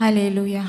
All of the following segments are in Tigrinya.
ሃሌሉያ።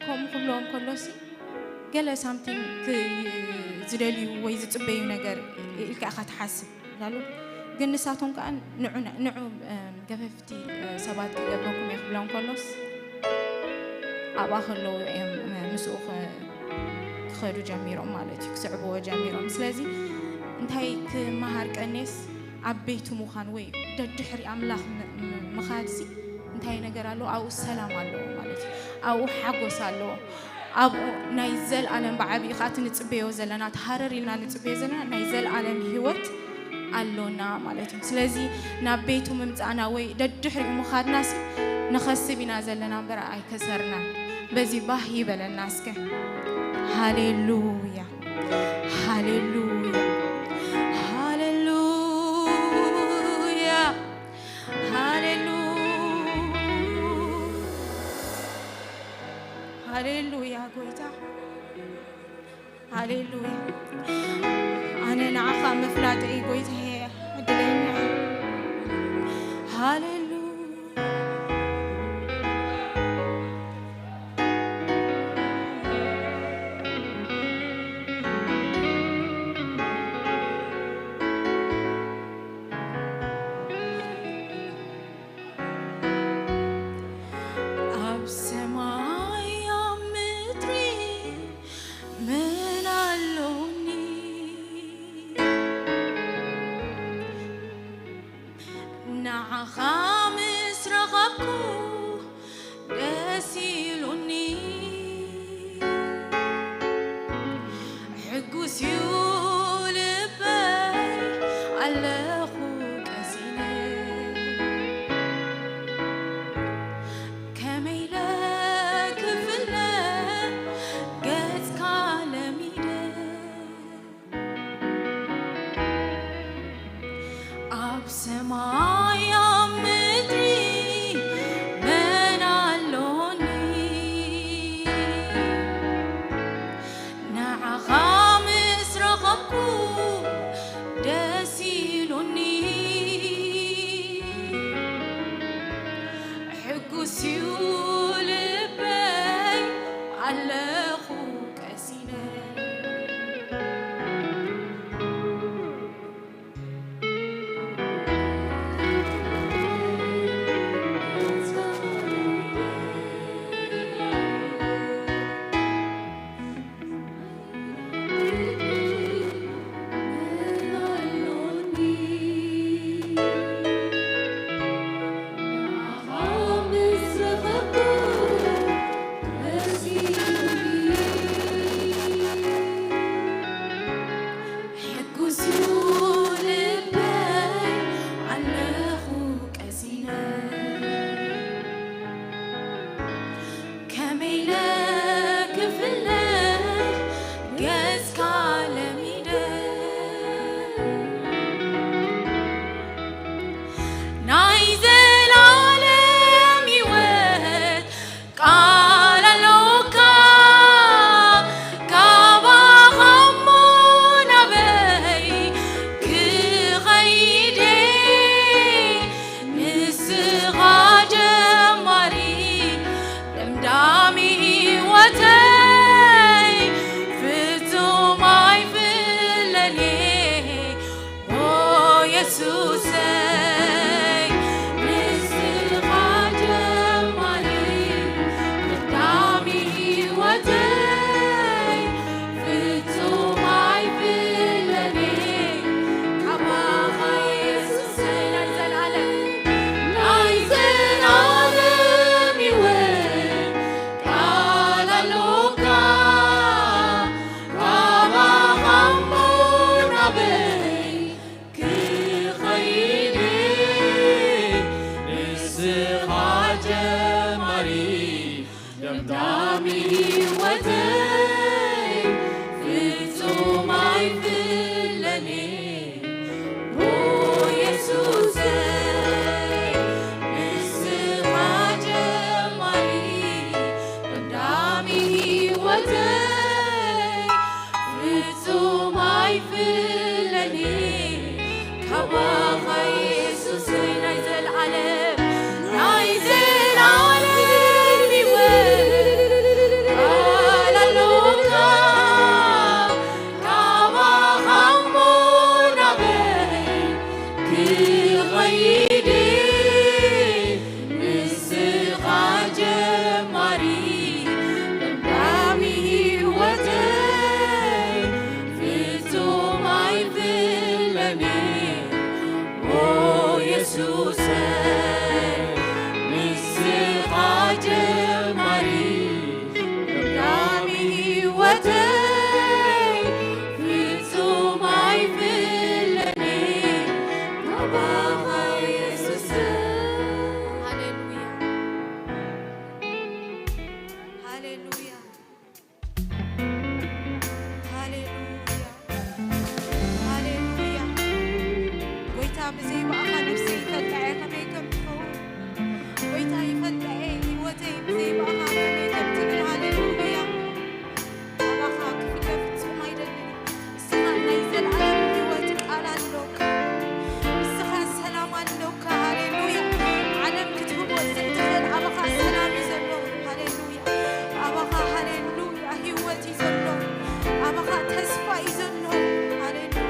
ከምኡ ክብሎ እንከሎሲ፣ ገለ ሳምቲንግ ክ-፣ ዝደልዩ ወይ ዝጽበዩ ነገር ኢልካ ኢኻ ትሓስብ። ላሉ ግን ንሳቶም ከኣ ንዑ፣ ንዑ፣ እም፣ ገፈፍቲ፣ እ፣ ሰባት ክገብረኩም እየ ክብሎም ከሎስ፣ ኣብኣ ከለዉ እዮም፣ እ፣ ምስኡ ኸ-፣ ክኸዱ ጀሚሮም ማለት እዩ፣ ክስዕብዎ ጀሚሮም። ስለዚ እንታይ ክመሃር ቀኔስ፣ ኣብ ቤቱ ምዃን ወይ ደድሕሪ ኣምላኽ ም-፣ ም-፣ ምኻድሲ እንታይ ነገር ኣለዎ? ኣብኡ ሰላም ኣለዎ ማለት እዩ። ኣብኡ ሓጎስ ኣለዎ። ኣብኡ ናይ ዘልኣለም ብዓቢኡ ኸኣ እቲ ንጽበዮ ዘለና፣ እቲ ሃረር ኢልና ንጽበዮ ዘለና ናይ ዘልኣለም ህይወት ኣሎና ማለት እዩ። ስለዚ ናብ ቤቱ ምምጻእና ወይ ደድሕሪኡ ምኻድናሲ ንኸስብ ኢና ዘለና እምበር ኣይከሰርናን። በዚ ባህ ይበለና እስከ። ሃሌሉያ፣ ሃሌሉያ፣ ሃሌሉያ፣ ሃሌሉያ፣ ሃሌሉያ ጎይታ። ሃሌሉያ። ኣነ ንዓኻ ምፍላጠይ ጎይታዬ ዕድለኛ እየ። ሃሌሉያ። ኣብ ሰማይ ኣብ ምድሪ ምን ኣሎኒ ንዓኻ ቀዳሚ ህይወተይ ፍጹም ኣይፍለኒ፣ ኦ የሱሰይ፣ ንስኻ ጀማሪ ቀዳሚ ህይወተይ ፍጹም ኣይፍለኒ፣ ካባኻ የሱሰይ ናይ ዘልዓለም፣ ናይ ዘልዓለም ህይወት ቃል ኣሎካ፣ ካባኻ እሞ ናበይ ክኸይድ? ንስኻ ጀማሪ ቀዳሚ ህይወተይ ፍጹም ኣይፍለኒ፣ ኦ የሱሰይ፣ ንስኻ ጀማሪ ቀዳሚ ህይወተይ ፍጹም ኣይፍለኒ፣ ካባኻ የሱሰይ። ሃሌሉያ፣ ሃሌሉያ፣ ሃሌሉያ፣ ሃሌሉያ። ጎይታ፣ ብዘይ ብኣኻ ነፍሰይ ይፈልጣ እየ ከመይ ከም ትኸውን። ጎይታ፣ ይፈልጣ እየ ህይወተይ ብዘይ ብኣኻ ከመይ ከም ትብል። ሃሌሉያ። ካባኻ ክፍለ ፍጹም ኣይደልን። ንስኻ ናይ ዘልኣለም ህይወት ቃል ኣሎካ። ንስኻ ሰላም ኣሎካ። ሃሌሉያ። ዓለም ክትህቦ ዘይትኽእል ኣባኻ ሰላም እዩ ዘሎ። ሃሌሉያ። ኣባኻ ሃሌሉያ ህይወት እዩ ዘሎ። ኣባኻ ተስፋ እዩ ዘሎ። ሃሌሉያ።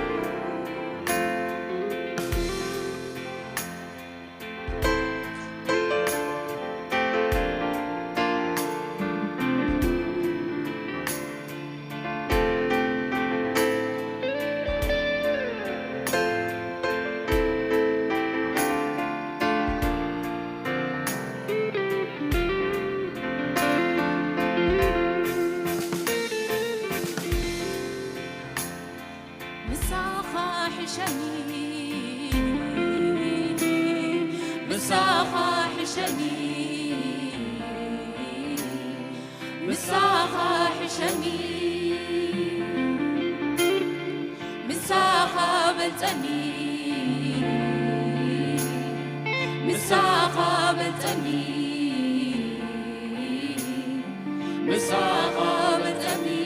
ምሳኻ ሕሸኒ፣ ምሳኻ ሕሸኒ፣ ምሳኻ ሕሸኒ፣ ምሳኻ በልጸኒ፣ ምሳኻ በልጸኒ፣ ምሳኻ በልጸኒ።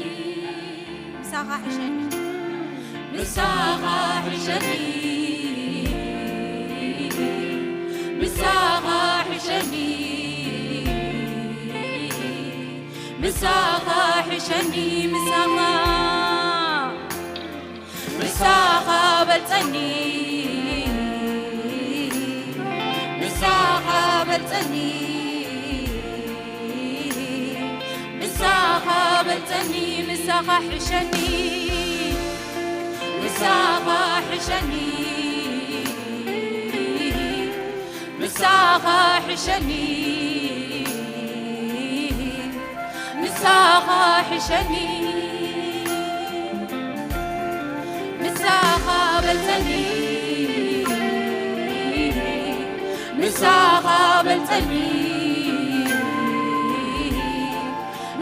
ምሳኻ ሕሸኒ፣ ምሳኻ ሕሸኒ፣ ምሳኻ ሕሸኒ፣ ምሳኻ ሕሸኒ፣ ምሳኻ፣ ምሳኻ በልጸኒ፣ ምሳኻ በልጸኒ። ምሳኻ በልጸኒ፣ ምሳኻ ሕሸኒ፣ ምሳኻ ሕሸኒ፣ ምሳኻ ሕሸኒ፣ ምሳኻ ሕሸኒ፣ ምሳኻ በልጸኒ፣ ምሳኻ በልጸኒ፣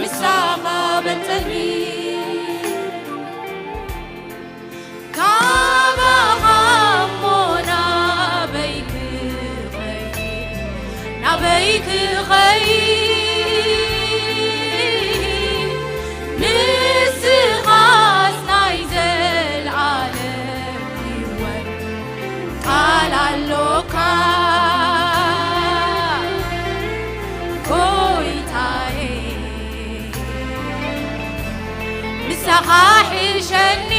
ምሳኻ በልጸኒ። ካባኻ እሞ ናበይ ክኸይድ፣ ናበይ ክኸይድ? ንስኻስ ናይ ዘልዓለም ህይወት ቃል ኣሎካ ጎይታዬ፣ ምሳኻ ሕሸኒ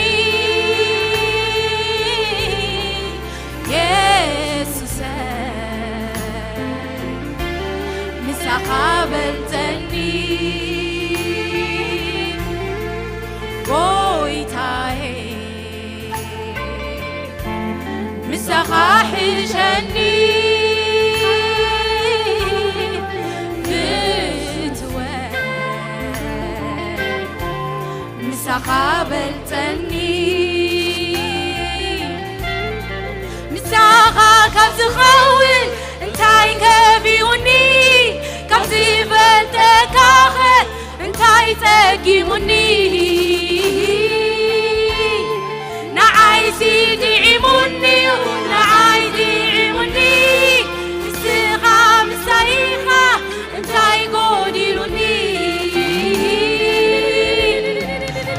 የሱሰይ፣ ምሳኻ በልጸኒ ጎይታዬ። ምሳኻ ሕሸኒ ፍትወ፣ ምሳኻ በልጸኒ። ምሳኻ ካብ ዝኸውን እንታይ ከፊኡኒ? ካብ ዝፈልጠካ ጸጊሙኒ፣ ንዓይሲ ጥዒሙኒ፣ ንዓይ ጥዒሙኒ፣ ንስኻ ምሳይ ኢኻ፣ እንታይ ጎዲሉኒ?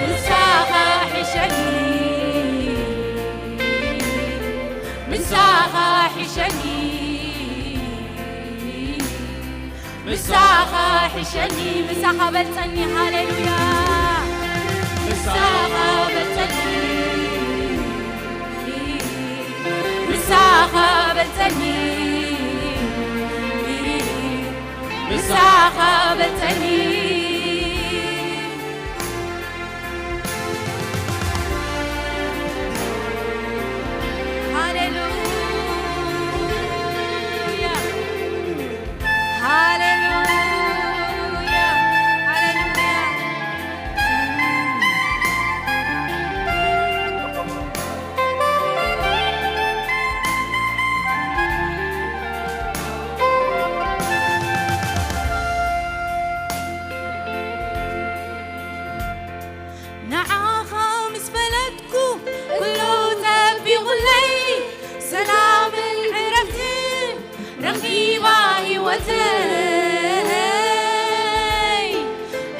ምሳኻ ሕሸኒ፣ ምሳኻ ሕሸኒ። ምሳኻ ሕሸኒ፣ ምሳኻ በልጸኒ፣ ሃሌሉያ። ምሳኻ በልጸኒ፣ ምሳኻ በልጸኒ፣ ምሳኻ በልጸኒ። ሃሌሉያ፣ ሃሌሉያ፣ ሃሌሉያ። ንዓኻ ምስ ፈለጥኩ ኩሉ ጸቢቑለይ፣ ሰላምን ዕረፍትን ረኺባ ህይወተይ።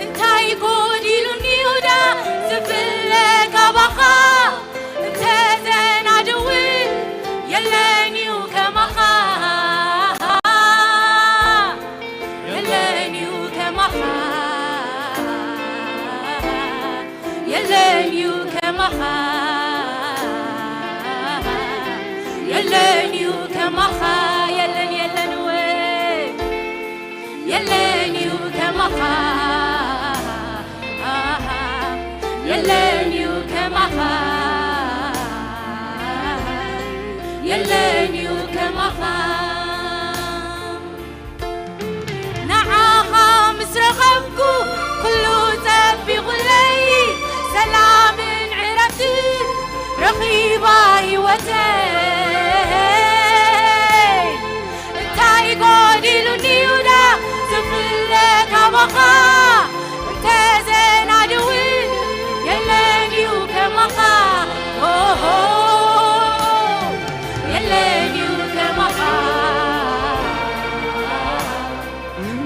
እንታይ ጎዲሉኒ ይሁዳ ዝፍለ ካባኻ? እንተዘናድውን የለን እዩ ከማኻ፣ የለን እዩ ከማኻ፣ የለን እዩ ከማኻ፣ የለን እዩ ከማኻ፣ የለን፣ የለን ወይ፣ የለን እዩ ከማኻ፣ የለን እዩ ከማኻ፣ የለን እዩ ከማኻ። ንዓኻ ምስ ረኸብኩ ኩሉ ጸቢቑለይ፣ ሰላምን ዕረፍትን ረኺባ ህይወተይ። እንታይ ጎዲሉኒ ይሁዳ ዝፍለ ካባኻ? እንተዘናድውን የለን እዩ ከማኻ። ኦሆ፣ የለን እዩ ከማኻ።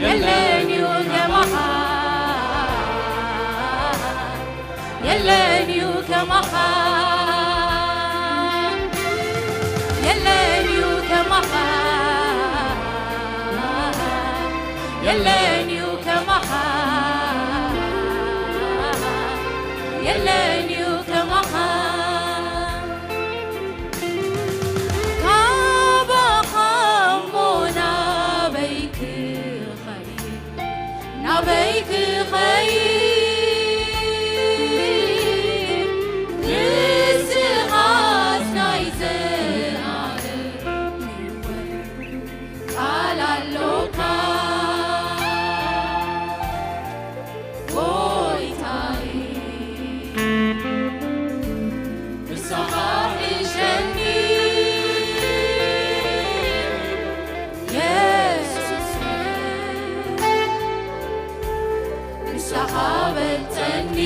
የለን እዩ ከማኻ። የለን እዩ ከማኻ። የለን እዩ ከማኻ። የለን እዩ ከማኻ። የለን እዩ ከማኻ። ካባኻ እሞ ናበይ ክኸይድ? ናበይ ክኸይድ? ንስኻስ ናይ ዘላለም ህይወት ቃል ኣሎካ። ጎይታዬ፣ ንስኻ ሕሸኒ፣ የሱስ፣ ንስኻ በልጸኒ፣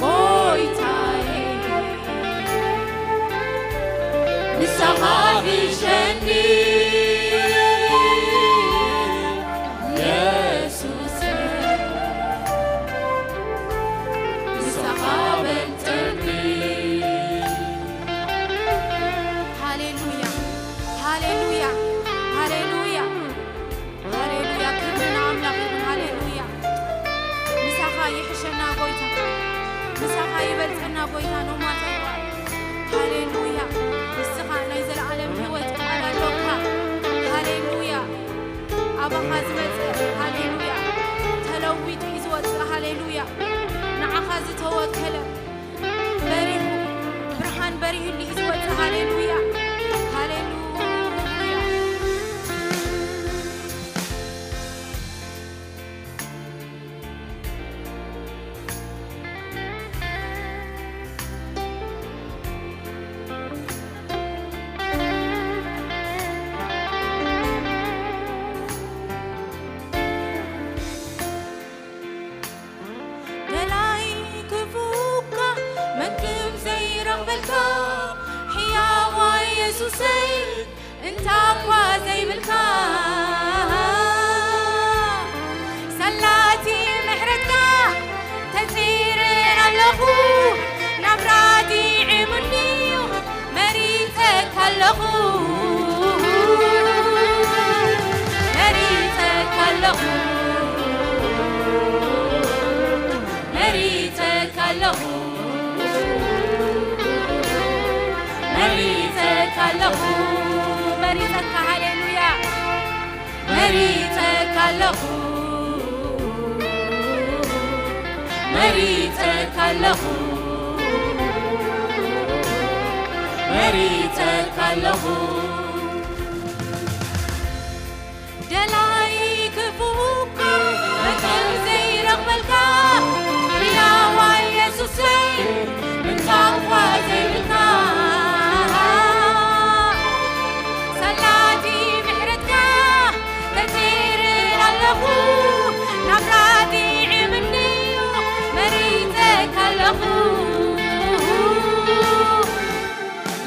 ጎይታዬ፣ ንስኻ ሕሸኒ፣ የሱስ፣ ንስኻ በልጸኒ። ሃሌሉያ፣ ሃሌሉያ፣ ሃሌሉያ፣ ሃሌሉያ። ክብሪ ንኣምላኽ ይኹን። ሃሌሉያ። ምሳኻ ይሕሸና ጎይታ፣ ምሳኻ ይበልጸና ጎይታ፣ no matter what። ሃሌሉያ። ንስኻ ናይ ዘለኣለም ህይወት ቃል ኣሎካ። ሃሌሉያ። ኣባኻ ዝመጽእ፣ ሃሌሉያ፣ ተለዊጡ እዩ ዝወጽእ። ሃሌሉያ። ንዓኻ ዝተወከለ በሪሁ፣ ብርሃን በሪሁሉ እዩ ዝወጽእ። ሃሌሉያ፣ ሃሌሉያ። የሱሰይ፣ እንታ እኳ ዘይብልካ፣ ሰላቲ ምሕረትካ ተጺረ ኣለኹ። ናብራ ዲዒሙኒ፣ መሪጸካ ኣለኹ። መሪጸካ ኣለኹ። መሪጸካ ኣለኹ። መሪጸካ ኣለኹ። መሪጸካ፣ ሃሌሉያ። መሪጸካ ኣለኹ። መሪጸካ ኣለኹ። መሪጸካ ኣለኹ። ደላይ ክፉእ እኳ መታን ዘይረኽበልካ፣ ሕያዋይ የሱሰይ፣ እንታ እኳ ዘይብልካ፣ ሰላቲ ምሕረትካ ተጺረ ኣለኹ። ናብራ ዲዒሙኒ፣ መሪጸካ ኣለኹ።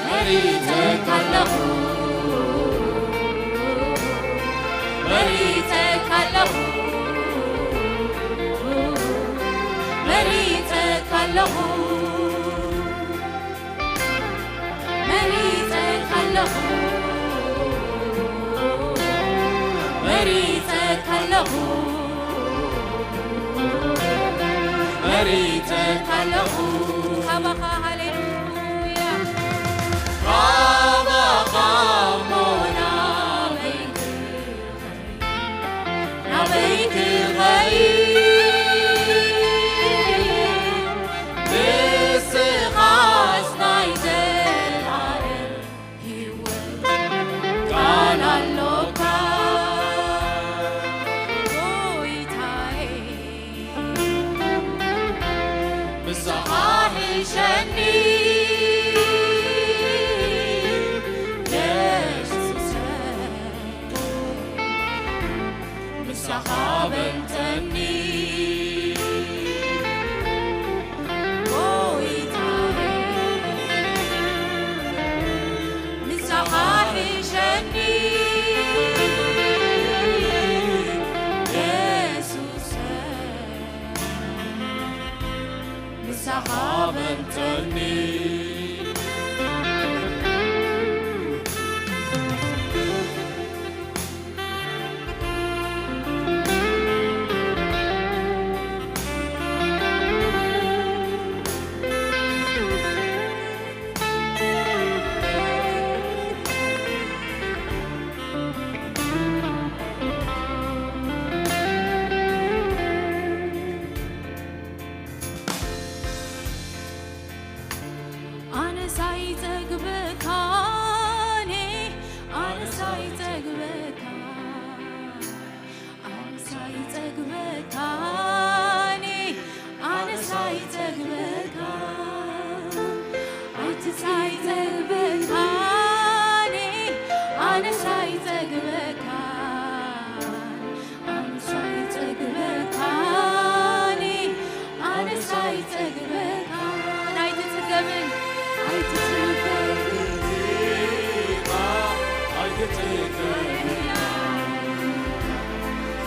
መሪጸካ ኣለኹ። መሪጸካ ኣለኹ። መሪጸካ ኣለኹ። መሪጸካ ኣለኹ። መሪጸካ ኣለኹ። መሪጸካ ኣለኹ። ካባኻ፣ ሃሌሉያ። ካባኻ እሞ ናበይ ክኸይድ፣ ናበይ ክኸይድ? ንስኻስ ናይ ዘላለም ህይወት ቃል ኣሎካ። ጎይታዬ፣ ምሳኻ ሕሸኒ የሱሰይ፣ ምሳኻ በልተኒ። ጎይታዬ፣ ምሳኻ ሕሸኒ የሱሰይ፣ ምሳኻ በልተኒ። ኣነስ ኣይጸግበካን፣ ኣነስ ኣይጸግበካን፣ ኣነስ ኣይጸግበካን፣ ኣነስ ኣይጸግበካን፣ ኣነስ ኣይጸግበካን፣ ኣነስ ኣይጸግበካን። ኣነስ ኣይጸግበካን፣ ኣነስ ኣይጸግበካን። ኣይትጽገብን፣ ኣይትጽገብን ኢኻ፣ ኣይትጽገብን፣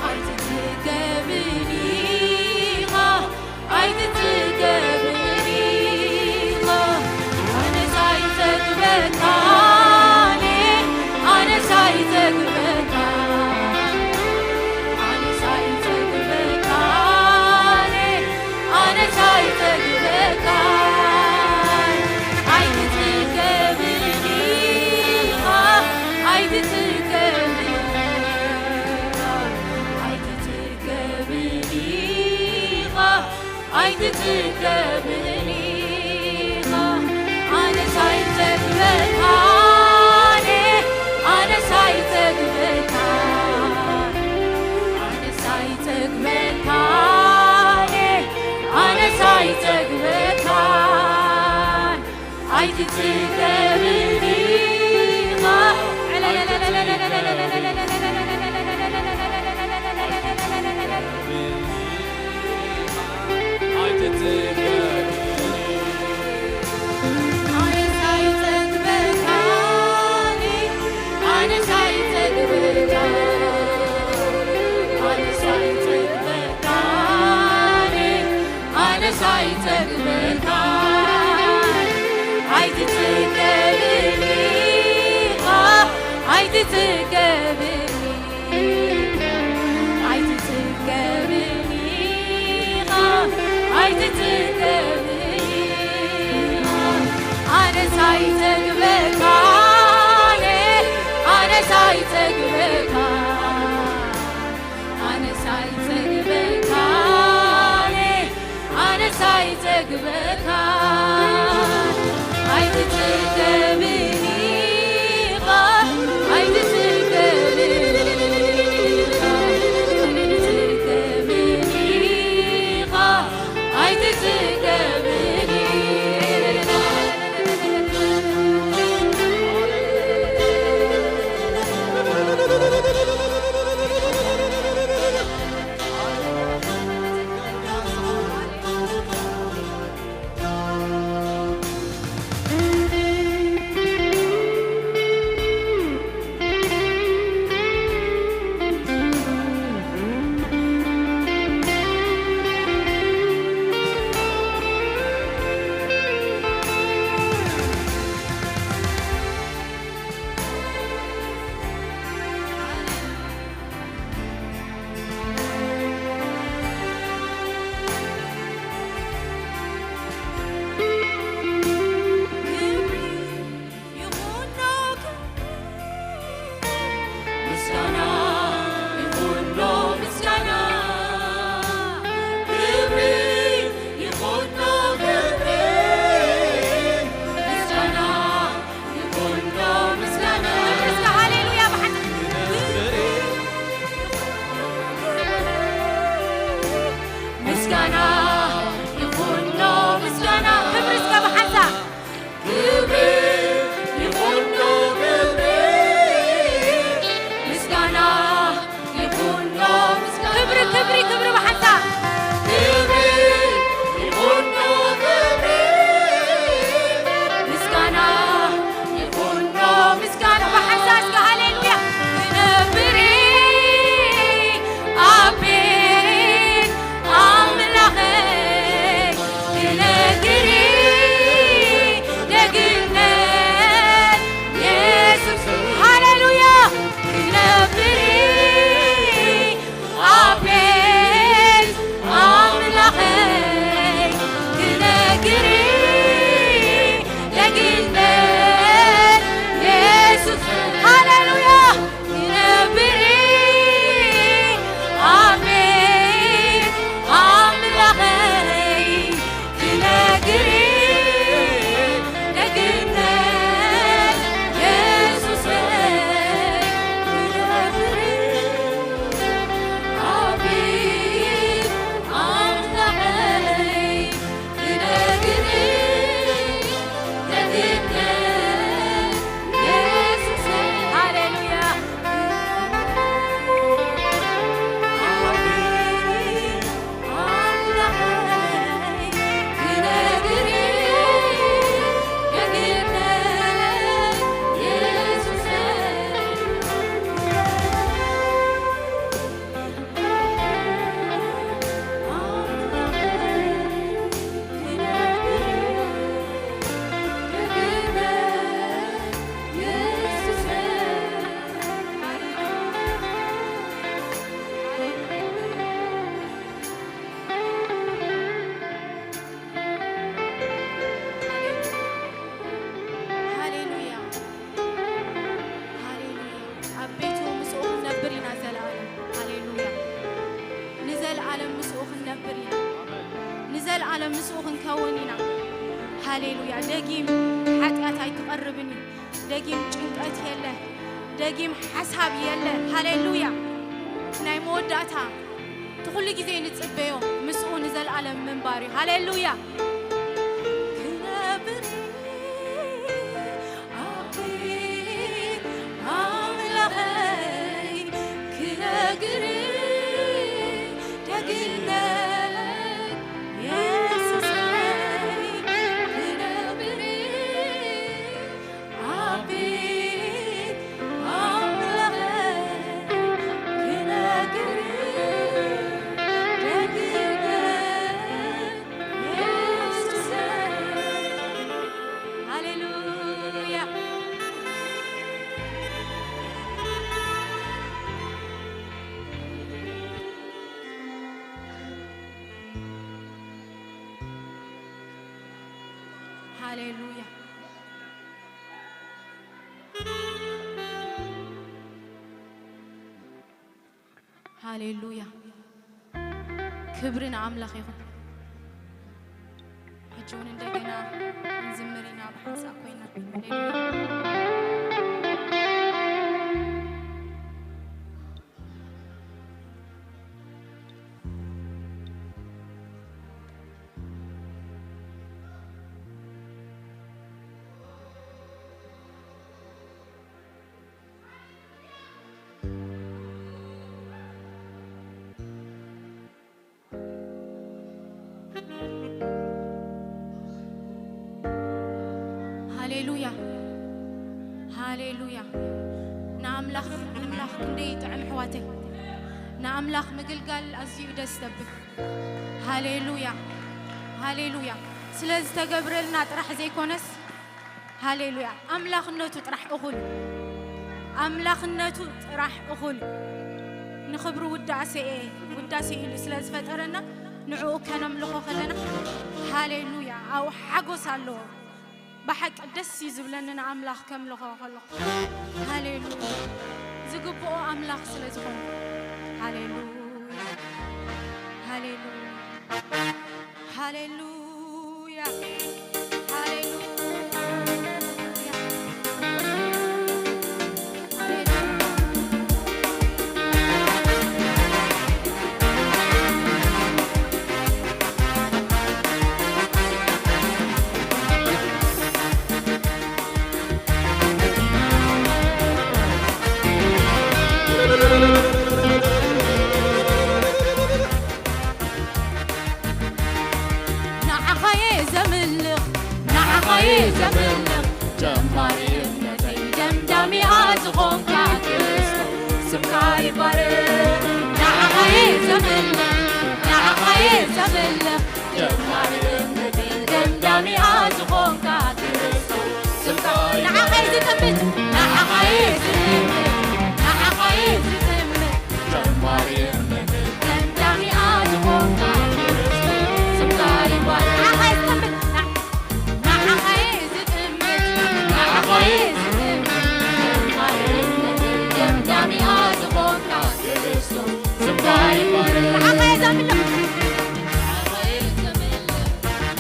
ኣይትጽገብን ኢኻ። ኣይትጽገብን ኢኻ። ኣነስ ኣይጸግበካን፣ ኣነስ ኣይጸግበካን፣ ኣነስ ኣይጸግበካን፣ ኣነስ ኣይጸግበካን። ኣይትጽገብን ኢኻ፣ ኣይትጽገብን ኢኻ፣ ኣይትጽገብን ኢኻ። ኣይትጽገብን ኢኻ። ኣነስ ኣይጸግበካን፣ ኣነስ ኣይጸግበካን፣ ኣነስ ኣይጸግበካን፣ ኣነስ ኣይጸግበካን። ኣይትጽገብን ኢኻ። ኣይትጽገብኒ ኢኻ፣ ኣይትጽገብኒ፣ ኣይትጽገብኒ ኢኻ፣ ኣይትጽገብኒ ኢኻ። ኣነስ ኣይጸግበካን፣ ኣነስ ኣይጸግበካን፣ ኣነስ ኣይጸግበካን፣ ኣነስ ኣይጸግበካን። ኣይትጸገብኒ ኢኻ፣ ኣይትጸገብኒ ኢኻ፣ ኣይትጸገብኒ ኢኻ፣ ኣይትጸገብኒ ኢኻ። ምስጋና ይኹኖ፣ ምስጋና። ክብሪ እስከ ብሓንሳብ። ክብሪ ይኹኖ፣ ክብሪ፣ ምስጋና ይኹኖ፣ ምስጋና። ክብሪ፣ ክብሪ፣ ክብሪ ብሓንሳብ። ክብሪ ይኹኖ፣ ክብሪ፣ ምስጋና ይኹኖ፣ ምስጋና ብሓንሳብ እስከ ሃሌሉያ። ክነብር ኣብ ቤት ኣምላኸይ ክነግር ደግነት የሱስ። ሃሌሉያ። ክነብር ኣብ ቤት ኣምላኸይ ክነግር ደግነት የሱስ። ሃሌሉያ። ክነብር ኣብ ቤት ኣምላኸይ ክነግር ደግነት የሱሰይ። ክነብር ኣብ ቤት ኣምላኸይ ክነግር ደግነት የሱሰይ። ሃሌሉያ። ሃሌሉያ፣ ሃሌሉያ። ኣብ ቤቱ ምስኡ ክንነብር ኢና ዘለኣለም። ሃሌሉያ። ንዘለኣለም ምስኡ ክንነብር ኢና። ንዘለኣለም ምስኡ ክንከውን ኢና። ሃሌሉያ። ደጊም ሓጢኣት ኣይክቐርብን እዩ። ደጊም ጭንቀት የለ። ደጊም ሓሳብ የለ። ሃሌሉያ። ናይ መወዳእታ እቲ ኩሉ ግዜ ንጽበዮ ምስኡ ንዘለኣለም ምንባር እዩ። ሃሌሉያ። ክነብር ኣብ ኣምላኸይ ክነግር ደግነት የሱሰይ ክነብር ኣብ ኣምላኸይ ክነግር ደግነት ሃሌሉያ። ሃሌሉያ። ክብሪ ንኣምላኽ ይኹን። ሕጂ እውን እንደገና ክንዝምር ኢና ብሓንሳእ ኮይና። ሃሌሉያ። ሃሌሉያ፣ ሃሌሉያ። ንኣምላኽ ምምላኽ ክንደይ ይጥዕም ኣሕዋተይ። ንኣምላኽ ምግልጋል ኣዝዩ ደስ ዘብል። ሃሌሉያ፣ ሃሌሉያ። ስለ ዝተገብረልና ጥራሕ ዘይኮነስ፣ ሃሌሉያ፣ ኣምላኽነቱ ጥራሕ እኹል፣ ኣምላኽነቱ ጥራሕ እኹል። ንኽብሩ ውዳሴ፣ ውዳሴ ኢሉ ስለ ዝፈጠረና፣ ንዕኡ ከነምልኾ ከለና፣ ሃሌሉያ፣ ኣብኡ ሓጎስ ኣለዎ። ብሓቂ ደስ እዩ ዝብለኒ ንኣምላኽ ከምልኾ ከለኹ። ሃሌሉያ። ዝግብኦ ኣምላኽ ስለ ዝኾነ። ሃሌሉያ። ሃሌሉያ። ሃሌሉያ። ሃሌሉያ። ንዓኻየ ዘምልኽ፣ ንዓኻየ ዘምልኽ፣ ጀማሪ እምነተይ ደምዳሚኣ ዝኾንካ ክርስቶስ ስምካ ይባረክ። ንዓኻየ ዘምልኽ፣ ንዓኻየ ዘምልኽ፣ ጀማሪ እምነተይ ደምዳሚኣ ዝኾንካ ክርስቶስ ስምካ ይባረክ። ንዓኻየ ዝጥምት፣ ንዓኻየ ዝጥምት፣ ንዓኻየ ዝጥምት፣ ጀማሪ እምነተይ ደምዳሚኣ ዝኾንካ ክርስቶስ ስምካ ይባረክ። ንዓኻየ ዝጥምት፣ ንዓኻየ ዝጥምት፣ ንዓኻየ ዝጥምት፣ ጀማሪ እምነተይ ደምዳሚኣ ዝኾንካ ክርስቶስ ስምካ ይባረክ። ንዓኻየ ዘምልኽ፣ ንዓኻየ ዘምልኽ፣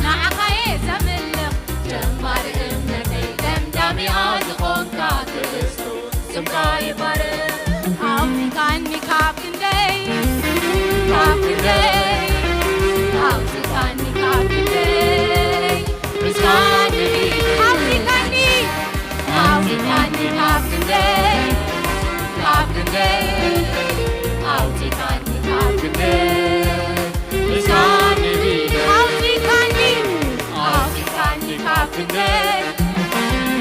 ንዓኻየ ዘምልኽ፣ ጀማሪ እምነተይ ደምዳሚኣ ዝኾንካ ክርስቶስ ስምካ ይባረክ። ኣውፂካኒ ካብ ክንደይ፣ ካብ ክንደይ፣ ኣውፂካኒ ካብ ክንደይ፣ ምስጋና ኣውፂካኒ፣ ኣውፂካኒ ካብ ክንደይ፣ ካብ ክንደይ፣ ኣውፂካኒ ካብ ክንደይ፣ ምስጋና ኣውፂካኒ፣ ኣውፂካኒ ካብ ክንደይ፣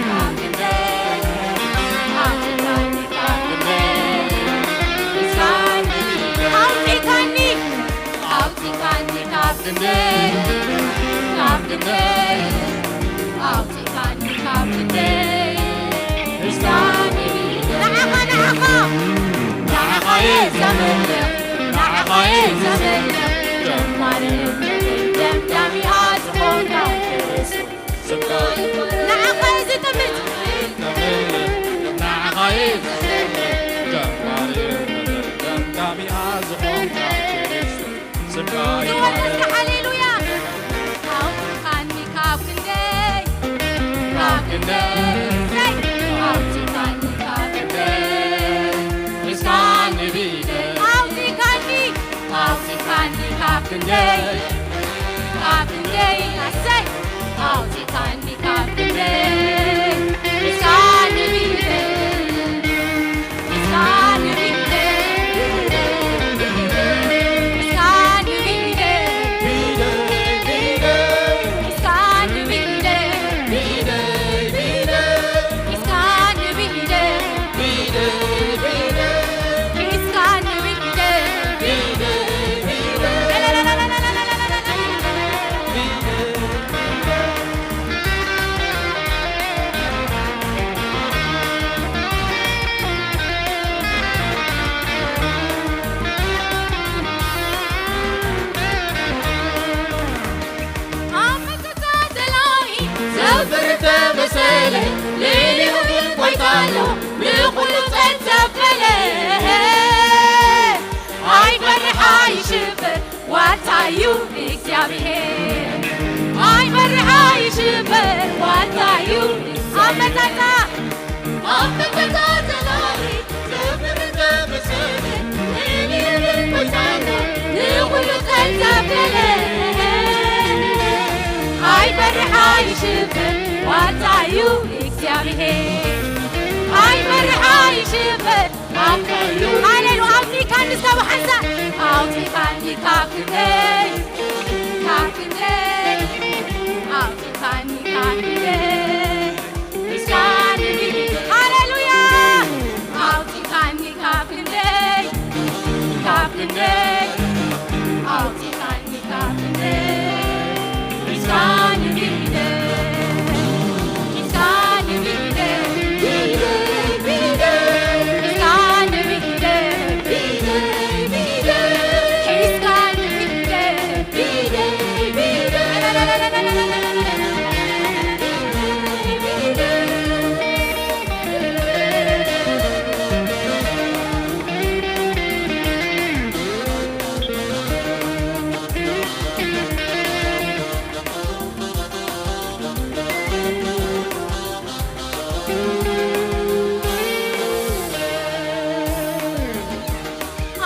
ካብ ክንደይ፣ ኣውፂካኒ ካብ ክንደይ፣ ምስጋና ኣውፂካኒ፣ ኣውፂካኒ ካብ ክንደይ፣ ካብ ክንደይ፣ ኣውፂካኒ ካብ ክንደይ፣ ምስጋና ንዓኻ፣ ንዓኻ፣ ንዓኻ እየ ዘምልኽ፣ ንዓኻ እየ ዘምልኽ፣ ጀማሪ እምነተይ ደምዳሚኣ ዝኾንካ ክርስቶስ ስምካ ይባረክ። ንዓኻ እየ ዝጥምት፣ ንዓኻ እየ ዘምልኽ፣ ጀማሪ እምነተይ ደምዳሚኣ ዝኾንካ ክርስቶስ ስምካ ይባረክ። ሃሌሉያ። ኣውፂኻኒ ካብ ክንደይ፣ ካብ ክንደይ፣ ኣውፂኻኒ ካብ ክንደይ፣ እስካኒ ቢደ፣ ኣውፂኻኒ፣ ኣውፂኻኒ ካብ ክንደይ፣ ካብ ክንደይ፣ ኣሰይ፣ ኣውፂኻኒ ካብ ክንደይ፣ እስካኒ ቢደ፣ ዋልታዩ እግዚኣብሔር፣ ኣይፈርሕ ኣይሽበር፣ ዋልታዩ። ኣብ መጻጻ፣ ኣብ መጻጻ ጸላኢ ዘፍር ዘመሰለ፣ ንልብል ኮይታና ንኹሉ ቀን ዘበለ። ኣይፈርሕ ኣይሽበር፣ ዋልታዩ እግዚኣብሔር፣ ኣይፈርሕ ኣይሽበር። ሃሌሉ፣ ኣውጺእካኒ እስከ ብሓንሳእ። ኣውጺእካኒ ካብ ክንደይ፣ ካብ ክንደይ፣ ኣውጺእካኒ ካብ ክንደይ። ምስጋና፣ ሃሌሉያ። ኣውጺእካኒ ካብ ክንደይ፣ ካብ ክንደይ፣ ኣውጺእካኒ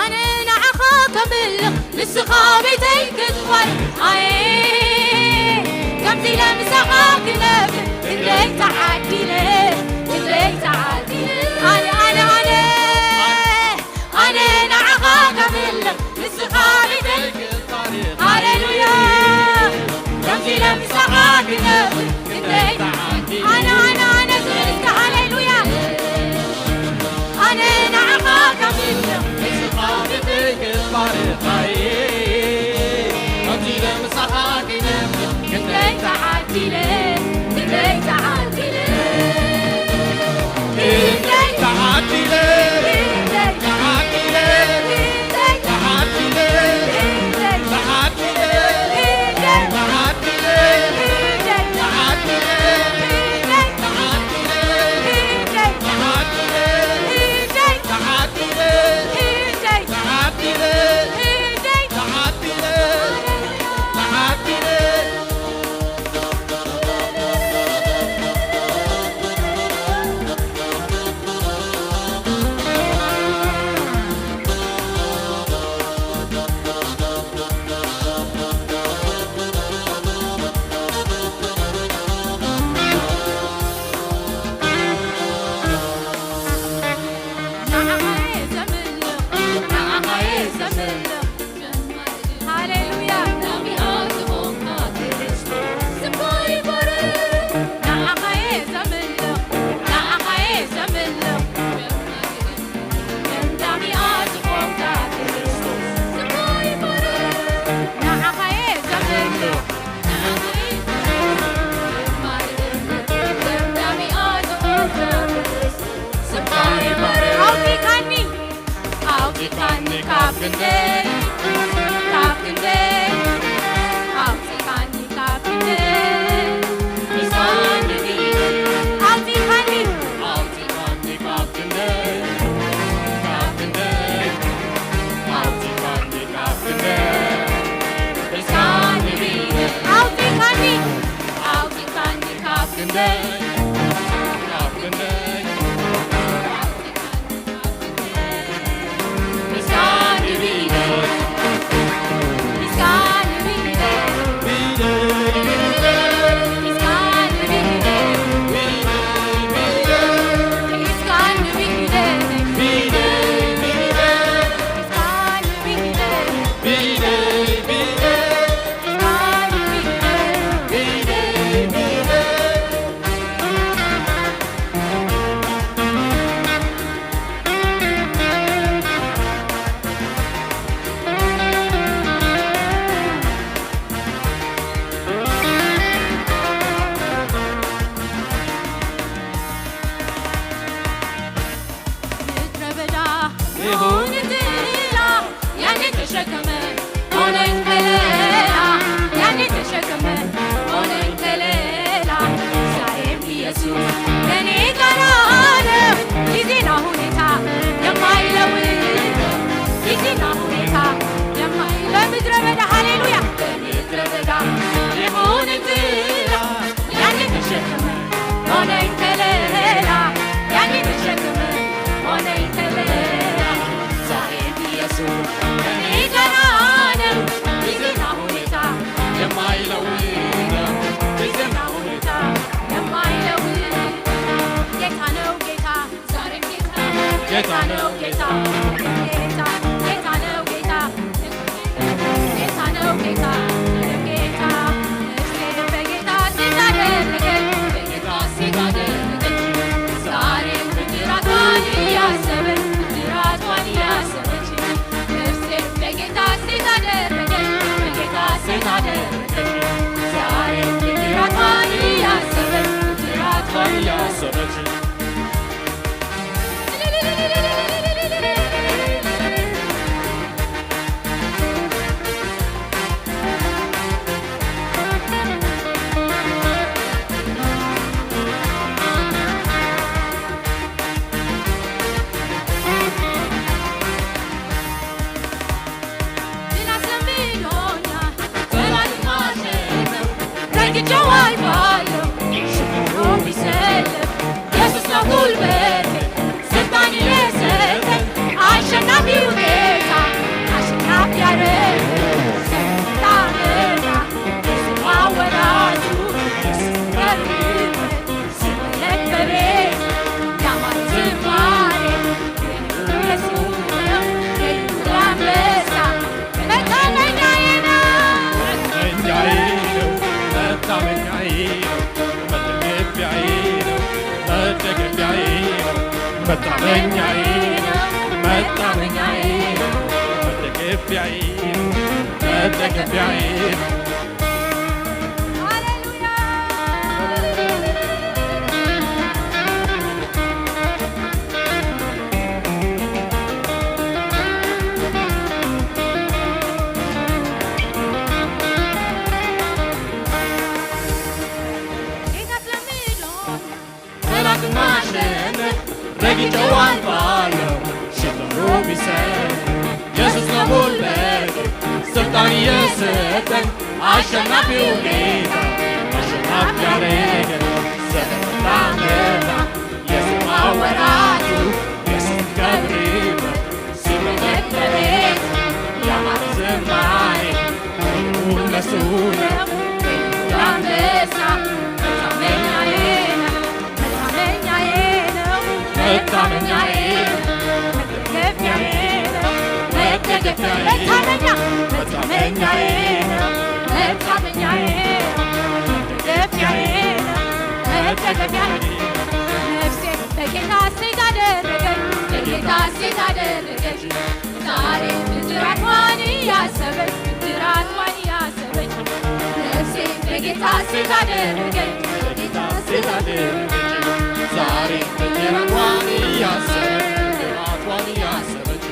ኣነ ንዓኻ ከምልኽ፣ ንስኻ ቤተይ ክትባርኽ። ኣየ፣ ከምዚ ኢለ ምሳኻ ክነብር፣ ክንደይ ተዓዲለ፣ ክንደይ ተዓዲለ። ኣነ፣ ኣነ፣ ኣነ፣ ኣነ ንዓኻ ከምልኽ፣ ንስኻ ቤተይ። ሃሌሉያ። ከምዚ ኢለ ምሳኻ ክነብር ክንደይ። ኣነ፣ ኣነ፣ ኣነ ዝብል እስከ ሃሌሉያ። ኣነ ንዓኻ ከምልኽ፣ ንስኻ ቤተይ ክትባርኽ። ኣየ፣ ከምዚ ኢለ ምሳኻ ክነብር ክንደይ ተዓዲለ፣ ክንደይ ተዓዲለ። ሃሌሉያ። ኣውጺእካኒ፣ ኣውጺእካኒ ካብ ክንደይ፣ ካብ ክንደይ፣ ኣውጺእካኒ ካብ ክንደይ፣ ኣውጺእካኒ፣ ኣውጺእካኒ ካብ ክንደይ፣ ካብ ክንደይ፣ ኣውጺእካኒ ካብ ክንደይ፣ ኣውጺእካኒ፣ ኣውጺእካኒ ካብ ክንደይ፣ ካብ ክንደይ፣ ጌታ፣ ጌታ፣ ጌታ ነው ጌታ፣ ጌታ ነው ጌታ፣ ጌታ። ነፍሴ በጌታ ሴት አደረገች፣ በጌታ ሴት አደረገች። ዛሬ ብድራቷን እያሰበች፣ ብድራቷን እያሰበች። ነፍሴ በጌታ ሴት አደረገች፣ በጌታ ሴት አደረገች። ዛሬ ብድራቷን እያሰበች፣ ብድራቷን እያሰበች። ረግቼው አልፋለሁ። ሽሮ ቢሰለፍ ኢየሱስ ነው ጉልበቴ፣ ስልጣን የሰጠኝ አሸናፊው ጌታ፣ አሸናፊ ያረገኝ ስታመና የስም አወራጁ የስም በርበት ስመለክ በቤት ያማረ ዝማሬ የንጉሱ ነው የይሁዳ አንበሳ መታመኛዬ ነው። መታመኛዬ ነው፣ መታመኛዬ ነው፣ መደገፊያዬ ነው፣ መደገፊያዬ ነው፣ መታመኛዬ ነው፣ መታመኛዬ ነው፣ መደገፊያዬ ነው፣ መደገፊያዬ ነው። ሃሌሉያ። ጠላትን ማሸነፍ ረግጬው አልፋለሁ። ሽብሩ ቢሰጥ ኢየሱስ ነው ጉልበቴ፣ ስልጣን የሰጠኝ አሸናፊው ጌታ፣ አሸናፊ ያረገኝ ዘመን ታመጣ የስም አወራጁ የስም ከብሪበት ሲመለክ በቤት ያማረ ዝማሬ ይሁን ለሱ ነው። የይሁዳ አንበሳ መታመኛዬ ነው፣ መታመኛዬ ነው፣ መታመኛዬ ነው፣ መደገፊያዬ ነው፣ መደገፊያዬ ነው፣ መታመኛ፣ መታመኛዬ ነው፣ መታመኛዬ ነው፣ መደገፊያዬ ነው፣ መደገፊያዬ ነው። ነፍሴ በጌታ ሐሴት አደረገች፣ በጌታ ሐሴት አደረገች። ዛሬ ብድራቷን እያሰበች፣ ብድራቷን እያሰበች፣ ነፍሴ በጌታ ሐሴት አደረገች፣ በጌታ ሐሴት አደረገች። ዛሬ ብድራቷን እያሰበች፣ ብድራቷን እያሰበች።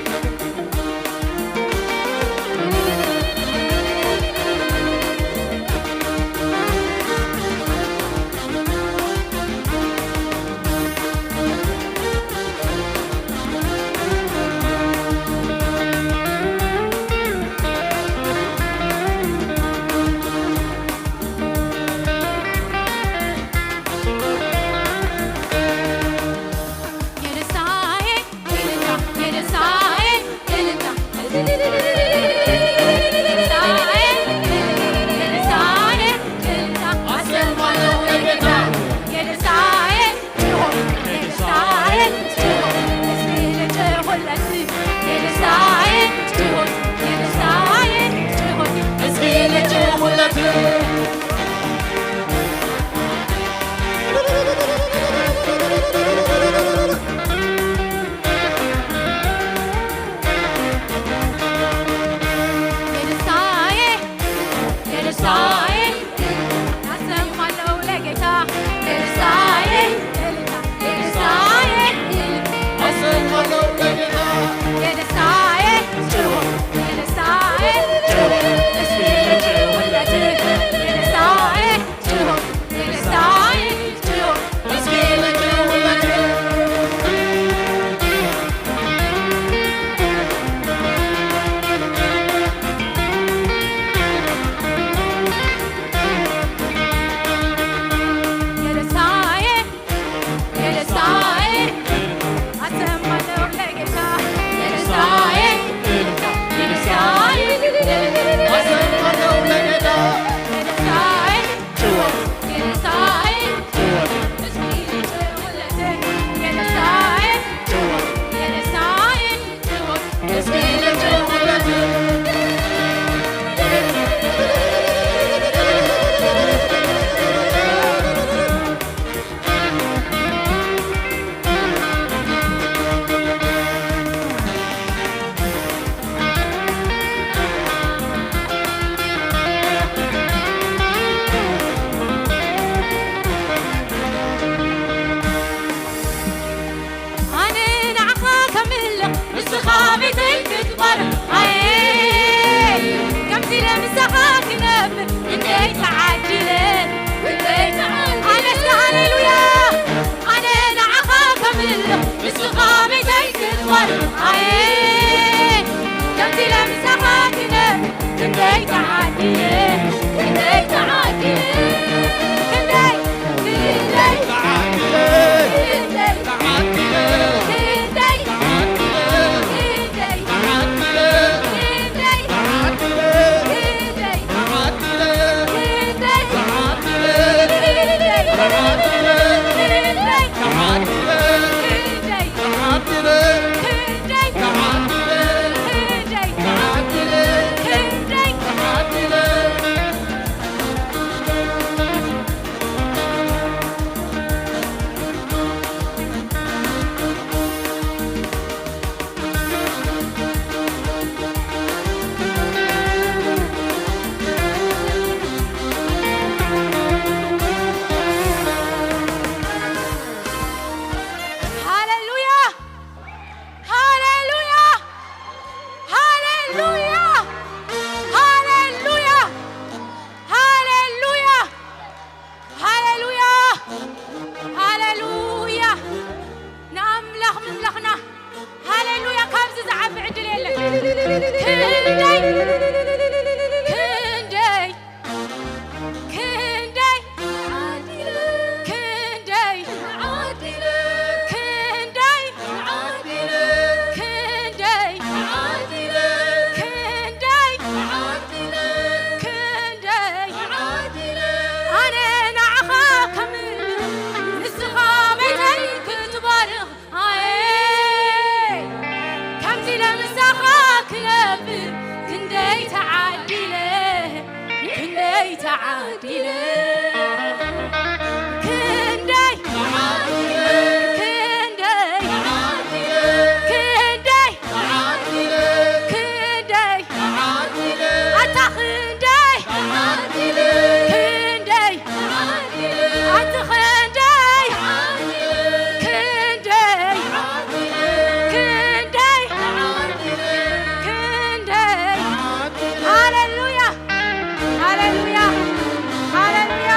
የደስታን ሃሌሉያ! ሃሌሉያ! ሃሌሉያ! ሃሌሉያ! ሃሌሉያ! ሃሌሉያ! ሃሌሉያ! ንኣምላኽ ምምላኽና ሃሌሉያ! ካብዚ ዝዓቢ ዕድል የለን። ክንደይ ክንደይ ክንደይ ክንደይ ክንደይ ክንደይ ክንደይ ኣነ ንዓኻ ከምልኽ ንስኻ ቤተይ ክትባርኽ ኣየ ከምዚ ለምሳኻ ክነብር ክንደይ ተዓዲለ ክንደይ ተዓዲለ ክንደይ ክንደይ ክንደይ ክንደይ ኣታ ክንደይ ክንደይ ኣቲ ክንደይ ክንደይ ክንደይ ክንደይ ሃሌሉያ ሃሌሉያ ሃሌሉያ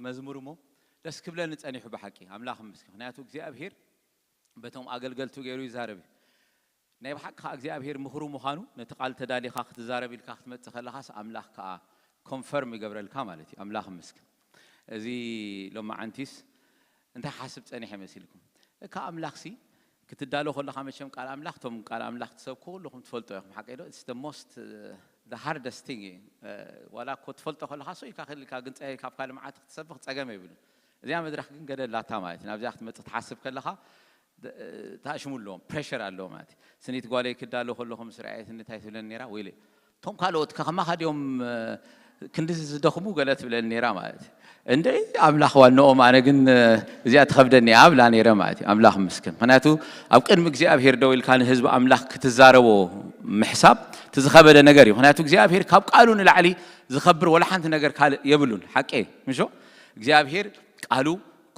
መዝሙር እሞ ደስ ክብለኒ ጸኒሑ ብሓቂ ኣምላኽ ምስኪ ምክንያቱ እግዚኣብሔር በቶም ኣገልገልቱ ገይሩ ይዛረብ እዩ ናይ ብሓቂ ከዓ እግዚኣብሔር ምኽሩ ምዃኑ ነቲ ቃል ተዳሊኻ ክትዛረብ ኢልካ ክትመፅእ ከለኻስ ኣምላኽ ከዓ ኮንፈርም ይገብረልካ ማለት እዩ ኣምላኽ ምስኪ እዚ ሎማዓንቲስ እንታይ ሓስብ ጸኒሐ መሲልኩም እካ ኣምላኽሲ ክትዳሎ ከለኻ መቸም ቃል ኣምላኽ ቶም ቃል ኣምላኽ ትሰብኩ ኩልኹም ትፈልጦ ኢኹም ሓቀ ዶ it's the most the hardest thing ዋላ እኮ ትፈልጦ ከለኻ ሰው ኢልካ ክልካ ግን ፀ ካብ ካልእ መዓት ክትሰብኽ ፀገም የብሉን እዚኣ መድረኽ ግን ገለ ላታ ማለት እዩ ናብዚኣ ክትመፅእ ትሓስብ ከለኻ ታሽሙ ኣለዎም ፕሬሸር ኣለዎ ማለት እዩ ስኒት ጓለይ ክዳሎ ከለኹ ምስ ረኣየት እንታይ ትብለኒ ነራ ወይለ እቶም ካልኦት ከማኻ ድዮም ክንዲ ዝደኽሙ ገለ ትብለኒ ነራ ማለት እዩ እንደ ኣምላኽ ዋንኦም ኣነ ግን እዚኣ ትኸብደኒ ኣብላ ነረ ማለት እዩ ኣምላኽ ምስክን ምክንያቱ ኣብ ቅድሚ እግዚኣብሄር ደው ኢልካ ንህዝቢ ኣምላኽ ክትዛረቦ ምሕሳብ እቲ ዝኸበደ ነገር እዩ ምክንያቱ እግዚኣብሄር ካብ ቃሉ ንላዕሊ ዝኸብር ወላ ሓንቲ ነገር ካልእ የብሉን ሓቀ ምሾ እግዚኣብሄር ቃሉ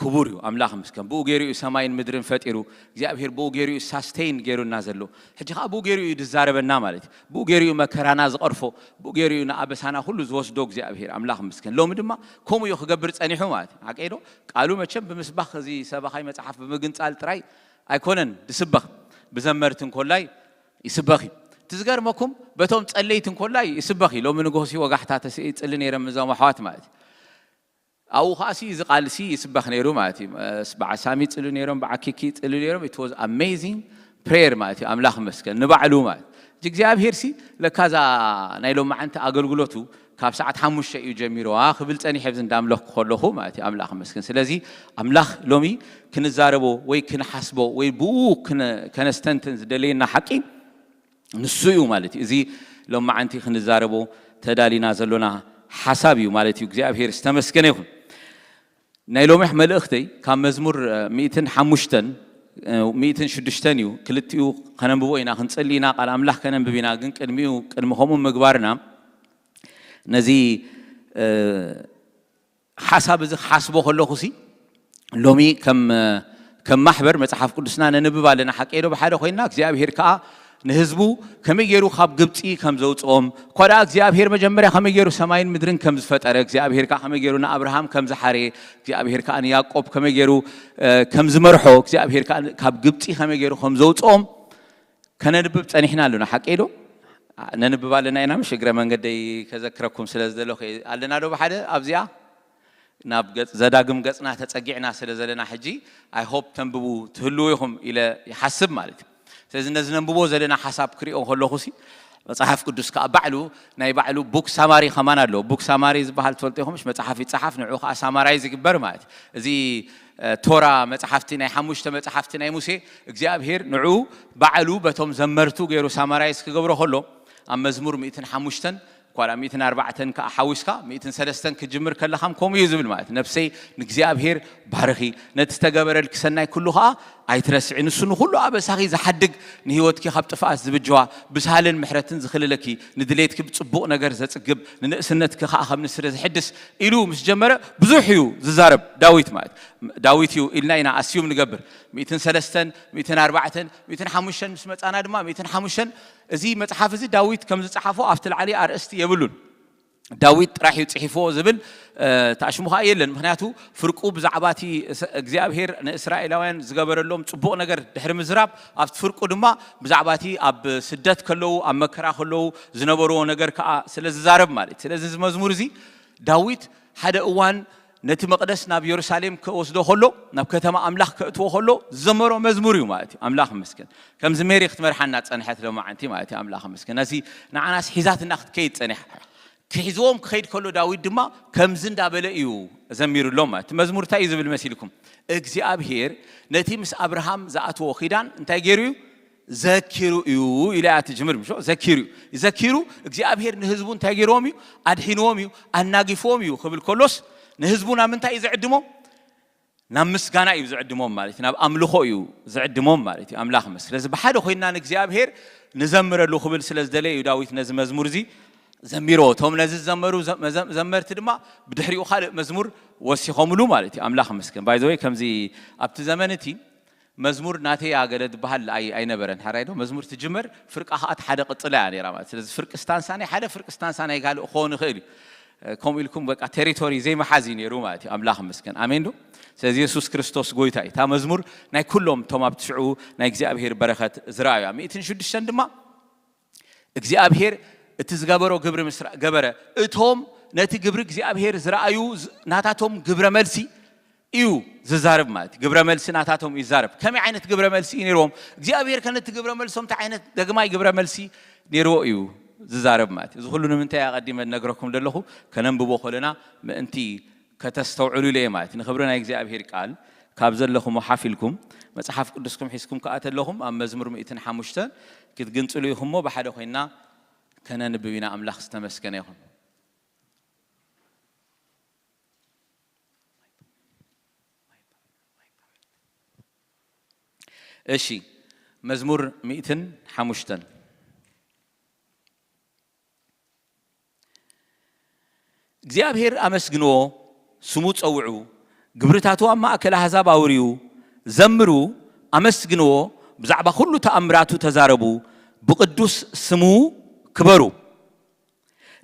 ክቡር እዩ ኣምላኽ ምስከን ብኡ ገይሩ እዩ ሰማይን ምድርን ፈጢሩ እግዚኣብሄር ብኡ ገይሩ እዩ ሳስተይን ገይሩና ዘሎ ሕጂ ከዓ ብኡ ገይሩ እዩ ዝዛረበና ማለት እዩ ብኡ ገይሩ እዩ መከራና ዝቐርፎ ብኡ ገይሩ እዩ ንኣበሳና ኩሉ ዝወስዶ እግዚኣብሄር ኣምላኽ ምስከን ሎሚ ድማ ከምኡ እዩ ክገብር ጸኒሑ ማለት እዩ ሓቀይ ዶ ቃሉ መቸም ብምስባኽ እዚ ሰባኻይ መጽሓፍ ብምግንጻል ጥራይ ኣይኮነን ዝስበኽ ብዘመርቲ እንኮላይ ይስበኽ እዩ እቲ ዝገርመኩም በቶም ጸለይቲ እንኮላይ ይስበኽ እዩ ሎሚ ንጎሲ ወጋሕታ ተስኢ ጽሊ ነይረ ምዞም ኣሕዋት ማለት እዩ ኣብኡ ከዓ ሲ እዚ ቃል ሲ ይስበኽ ነይሩ ማለት እዩ በዓል ሳሚ ይፅሉ ነይሮም በዓል ኪኪ ይፅሉ ነይሮም it was amazing prayer ማለት እዩ ኣምላኽ መስገን ንባዕሉ ማለት እቲ እግዚኣብሄር ሲ ለካ እዛ ናይ ሎማዓንቲ ኣገልግሎቱ ካብ ሰዓት ሓሙሽተ እዩ ጀሚርዋ ክብል ፀኒሕ ኣብዚ እንዳምለኽኩ ከለኹ ማለት እዩ ኣምላኽ መስገን ስለዚ ኣምላኽ ሎሚ ክንዛረቦ ወይ ክንሓስቦ ወይ ብኡ ከነስተንትን ዝደለየና ሓቂ ንሱ እዩ ማለት እዩ እዚ ሎማዓንቲ ክንዛረቦ ተዳሊና ዘሎና ሓሳብ እዩ ማለት እዩ እግዚኣብሔር ዝተመስገነ ይኹን ናይ ሎሚሕ መልእኽተይ ካብ መዝሙር ሚእትን ሓሙሽተን ሚእትን ሽዱሽተን እዩ ክልቲኡ ከነንብቦ ኢና ክንፅሊ ኢና ቃል ኣምላኽ ከነንብብ ኢና ግን ቅድሚኡ ቅድሚ ከምኡ ምግባርና ነዚ ሓሳብ እዚ ክሓስቦ ከለኹ ሲ ሎሚ ከም ከም ማሕበር መጽሓፍ ቅዱስና ነንብብ ኣለና ሓቀ ዶ ብሓደ ኮይንና እግዚኣብሄር ከዓ ንህዝቡ ከመይ ገይሩ ካብ ግብፂ ከም ዘውፅኦም እኳ ደኣ እግዚኣብሄር መጀመርያ ከመይ ገይሩ ሰማይን ምድርን ከም ዝፈጠረ እግዚኣብሄር ከዓ ከመይ ገይሩ ንኣብርሃም ከም ዝሓረየ እግዚኣብሄር ከዓ ንያዕቆብ ከመይ ገይሩ ከም ዝመርሖ እግዚኣብሄር ከዓ ካብ ግብፂ ከመይ ገይሩ ከም ዘውፅኦም ከነንብብ ጸኒሕና ኣሉና ሓቀይ ዶ ነንብብ ኣለና ኢና ምሽ እግረ መንገደይ ከዘክረኩም ስለ ዝደለኹ ኣለና ዶ ብሓደ ኣብዚኣ ናብ ገጽ ዘዳግም ገጽና ተጸጊዕና ስለ ዘለና ሕጂ I hope ተንብቡ ትህልዉ ኢኹም ኢለ ይሓስብ ማለት እዩ ስለዚ ነዚ ነንብቦ ዘለና ሓሳብ ክሪኦ ከለኹ ሲ መጽሓፍ ቅዱስ ከዓ ባዕሉ ናይ ባዕሉ book summary ከማን ኣለዎ book summary ዝበሃል ትፈልጡ ኢኹም መጽሓፍ ይጸሓፍ ንዑ ከዓ ሳማራይ ዝግበር ማለት እዩ እዚ ቶራ መጽሓፍቲ ናይ ሓሙሽተ መጽሓፍቲ ናይ ሙሴ እግዚኣብሄር ንዑ ባዕሉ በቶም ዘመርቱ ገይሩ ሳማራይዝ ክገብሮ ከሎ ኣብ መዝሙር ሚእትን ሓሙሽተን ኳላ ሚእትን ኣርባዕተን ከዓ ሓዊስካ ሚእትን ሰለስተን ክጅምር ከለኻም ከምኡ እዩ ዝብል ማለት ነፍሰይ ንእግዚኣብሄር ባርኺ ነቲ ዝተገበረልኪ ሰናይ ኩሉ ከዓ ኣይትረስዒ ንሱ ንኩሉ ኣበሳኺ ዝሓድግ ንህይወትኪ ካብ ጥፍኣት ዝብጅዋ ብሳልን ምሕረትን ዝኽልለኪ ንድሌትኪ ብፅቡቕ ነገር ዘፅግብ ንንእስነትኪ ከዓ ከም ንስሪ ዝሕድስ ኢሉ ምስ ጀመረ ብዙሕ እዩ ዝዛረብ ዳዊት ማለት ዳዊት እዩ ኢልና ኢና ኣስዩም ንገብር ሚእትን ሰለስተን ሚእትን ኣርባዕተን ሚእትን ሓሙሽተን ምስ መፃና ድማ ሚእትን ሓሙሽተን እዚ መፅሓፍ እዚ ዳዊት ከም ዝፀሓፎ ኣብቲ ላዕሊ ኣርእስቲ የብሉን ዳዊት ጥራሕ እዩ ፅሒፍዎ ዝብል ተኣሽሙ ከዓ የለን ምክንያቱ ፍርቁ ብዛዕባ እቲ እግዚኣብሄር ንእስራኤላውያን ዝገበረሎም ፅቡቕ ነገር ድሕሪ ምዝራብ ኣብቲ ፍርቁ ድማ ብዛዕባ እቲ ኣብ ስደት ከለዉ ኣብ መከራ ከለዉ ዝነበርዎ ነገር ከዓ ስለ ዝዛረብ ማለት ስለዚ እዚ መዝሙር እዚ ዳዊት ሓደ እዋን ነቲ መቕደስ ናብ የሩሳሌም ክወስዶ ከሎ ናብ ከተማ ኣምላኽ ከእትዎ ከሎ ዝዘመሮ መዝሙር እዩ ማለት እዩ ኣምላኽ መስገን ከምዚ ሜሪ ክትመርሓና ፀንሐት ሎማዓንቲ ማለት እዩ ኣምላኽ መስገን ነዚ ንዓናስ ሒዛትና ክትከይድ ፀኒሓ ክሒዝዎም ክኸይድ ከሎ ዳዊት ድማ ከምዚ እንዳበለ እዩ ዘሚሩሎም ማለት መዝሙር እንታይ እዩ ዝብል መሲልኩም እግዚኣብሄር ነቲ ምስ ኣብርሃም ዝኣትዎ ኪዳን እንታይ ገይሩ እዩ ዘኪሩ እዩ ኢላ እያ ትጅምር ምሾ ዘኪሩ እዩ ዘኪሩ እግዚኣብሄር ንህዝቡ እንታይ ገይርዎም እዩ ኣድሒንዎም እዩ ኣናጊፍዎም እዩ ክብል ከሎስ ንህዝቡ ናብ ምንታይ እዩ ዝዕድሞም ናብ ምስጋና እዩ ዝዕድሞም ማለት እዩ ናብ ኣምልኾ እዩ ዝዕድሞም ማለት እዩ ኣምላኽ ምስ ስለዚ ብሓደ ኮይንና ንእግዚኣብሄር ንዘምረሉ ክብል ስለ ዝደለየ እዩ ዳዊት ነዚ መዝሙር እዚ ዘሚሮ እቶም ነዚ ዝዘመሩ ዘመርቲ ድማ ብድሕሪኡ ካልእ መዝሙር ወሲኾምሉ ማለት እዩ ኣምላኽ ምስክን ባይዘወይ ከምዚ ኣብቲ ዘመን እቲ መዝሙር ናተይ ኣገለ ዝበሃል ኣይነበረን ሓራይ ዶ መዝሙር ትጅመር ፍርቃ ከዓ ሓደ ቅፅላ እያ ነራ ማለት ስለዚ ፍርቂ ስታንሳ ናይ ሓደ ፍርቂ ስታንሳ ናይ ካልእ ክኸውን ይኽእል እዩ ከምኡ ኢልኩም በቃ ቴሪቶሪ ዘይመሓዝ እዩ ነይሩ ማለት እዩ። ኣምላኽ ይመስገን። ኣሜን ዶ? ስለዚ የሱስ ክርስቶስ ጎይታ እዩ። እታ መዝሙር ናይ ኩሎም እቶም ኣብቲ ሽዑ ናይ እግዚኣብሔር በረኸት ዝረኣዩ እያ። ሚእትን ሽዱሽተን ድማ እግዚኣብሔር እቲ ዝገበሮ ግብሪ ምስ ገበረ፣ እቶም ነቲ ግብሪ እግዚኣብሔር ዝረኣዩ ዝ- ናታቶም ግብረ መልሲ እዩ ዝዛረብ ማለት እዩ። ግብረ መልሲ ናታቶም እዩ ዝዛረብ። ከመይ ዓይነት ግብረ መልሲ እዩ ነይርዎም? እግዚኣብሔር ከ ነቲ ግብረ መልሶም እንታይ ዓይነት ደግማይ ግብረ መልሲ ነይርዎ እዩ ዝዛረብ ማለት እዩ። እዚ ኩሉ ንምንታይ ኣቐዲመ ዝነግረኩም ዘለኹ? ከነንብቦ ከለና ምእንቲ ከተስተውዕሉ ኢለ እየ ማለት እዩ። ንኽብሪ ናይ እግዚኣብሔር ቃል ካብ ዘለኹም ሓፍ ኢልኩም መጽሓፍ ቅዱስኩም ሒዝኩም ከኣ ተለኹም ኣብ መዝሙር ሚእትን ሓሙሽተን ክትግንጽሉ ኢኹም እሞ ብሓደ ኮይና ከነንብብ ኢና። ኣምላኽ ዝተመስገነ ይኹን። እሺ፣ መዝሙር ሚእትን ሓሙሽተን። እግዚኣብሔር ኣመስግንዎ፣ ስሙ ጸውዑ፣ ግብርታቱ ኣብ ማእከል ኣህዛብ ኣውርዩ፣ ዘምሩ፣ ኣመስግንዎ፣ ብዛዕባ ኩሉ ተኣምራቱ ተዛረቡ፣ ብቕዱስ ስሙ ክበሩ።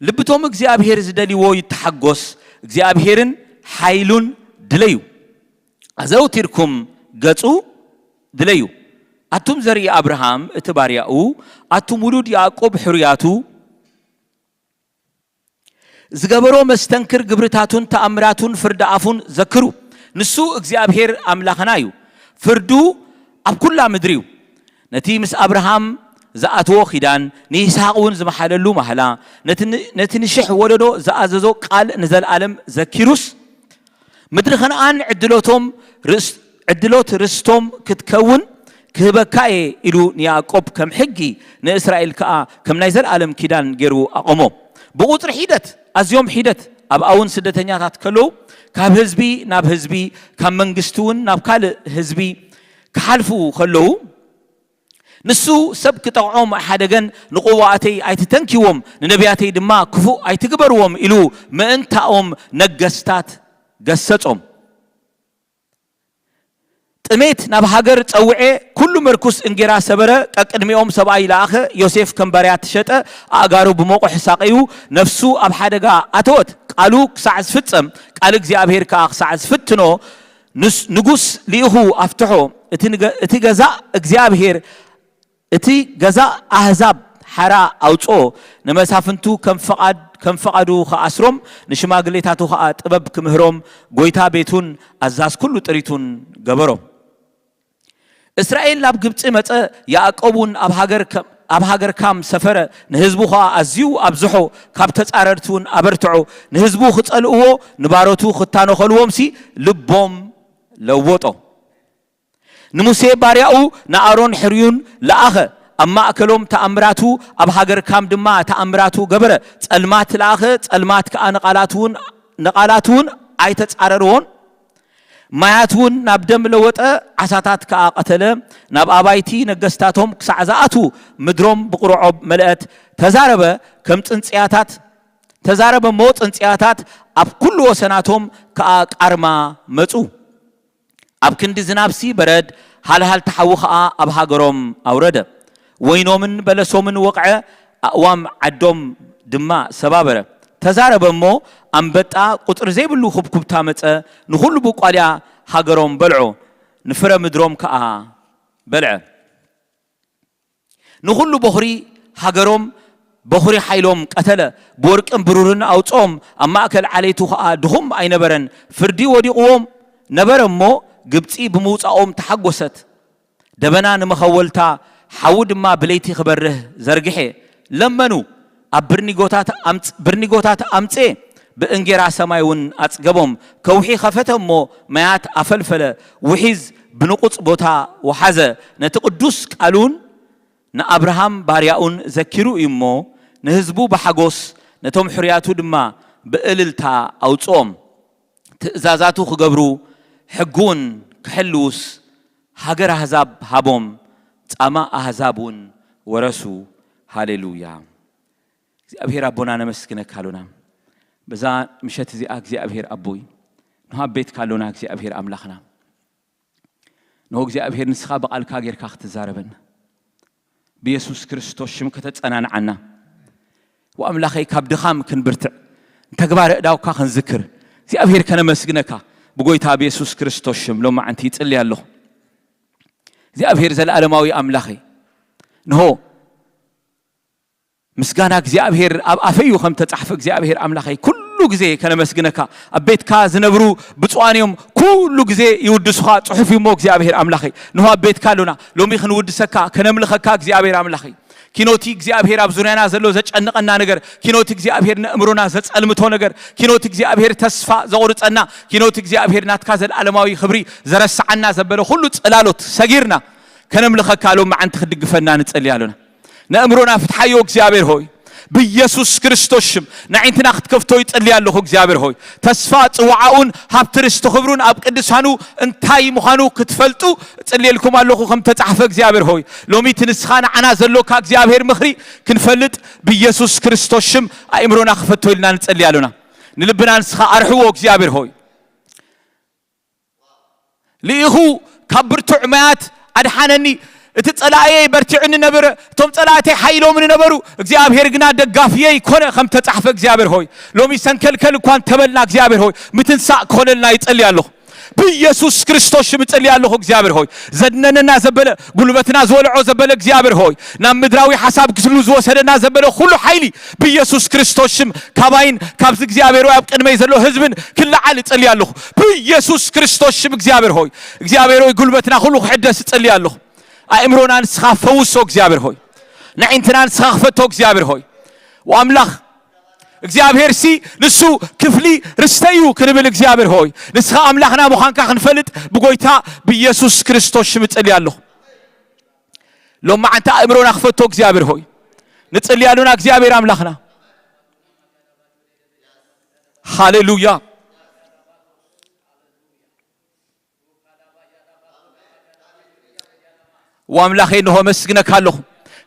ልብቶም እግዚኣብሔር ዝደልይዎ ይተሓጎስ፣ እግዚኣብሔርን ሓይሉን ድለዩ። ኣዘውቲርኩም ገጹ ድለዩ። ኣቱም ዘርኢ ኣብርሃም እቲ ባርያኡ፣ ኣቱም ውሉድ ያዕቆብ ሕሩያቱ፣ ዝገበሮ መስተንክር ግብርታቱን ተኣምራቱን ፍርዲ ኣፉን ዘክሩ። ንሱ እግዚኣብሔር ኣምላኽና እዩ፣ ፍርዱ ኣብ ኩላ ምድሪ እዩ። ነቲ ምስ ኣብርሃም ዝኣትዎ ኪዳን፣ ንይስሃቅ እውን ዝመሓለሉ ማህላ፣ ነቲ ን- ነቲ ንሽሕ ወለዶ ዝኣዘዞ ቃል ንዘለኣለም ዘኪሩስ፣ ምድሪ ከነኣን ዕድሎቶም ርስ- ዕድሎት ርስቶም ክትከውን ክህበካ እየ ኢሉ ንያዕቆብ ከም ሕጊ ንእስራኤል ከኣ ከም ናይ ዘለኣለም ኪዳን ገይሩ ኣቆሞ። ብቑጽሪ ሒደት፣ ኣዝዮም ሒደት ኣብኣ እውን ስደተኛታት ከለዉ ካብ ህዝቢ ናብ ህዝቢ ካብ መንግስቲ እውን ናብ ካልእ ህዝቢ ክሓልፉ ከለዉ ንሱ ሰብ ክጠቕዖም ኣይሓደገን። ንቕዋኣተይ ኣይትተንኪዎም፣ ንነቢያተይ ድማ ክፉእ ኣይትግበርዎም ኢሉ ምእንታኦም ነገስታት ገሰጾም። ጥሜት ናብ ሃገር ጸውዔ፣ ኩሉ መርኩስ እንጌራ ሰበረ፣ ቀቅድሚኦም ሰብኣይ ለኣኸ፣ ዮሴፍ ከም ባርያ ተሸጠ፣ ኣእጋሩ ብመቑሕ ሳቐዩ፣ ነፍሱ ኣብ ሓደጋ ኣተወት። ቃሉ ክሳዕ ዝፍጸም፣ ቃል እግዚኣብሔር ከኣ ክሳዕ ዝፍትኖ፣ ንስ- ንጉስ ልኢኹ ኣፍትሖ። እቲ ንገ- እቲ ገዛእ እግዚኣብሔር እቲ ገዛእ ኣህዛብ ሓራ ኣውጽኦ፣ ንመሳፍንቱ ከም ፍቓድ ከም ፍቓዱ ክኣስሮም፣ ንሽማግሌታቱ ኸኣ ጥበብ ክምህሮም፣ ጐይታ ቤቱን ኣዛዝ ኩሉ ጥሪቱን ገበሮ። እስራኤል ናብ ግብጺ መጸ፣ ያዕቆብ እውን ኣብ ሃገር ከ- ኣብ ሃገር ካም ሰፈረ፣ ንህዝቡ ኸኣ ኣዝዩ ኣብዝሖ፣ ካብ ተጻረርቲ እውን ኣበርትዖ። ንህዝቡ ክጸልእዎ፣ ንባሮቱ ክታነኸልዎምሲ ልቦም ለወጦ። ንሙሴ ባርያኡ ንኣሮን ሕርዩን ለኣኸ። ኣብ ማእከሎም ተኣምራቱ፣ ኣብ ሃገር ካም ድማ ተኣምራቱ ገበረ። ጸልማት ለኣኸ፣ ጸልማት ከኣ ንቓላቱ እውን ንቓላቱ እውን ኣይተጻረርዎን። ማያት እውን ናብ ደም ለወጠ፣ ዓሳታት ከኣ ቀተለ። ናብ ኣባይቲ ነገስታቶም ክሳዕ ዝኣቱ ምድሮም ብቕርዖብ መለአት። ተዛረበ ከም ጽንጽያታት ተዛረበ እሞ ጽንጽያታት ኣብ ኩሉ ወሰናቶም ከኣ ቃርማ መጹ። ኣብ ክንዲ ዝናብሲ በረድ፣ ሃልሃልቲ ሓዊ ኸኣ ኣብ ሃገሮም ኣውረደ። ወይኖምን በለሶምን ወቕዐ፣ ኣእዋም ዓዶም ድማ ሰባበረ። ተዛረበ እሞ ኣንበጣ ቁጽሪ ዘይብሉ ኩብኩብታ መጸ፣ ንኹሉ ብቋልያ ሃገሮም በልዖ፣ ንፍረ ምድሮም ከኣ በልዐ። ንኹሉ በኹሪ ሃገሮም በኹሪ ሓይሎም ቀተለ። ብወርቅን ብሩርን ኣውጽኦም፣ ኣብ ማእከል ዓሌቱ ኸኣ ድኹም ኣይነበረን። ፍርዲ ወዲቕዎም ነበረ እሞ፣ ግብጺ ብምውጻኦም ተሓጎሰት። ደበና ንመኸወልታ፣ ሓዊ ድማ ብለይቲ ክበርህ ዘርግሐ። ለመኑ፣ ኣብ ብርኒጎታት ኣምጽ- ብርኒጎታት ኣምጽኤ፣ ብእንጌራ ሰማይ እውን ኣጽገቦም። ከውሒ ኸፈተ እሞ ማያት ኣፈልፈለ፣ ውሒዝ ብንቑጽ ቦታ ወሓዘ። ነቲ ቅዱስ ቃሉን ንኣብርሃም ባርያኡን ዘኪሩ እዩ እሞ፣ ንህዝቡ ብሓጎስ፣ ነቶም ሕሩያቱ ድማ ብእልልታ ኣውጽኦም። ትእዛዛቱ ክገብሩ፣ ሕጉ እውን ክሕልዉስ፣ ሃገር ኣህዛብ ሃቦም፣ ጻማ ኣህዛብ እውን ወረሱ። ሃሌሉያ። እግዚኣብሔር ኣቦና ነመስግነካ ኣሎና። በዛ ምሸት እዚኣ እግዚኣብሔር ኣቦይ፣ ንሃብ ቤትካ ኣሎና እግዚኣብሔር ኣምላኽና። ንሆ እግዚኣብሔር ንስኻ ብቓልካ ጌርካ ክትዛረበና፣ ብየሱስ ክርስቶስ ሽም ከተጸናንዓና። ወኣምላኸይ ካብ ድኻም ክንብርትዕ፣ ተግባረ እዳውካ ክንዝክር እግዚኣብሔር ከነመስግነካ ብጎይታ ብየሱስ ክርስቶስ ሽም ሎማዓንቲ ይጽሊ ኣለኹ። እግዚኣብሔር ዘለዓለማዊ ኣምላኸይ፣ ንሆ ምስጋና እግዚኣብሔር ኣብ ኣፈይ እዩ ከም ተጻሕፈ እግዚኣብሔር ኣምላኸይ ኩሉ ግዜ ከነመስግነካ። ኣብ ቤትካ ዝነብሩ ብፁዓን እዮም፣ ኩሉ ግዜ ይውድሱኻ፣ ጽሑፍ እዩ እሞ እግዚኣብሔር ኣምላኸይ። ንሆ ኣብ ቤትካ ኣሎና፣ ሎሚ ክንውድሰካ፣ ከነምልኸካ እግዚኣብሔር ኣምላኸይ። ኪኖቲ እግዚኣብሔር ኣብ ዙርያና ዘሎ ዘጨንቐና ነገር፣ ኪኖቲ እግዚኣብሔር ነእምሮና ዘጸልምቶ ነገር፣ ኪኖቲ እግዚኣብሔር ተስፋ ዘቑርጸና፣ ኪኖቲ እግዚኣብሔር ናትካ ዘለዓለማዊ ክብሪ ዘረስዓና ዘበለ ኩሉ ጽላሎት ሰጊርና ከነምልኸካ ሎም መዓንቲ ክትድግፈና ንጸሊ ኣሎና። ነእምሮና ፍትሓዮ እግዚኣብሔር ሆይ። ብኢየሱስ ክርስቶስ ሽም ንዒንትና ክትከፍቶ ይጸሊ ኣለኹ እግዚኣብሔር ሆይ። ተስፋ ጽዋዓኡን ሃብቲ ርስቲ ክብሩን ኣብ ቅዱሳኑ እንታይ ምዃኑ ክትፈልጡ እጽልየልኩም ኣለኹ ከም ተጻሕፈ እግዚኣብሔር ሆይ። ሎሚ እቲ ንስኻ ንዓና ዘሎካ እግዚኣብሔር ምኽሪ ክንፈልጥ ብኢየሱስ ክርስቶስ ሽም ኣእምሮና ክፈቶ ኢልና ንጸሊ ኣሎና። ንልብና ንስኻ ኣርሕዎ እግዚኣብሔር ሆይ። ልኢኹ ካብ ብርቱዕ ማያት ኣድሓነኒ። እቲ ጸላእየይ በርቲዑኒ ነበረ፣ እቶም ጸላእተይ ሓይሎምኒ ነበሩ፣ እግዚኣብሔር ግና ደጋፍየይ ኮነ ከም ተጻሕፈ እግዚኣብሔር ሆይ። ሎሚ ሰንከልከል እኳ እንተበልና እግዚኣብሔር ሆይ ምትንሳእ ክኾነልና ይጸሊ ኣለኹ። ብኢየሱስ ክርስቶስ ሽም እጸሊ ኣለኹ እግዚኣብሔር ሆይ። ዘድነነና ዘበለ፣ ጉልበትና ዝወልዖ ዘበለ እግዚኣብሔር ሆይ፣ ናብ ምድራዊ ሓሳብ ክስሉ ዝወሰደና ዘበለ ኩሉ ሓይሊ ብኢየሱስ ክርስቶስ ሽም ካባይን ካብዚ እግዚኣብሔር ሆይ ኣብ ቅድመይ ዘሎ ህዝብን ክለዓል እጸሊ ኣለኹ። ብኢየሱስ ክርስቶስ ሽም እግዚኣብሔር ሆይ፣ እግዚኣብሔር ሆይ ጉልበትና ኩሉ ክሕደስ እጸሊ ኣለኹ። ኣእምሮና ንስኻ ፈውሶ እግዚኣብሔር ሆይ። ንዒንትና ንስኻ ክፈቶ እግዚኣብሔር ሆይ። ወኣምላኽ እግዚኣብሔር ሲ ንሱ ክፍሊ ርስተይ እዩ ክንብል እግዚኣብሔር ሆይ። ንስኻ ኣምላኽና ምዃንካ ክንፈልጥ ብጎይታ ብኢየሱስ ክርስቶስ ሽም እጸሊ ኣለኹ። ሎም መዓንቲ ኣእምሮና ክፈቶ እግዚኣብሔር ሆይ። ንጸሊ ኣሎና እግዚኣብሔር ኣምላኽና። ሃሌሉያ። ወኣምላኸይ ንሆ መስግነካ ኣለኹ።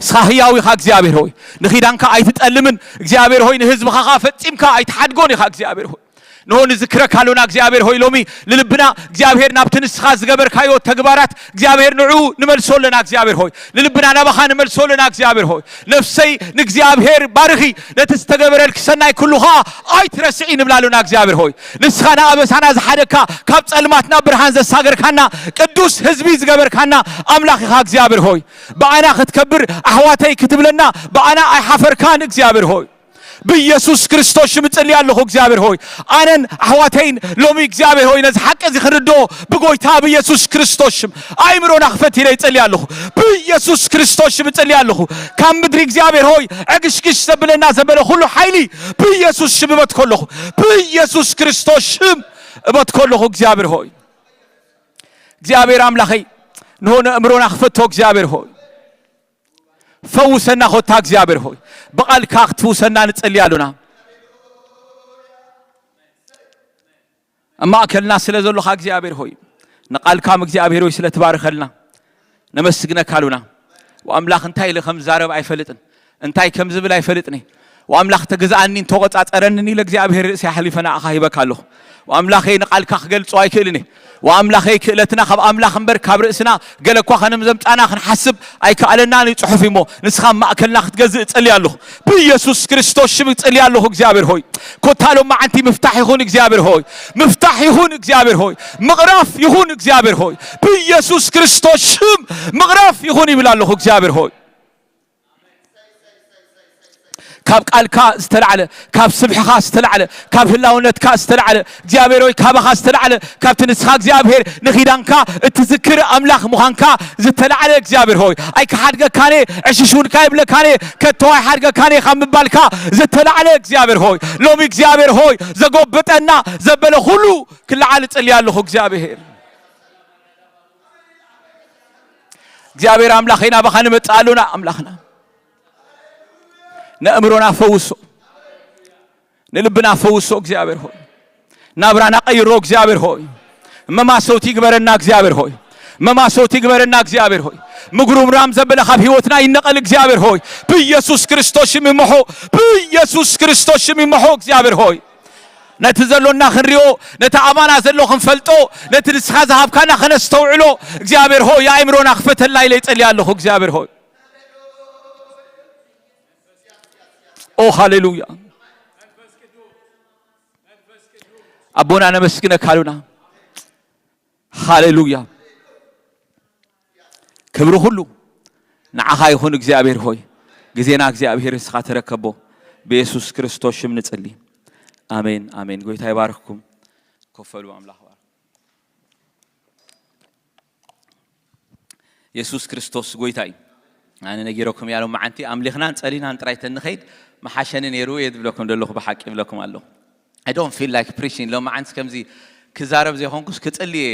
ንስኻ ህያው ኢኻ እግዚኣብሔር ሆይ። ንኺዳንካ ኣይትጠልምን እግዚኣብሔር ሆይ። ንህዝብኻ ኸኣ ፈጺምካ ኣይትሓድጎን ኢኻ እግዚኣብሔር ሆይ። ንሆ ንዝክረካ ኣሎና እግዚኣብሔር ሆይ። ሎሚ ንልብና እግዚኣብሔር ናብቲ ንስኻ ዝገበርካዮ ተግባራት እግዚኣብሔር ንዑ ንመልሶ ኣለና እግዚኣብሔር ሆይ። ንልብና ናባኻ ንመልሶ ኣለና እግዚኣብሔር ሆይ። ነፍሰይ ንእግዚኣብሔር ባርኺ፣ ነቲ ዝተገበረልኪ ሰናይ ኩሉ ኸኣ ኣይትረስዒ ንብላ ኣሎና እግዚኣብሔር ሆይ። ንስኻ ንኣበሳና ዝሓደግካ፣ ካብ ጸልማት ናብ ብርሃን ዘሳገርካና፣ ቅዱስ ህዝቢ ዝገበርካና ኣምላኽ ኢኻ እግዚኣብሔር ሆይ። ብኣና ክትከብር ኣሕዋተይ ክትብለና ብኣና ኣይሓፈርካን እግዚኣብሔር ሆይ። ብኢየሱስ ክርስቶስ ሽም እጽሊ ኣለኹ እግዚኣብሔር ሆይ። ኣነን ኣሕዋተይን ሎሚ እግዚኣብሔር ሆይ ነዚ ሓቂ እዚ ክንርድኦ ብጎይታ ብኢየሱስ ክርስቶስ ሽም ኣእምሮና ክፈት ኢለ ይጸሊ ኣለኹ። ብኢየሱስ ክርስቶስ ሽም እጸሊ ኣለኹ። ካብ ምድሪ እግዚኣብሔር ሆይ ዕግሽግሽ ዘብለና ዘበለ ኩሉ ሓይሊ ብኢየሱስ ሽም እበትኮ ኣለኹ። ብኢየሱስ ክርስቶስ ሽም እበትኮ ኣለኹ እግዚኣብሔር ሆይ። እግዚኣብሔር ኣምላኸይ ንሆነ ኣእምሮና ክፈቶ እግዚኣብሔር ሆይ። ፈውሰና ኾታ እግዚኣብሔር ሆይ። ብቓልካ ክትፍውሰና ንጸሊ ኣሎና። ኣብ ማእከልና ስለ ዘሎኻ እግዚኣብሔር ሆይ። ንቓልካም እግዚኣብሔር ሆይ ስለ ትባርኸልና። ነመስግነካ ኣሉና። ወኣምላኽ እንታይ ኢለ ከም ዝዛረብ ኣይፈልጥን። እንታይ ከም ዝብል ኣይፈልጥን። ወኣምላኽ ተገዝኣኒ እንተቆጻጸረኒ ኢለ እግዚኣብሔር ርእሲ ኣሕሊፈ ንኣኻ ሂበካ ኣለኹ። ወኣምላኸይ ንቓልካ ክገልጾ ኣይክእልን እየ። ወኣምላኸይ ክእለትና ካብ ኣምላኽ እምበር ካብ ርእስና ገለ እኳ ከነም ዘምጻና ክንሓስብ ኣይከኣለናን እዩ ጽሑፍ እሞ ንስኻ ኣብ ማእከልና ክትገዝእ እጸሊ ኣለኹ። ብኢየሱስ ክርስቶስ ሽም እጸሊ ኣለኹ እግዚኣብሔር ሆይ። ኮታ ሎም መዓንቲ ምፍታሕ ይኹን እግዚኣብሔር ሆይ። ምፍታሕ ይኹን እግዚኣብሔር ሆይ። ምቕራፍ ይኹን እግዚኣብሔር ሆይ። ብኢየሱስ ክርስቶስ ሽም ምቕራፍ ይኹን ይብል ኣለኹ እግዚኣብሔር ሆይ። ካብ ቃልካ ዝተላዕለ፣ ካብ ስብሕኻ ዝተላዕለ፣ ካብ ህላውነትካ ዝተላዕለ እግዚኣብሔር ሆይ፣ ካባኻ ዝተላዕለ፣ ካብቲ ንስኻ እግዚኣብሔር ንኺዳንካ እትዝክር ኣምላኽ ምዃንካ ዝተላዕለ እግዚኣብሔር ሆይ ኣይክሓድገካን እየ። ዕሽሽ እውን ካይብለካን እየ። ከቶ ኣይሓድገካን እየ ካብ ምባልካ ዝተላዕለ እግዚኣብሔር ሆይ ሎሚ እግዚኣብሔር ሆይ ዘጎበጠና ዘበለ ኩሉ ክለዓል እጽሊ ኣለኹ እግዚኣብሔር። እግዚኣብሔር ኣምላኸይ ናባኻ ንመጽእ ኣሎና ኣምላኽና። ነእምሮና ፈውሶ። ንልብና ፈውሶ እግዚኣብሔር ሆይ። ናብራና ቀይሮ እግዚኣብሔር ሆይ። መማሰውቲ ይግበረና እግዚኣብሔር ሆይ። መማሰውቲ ይግበረና እግዚኣብሔር ሆይ። ምጉርምራም ዘበለ ካብ ህይወትና ይነቐል እግዚኣብሔር ሆይ። ብኢየሱስ ክርስቶስ ሽም ይምሖ። ብኢየሱስ ክርስቶስ ሽም ይምሖ እግዚኣብሔር ሆይ። ነቲ ዘሎና ክንሪኦ ነቲ ኣባና ዘሎ ክንፈልጦ ነቲ ንስኻ ዝሃብካና ከነስተውዕሎ እግዚኣብሔር ሆይ የኣእምሮና ክፈተልና ኢለ ይጸልይ ኣለኹ እግዚኣብሔር ሆይ። ኦ ሃሌሉያ። ኣቦና ነመስግነካ ኣሉና። ሃሌሉያ። ክብሪ ኩሉ ንዓኻ ይኹን እግዚኣብሔር ሆይ። ግዜና እግዚኣብሔር ንስኻ ተረከቦ። ብየሱስ ክርስቶስ ሽም ንጽሊ። ኣሜን፣ ኣሜን። ጎይታ ይባርክኩም። ኮፈሉ ኣምላኽ ባርክ። የሱስ ክርስቶስ ጎይታ እዩ። ኣነ ነጊረኩም እያ ሎም መዓንቲ ኣምሊኽናን ጸሊናን ጥራይ ተንኸይድ መሓሸኒ ነይሩ እየ ዝብለኩም ዘለኹ ብሓቂ ይብለኩም ኣለኹ። I don't feel like preaching ሎም መዓንስ ከምዚ ክዛረብ ዘይኮንኩስ ክጽሊ እየ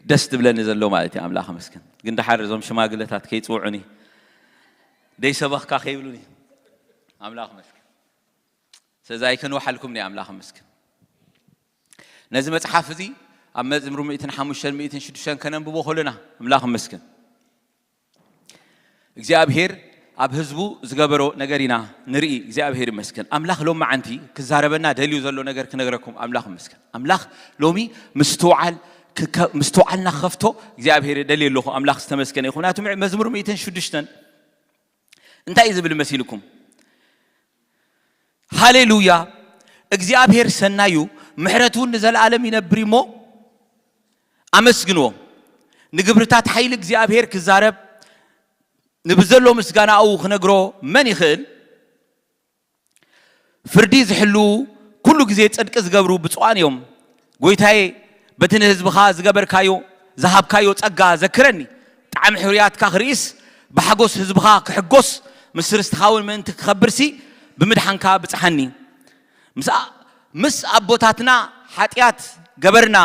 ደስ ዝብለኒ ዘሎ ማለት እዩ። ኣምላኽ መስገን። ግን ደሓር እዞም ሽማግለታት ከይጽውዑኒ ደይሰበኽካ ከይብሉኒ ኣምላኽ መስገን። ስለዚ ኣይከንውሓልኩም ኒ ኣምላኽ መስገን። ነዚ መጽሓፍ እዚ ኣብ መዝሙር ሚእትን ሓሙሽተን ሚእትን ሽዱሽተን ከነንብቦ ከለና ኣምላኽ መስገን እግዚኣብሔር ኣብ ህዝቡ ዝገበሮ ነገር ኢና ንርኢ። እግዚኣብሔር ይመስገን። ኣምላኽ ሎም መዓንቲ ክዛረበና ደልዩ ዘሎ ነገር ክነግረኩም ኣምላኽ ይመስገን። ኣምላኽ ሎሚ ምስትውዓል ክከ- ምስትውዓልና ክኸፍቶ እግዚኣብሔር ደልየ ኣለኹ። ኣምላኽ ዝተመስገነ ይኹን። ናቱ መዝሙር ሚእትን ሽዱሽተን እንታይ እዩ ዝብል መሲልኩም? ሃሌሉያ! እግዚኣብሔር ሰናዩ፣ ምሕረቱ እውን ንዘለኣለም ይነብር እሞ ኣመስግንዎ። ንግብርታት ሓይሊ እግዚኣብሔር ክዛረብ፣ ንብዘሎ ምስጋናኡ ክነግሮ መን ይኽእል? ፍርዲ ዝሕልዉ፣ ኩሉ ግዜ ጽድቂ ዝገብሩ ብፁዓን እዮም። ጎይታዬ፣ በቲ ንህዝብኻ ዝገበርካዮ፣ ዝሃብካዮ ጸጋ ዘክረኒ። ጣዕሚ ሕርያትካ ክርእይስ፣ ብሓጎስ ህዝብኻ ክሕጎስ፣ ምስ ርስትኻ እውን ምእንቲ ክኸብርሲ፣ ብምድሓንካ ብጽሓኒ። ምስ ኣ- ምስ ኣቦታትና ሓጢኣት ገበርና፣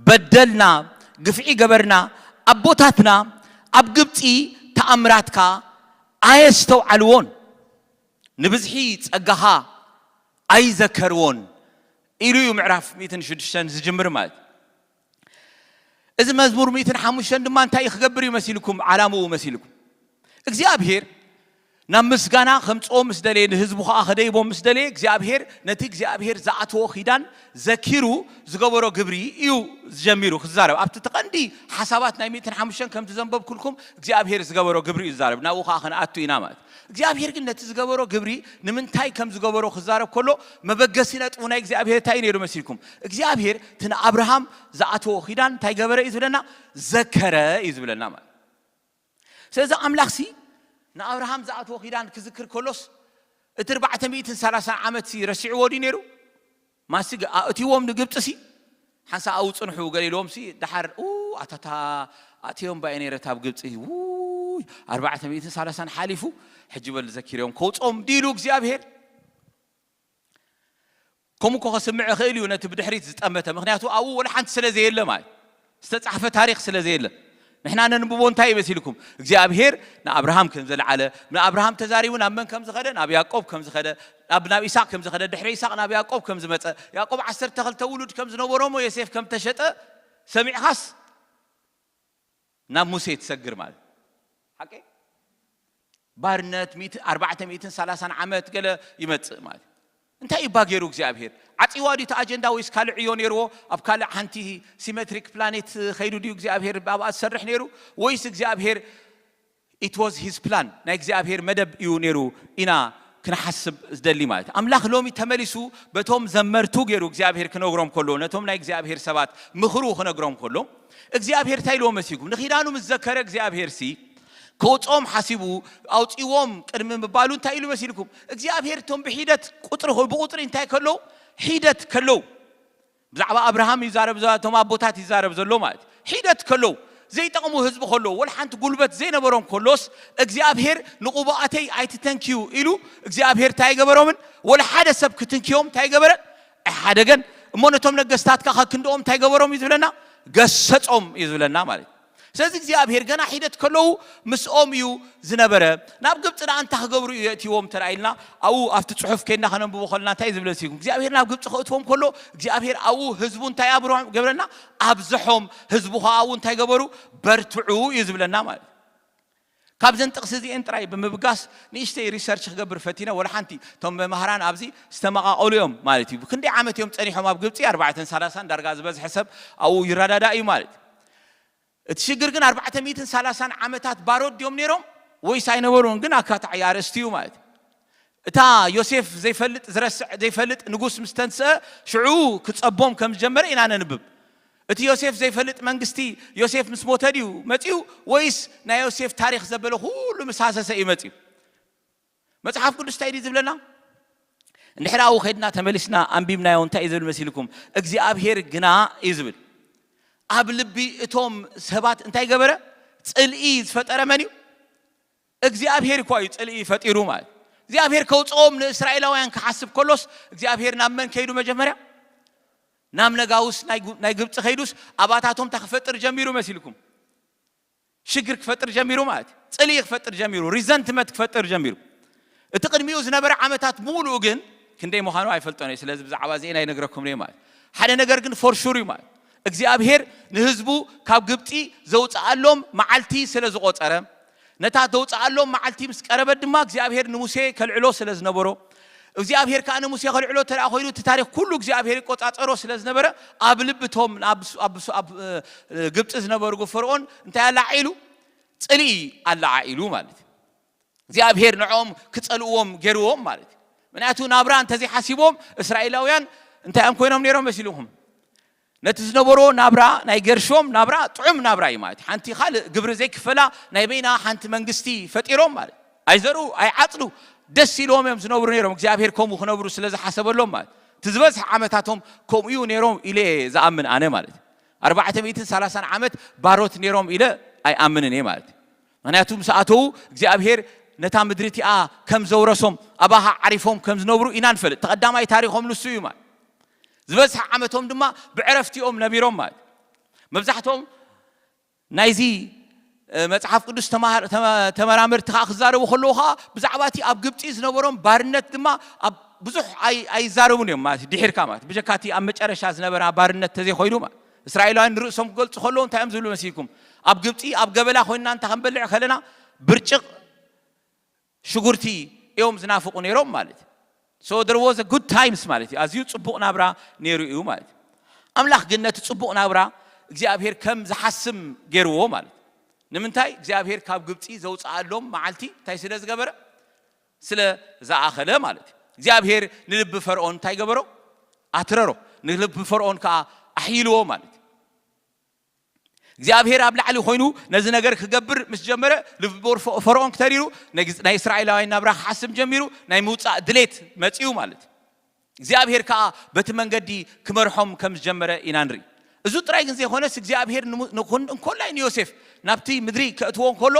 በደልና፣ ግፍዒ ገበርና፣ ኣቦታትና ኣብ ግብጺ ተኣምራትካ ኣየስተውዓልዎን፣ ንብዝሒ ጸጋኻ ኣይዘከርዎን ኢሉ እዩ ምዕራፍ ሚእትን ሽዱሽተን ዝጅምር ማለት እዩ። እዚ መዝሙር ሚእትን ሓሙሽተን ድማ እንታይ ክገብር እዩ መሲልኩም? ዓላምኡ መሲልኩም እግዚኣብሔር ናብ ምስጋና ከምጽኦ ምስ ደለየ፣ ንህዝቡ ኸዓ ከደይቦም ምስ ደለየ፣ እግዚኣብሔር ነቲ እግዚኣብሔር ዝኣተዎ ኺዳን ዘኪሩ ዝገበሮ ግብሪ እዩ ዝጀሚሩ ክዛረብ። ኣብቲ እቲ ቀንዲ ሓሳባት ናይ ሚእትን ሓሙሽተን ከምቲ ዘንበብኩልኩም እግዚኣብሔር ዝገበሮ ግብሪ እዩ ዝዛረብ። ናብኡ ኸዓ ክንኣቱ ኢና ማለት። እግዚኣብሔር ግን ነቲ ዝገበሮ ግብሪ ንምንታይ ከም ዝገበሮ ክዛረብ ከሎ፣ መበገሲ ነጥቡ ናይ እግዚኣብሔር እንታይ እዩ ነይሩ መሲልኩም? እግዚኣብሔር እቲ ንኣብርሃም ዝኣተዎ ኺዳን እንታይ ገበረ እዩ ዝብለና? ዘከረ እዩ ዝብለና ማለት። ስለዚ ኣምላኽሲ ንኣብርሃም ዝኣተዎ ኺዳን ክዝክር ከሎስ፣ እቲ ኣርባዕተ ሚእትን ሰላሳን ዓመትሲ ረሲዕዎ ድዩ ነይሩ? ማሲ ገ- ኣእትይዎም ንግብፂሲ፣ ሓንሳ ኣብኡ ፅንሑ ገለ ኢልዎምሲ፣ ደሓር ኡ ኣታታ ኣእትዮም ባየ ነይረ ኣብ ግብፂ፣ ውይ ኣርባዕተ ሚእትን ሰላሳን ሓሊፉ፣ ሕጂ በል ዘኪርዮም ከውፅኦም ድዩ ኢሉ እግዚኣብሔር? ከምኡ እኮ ከስምዕ ይኽእል እዩ ነቲ ብድሕሪት ዝጠመተ። ምኽንያቱ ኣብኡ ወላ ሓንቲ ስለ ዘየለ ማለት፣ ዝተጻሕፈ ታሪኽ ስለ ዘየለ። ንሕና ነንብቦ እንታይ እዩ መሲልኩም? እግዚኣብሔር ንኣብርሃም ከም ዘልዓለ፣ ንኣብርሃም ተዛሪቡ ናብ መን ከም ዝኸደ፣ ናብ ያዕቆብ ከም ዝኸደ፣ ናብ ናብ ኢሳቅ ከም ዝኸደ፣ ድሕሪ ኢሳቅ ናብ ያዕቆብ ከም ዝመጸ፣ ያዕቆብ ዓሰርተ ክልተ ውሉድ ከም ዝነበሮ እሞ ዮሴፍ ከም ተሸጠ ሰሚዕኻስ ናብ ሙሴ ትሰግር ማለት ሓቂ። ባርነት ሚእቲ- ኣርባዕተ ሚእትን ሰላሳን ዓመት ገለ ይመጽእ ማለት። እንታይ እባ ገይሩ እግዚኣብሔር? ዓጺዋ ድዩ እቲ ኣጀንዳ ወይስ ካልእ ዕዮ ነይርዎ? ኣብ ካልእ ሓንቲ ሲሜትሪክ ፕላኔት ኸይዱ ድዩ እግዚኣብሔር ኣብኣ ዝሰርሕ ነይሩ? ወይስ እግዚኣብሔር it was his plan፣ ናይ እግዚኣብሔር መደብ እዩ ነይሩ ኢና ክንሓስብ ዝደሊ ማለት። ኣምላኽ ሎሚ ተመሊሱ በቶም ዘመርቱ ገይሩ እግዚኣብሔር ክነግሮም ከሎ፣ ነቶም ናይ እግዚኣብሔር ሰባት ምኽሩ ክነግሮም ከሎ፣ እግዚኣብሔር እንታይ ኢልዎ መሲልኩም? ንኺዳኑ ምስ ዘከረ እግዚኣብሔር ሲ ከውፅኦም ሓሲቡ ኣውፅዎም ቅድሚ ምባሉ እንታይ ኢሉ መሲልኩም? እግዚኣብሔር እቶም ብሒደት ቁፅሪ ብቁፅሪ እንታይ ከለዉ? ሒደት ከለዉ ብዛዕባ ኣብርሃም ይዛረብ ዘሎ፣ እቶም ኣቦታት ይዛረብ ዘሎ ማለት እዩ። ሒደት ከለዉ ዘይጠቕሙ ህዝቢ ከለዉ፣ ወላ ሓንቲ ጉልበት ዘይነበሮም ከሎስ እግዚኣብሔር ንቕቡኣተይ ኣይትተንክዩ ኢሉ እግዚኣብሔር እንታይ ኣይገበሮምን? ወላ ሓደ ሰብ ክትንክዮም እንታይ ገበረ? ኣይሓደገን። እሞ ነቶም ነገስታት ከ ክንድኦም እንታይ ገበሮም እዩ ዝብለና? ገሰጾም እዩ ዝብለና ማለት እዩ። ስለዚ እግዚኣብሔር ገና ሒደት ከለዉ ምስኦም እዩ ዝነበረ። ናብ ግብፂ ደኣ እንታይ ክገብሩ እዩ የእትይዎም እንተ ደኣ ኢልና ኣብኡ ኣብቲ ፅሑፍ ከይድና ከነንብቦ ከለና እንታይ እዩ ዝብለ ሲኩም እግዚኣብሔር ናብ ግብፂ ከእትዎም ከሎ እግዚኣብሔር ኣብኡ ህዝቡ እንታይ ኣብርሆም ገብረና ኣብዝሖም ህዝቡ ከዓ ኣብኡ እንታይ ገበሩ በርትዑ እዩ ዝብለና ማለት እዩ። ካብዘን ጥቕሲ እዚኤን ጥራይ ብምብጋስ ንእሽተይ ሪሰርች ክገብር ፈቲነ። ወላ ሓንቲ እቶም መምህራን ኣብዚ ዝተመቓቐሉ እዮም ማለት እዩ። ክንደይ ዓመት እዮም ጸኒሖም ኣብ ግብፂ? ኣርባዕተን ሰላሳን ዳርጋ ዝበዝሐ ሰብ ኣብኡ ይረዳዳእ እዩ ማለት እዩ። እቲ ሽግር ግን ኣርባዕተ ሚእትን ሰላሳን ዓመታት ባሮት ድዮም ነይሮም ወይስ ኣይነበሩን? ግን ኣካታዒ ኣርእስቲ እዩ ማለት እዩ። እታ ዮሴፍ ዘይፈልጥ ዝረስዕ ዘይፈልጥ ንጉስ ምስ ተንስአ ሽዑ ክጸቦም ከም ዝጀመረ ኢና ነንብብ። እቲ ዮሴፍ ዘይፈልጥ መንግስቲ ዮሴፍ ምስ ሞተ ድዩ መጺኡ ወይስ ናይ ዮሴፍ ታሪኽ ዘበለ ኩሉ ምስ ሃሰሰ እዩ መጺኡ? መጽሓፍ ቅዱስ እንታይ ድዩ ዝብለና? እንድሕር ኣብኡ ኸድና ተመሊስና ኣንቢብናዮ እንታይ እዩ ዝብል መሲልኩም? እግዚኣብሔር ግና እዩ ዝብል። ኣብ ልቢ እቶም ሰባት እንታይ ገበረ? ጽልኢ ዝፈጠረ መን እዩ? እግዚኣብሔር እኳ እዩ ጽልኢ ፈጢሩ ማለት። እግዚኣብሔር ከውፅኦም ንእስራኤላውያን ክሓስብ ከሎስ እግዚኣብሔር ናብ መን ከይዱ መጀመርያ? ናብ ነጋውስ ናይ ግብፂ ከይዱስ ኣባታቶም እንታይ ክፈጥር ጀሚሩ መሲልኩም? ሽግር ክፈጥር ጀሚሩ ማለት እዩ። ጽልኢ ክፈጥር ጀሚሩ፣ ሪዘንትመንት ክፈጥር ጀሚሩ። እቲ ቅድሚኡ ዝነበረ ዓመታት ብምሉኡ ግን ክንደይ ምዃኑ ኣይፈልጦን እየ። ስለዚ ብዛዕባ እዚ ኣይነግረኩም እየ ማለት። ሓደ ነገር ግን ፎር ሹር እዩ ማለት እግዚኣብሔር ንህዝቡ ካብ ግብፂ ዘውፅኣሎም መዓልቲ ስለ ዝቆፀረ፣ ነታ ዘውፅኣሎም መዓልቲ ምስ ቀረበት ድማ እግዚኣብሔር ንሙሴ ከልዕሎ ስለ ዝነበሮ፣ እግዚኣብሔር ከዓ ንሙሴ ከልዕሎ ተደኣ ኮይኑ እቲ ታሪክ ኩሉ እግዚኣብሔር ይቆፃፀሮ ስለ ዝነበረ ኣብ ልብቶም ኣብ ግብፂ ዝነበሩ ፈርኦን እንታይ ኣለዓዒሉ? ፅልኢ ኣለዓዒሉ ማለት እዩ። እግዚኣብሔር ንዕኦም ክጸልእዎም ገይርዎም ማለት እዩ። ምክንያቱ ናብራ እንተዘይሓሲቦም እስራኤላውያን እንታይ እዮም ኮይኖም ነይሮም መሲልኹም? ነቲ ዝነበሮ ናብራ ናይ ገርሾም ናብራ ጥዑም ናብራ እዩ ማለት እዩ። ሓንቲ ካልእ ግብሪ ዘይክፈላ ናይ በይና ሓንቲ መንግስቲ ፈጢሮም ማለት እዩ። ኣይዘርኡ ኣይዓጽዱ ደስ ኢልዎም እዮም ዝነብሩ ነይሮም። እግዚኣብሔር ከምኡ ክነብሩ ስለ ዝሓሰበሎም ማለት እቲ ዝበዝሐ ዓመታቶም ከምኡ እዩ ነይሮም ኢለ እየ ዝኣምን ኣነ ማለት እዩ። ኣርባዕተ ሚእትን ሰላሳን ዓመት ባሮት ነይሮም ኢለ ኣይኣምንን እየ ማለት እዩ። ምክንያቱ ምስ ኣተዉ እግዚኣብሔር ነታ ምድሪ እቲኣ ከም ዘውረሶም ኣባኻ ዓሪፎም ከም ዝነብሩ ኢና ንፈልጥ። ተቐዳማይ ታሪኾም ንሱ እዩ ማለት ዝበዝሐ ዓመቶም ድማ ብዕረፍቲኦም ነቢሮም ማለት መብዛሕቶም ናይዚ መጽሓፍ ቅዱስ ተመራመርቲ ከዓ ክዛረቡ ከለዉ ከዓ ብዛዕባ እቲ ኣብ ግብፂ ዝነበሮም ባርነት ድማ ብዙሕ ኣይዛረቡን እዮም ማለት ድሒርካ ማለት ብጀካ እቲ ኣብ መጨረሻ ዝነበረ ባርነት ተዘይኮይኑ ማለት እስራኤላውያን ንርእሶም ክገልፁ ከለዉ እንታይ እዮም ዝብሉ መሲልኩም ኣብ ግብፂ ኣብ ገበላ ኮይንና እንተ ክንበልዕ ከለና ብርጭቕ ሽጉርቲ እዮም ዝናፍቑ ነይሮም ማለት so there was a good times ማለት እዩ ኣዝዩ ፅቡቕ ናብራ ነይሩ እዩ ማለት እዩ ኣምላኽ ግን ነቲ ፅቡቕ ናብራ እግዚኣብሔር ከም ዝሓስም ገይርዎ ማለት ንምንታይ እግዚኣብሔር ካብ ግብፂ ዘውፅኣሎም መዓልቲ እንታይ ስለ ዝገበረ ስለ ዝኣኸለ ማለት እዩ እግዚኣብሔር ንልቢ ፈርኦን እንታይ ገበሮ ኣትረሮ ንልቢ ፈርኦን ከዓ ኣሕይልዎ ማለት እዩ እግዚኣብሔር ኣብ ላዕሊ ኮይኑ ነዚ ነገር ክገብር ምስ ጀመረ ልቢ ፈርኦን ክተሪሩ ናይ እስራኤላውያን ናብራ ክሓስብ ጀሚሩ ናይ ምውፃእ ድሌት መፂኡ ማለት እግዚኣብሔር ከዓ በቲ መንገዲ ክመርሖም ከም ዝጀመረ ኢና ንርኢ እዚ ጥራይ ግን ዘይኮነስ እግዚኣብሔር እንኮላይ ንዮሴፍ ናብቲ ምድሪ ከእትዎ ከሎ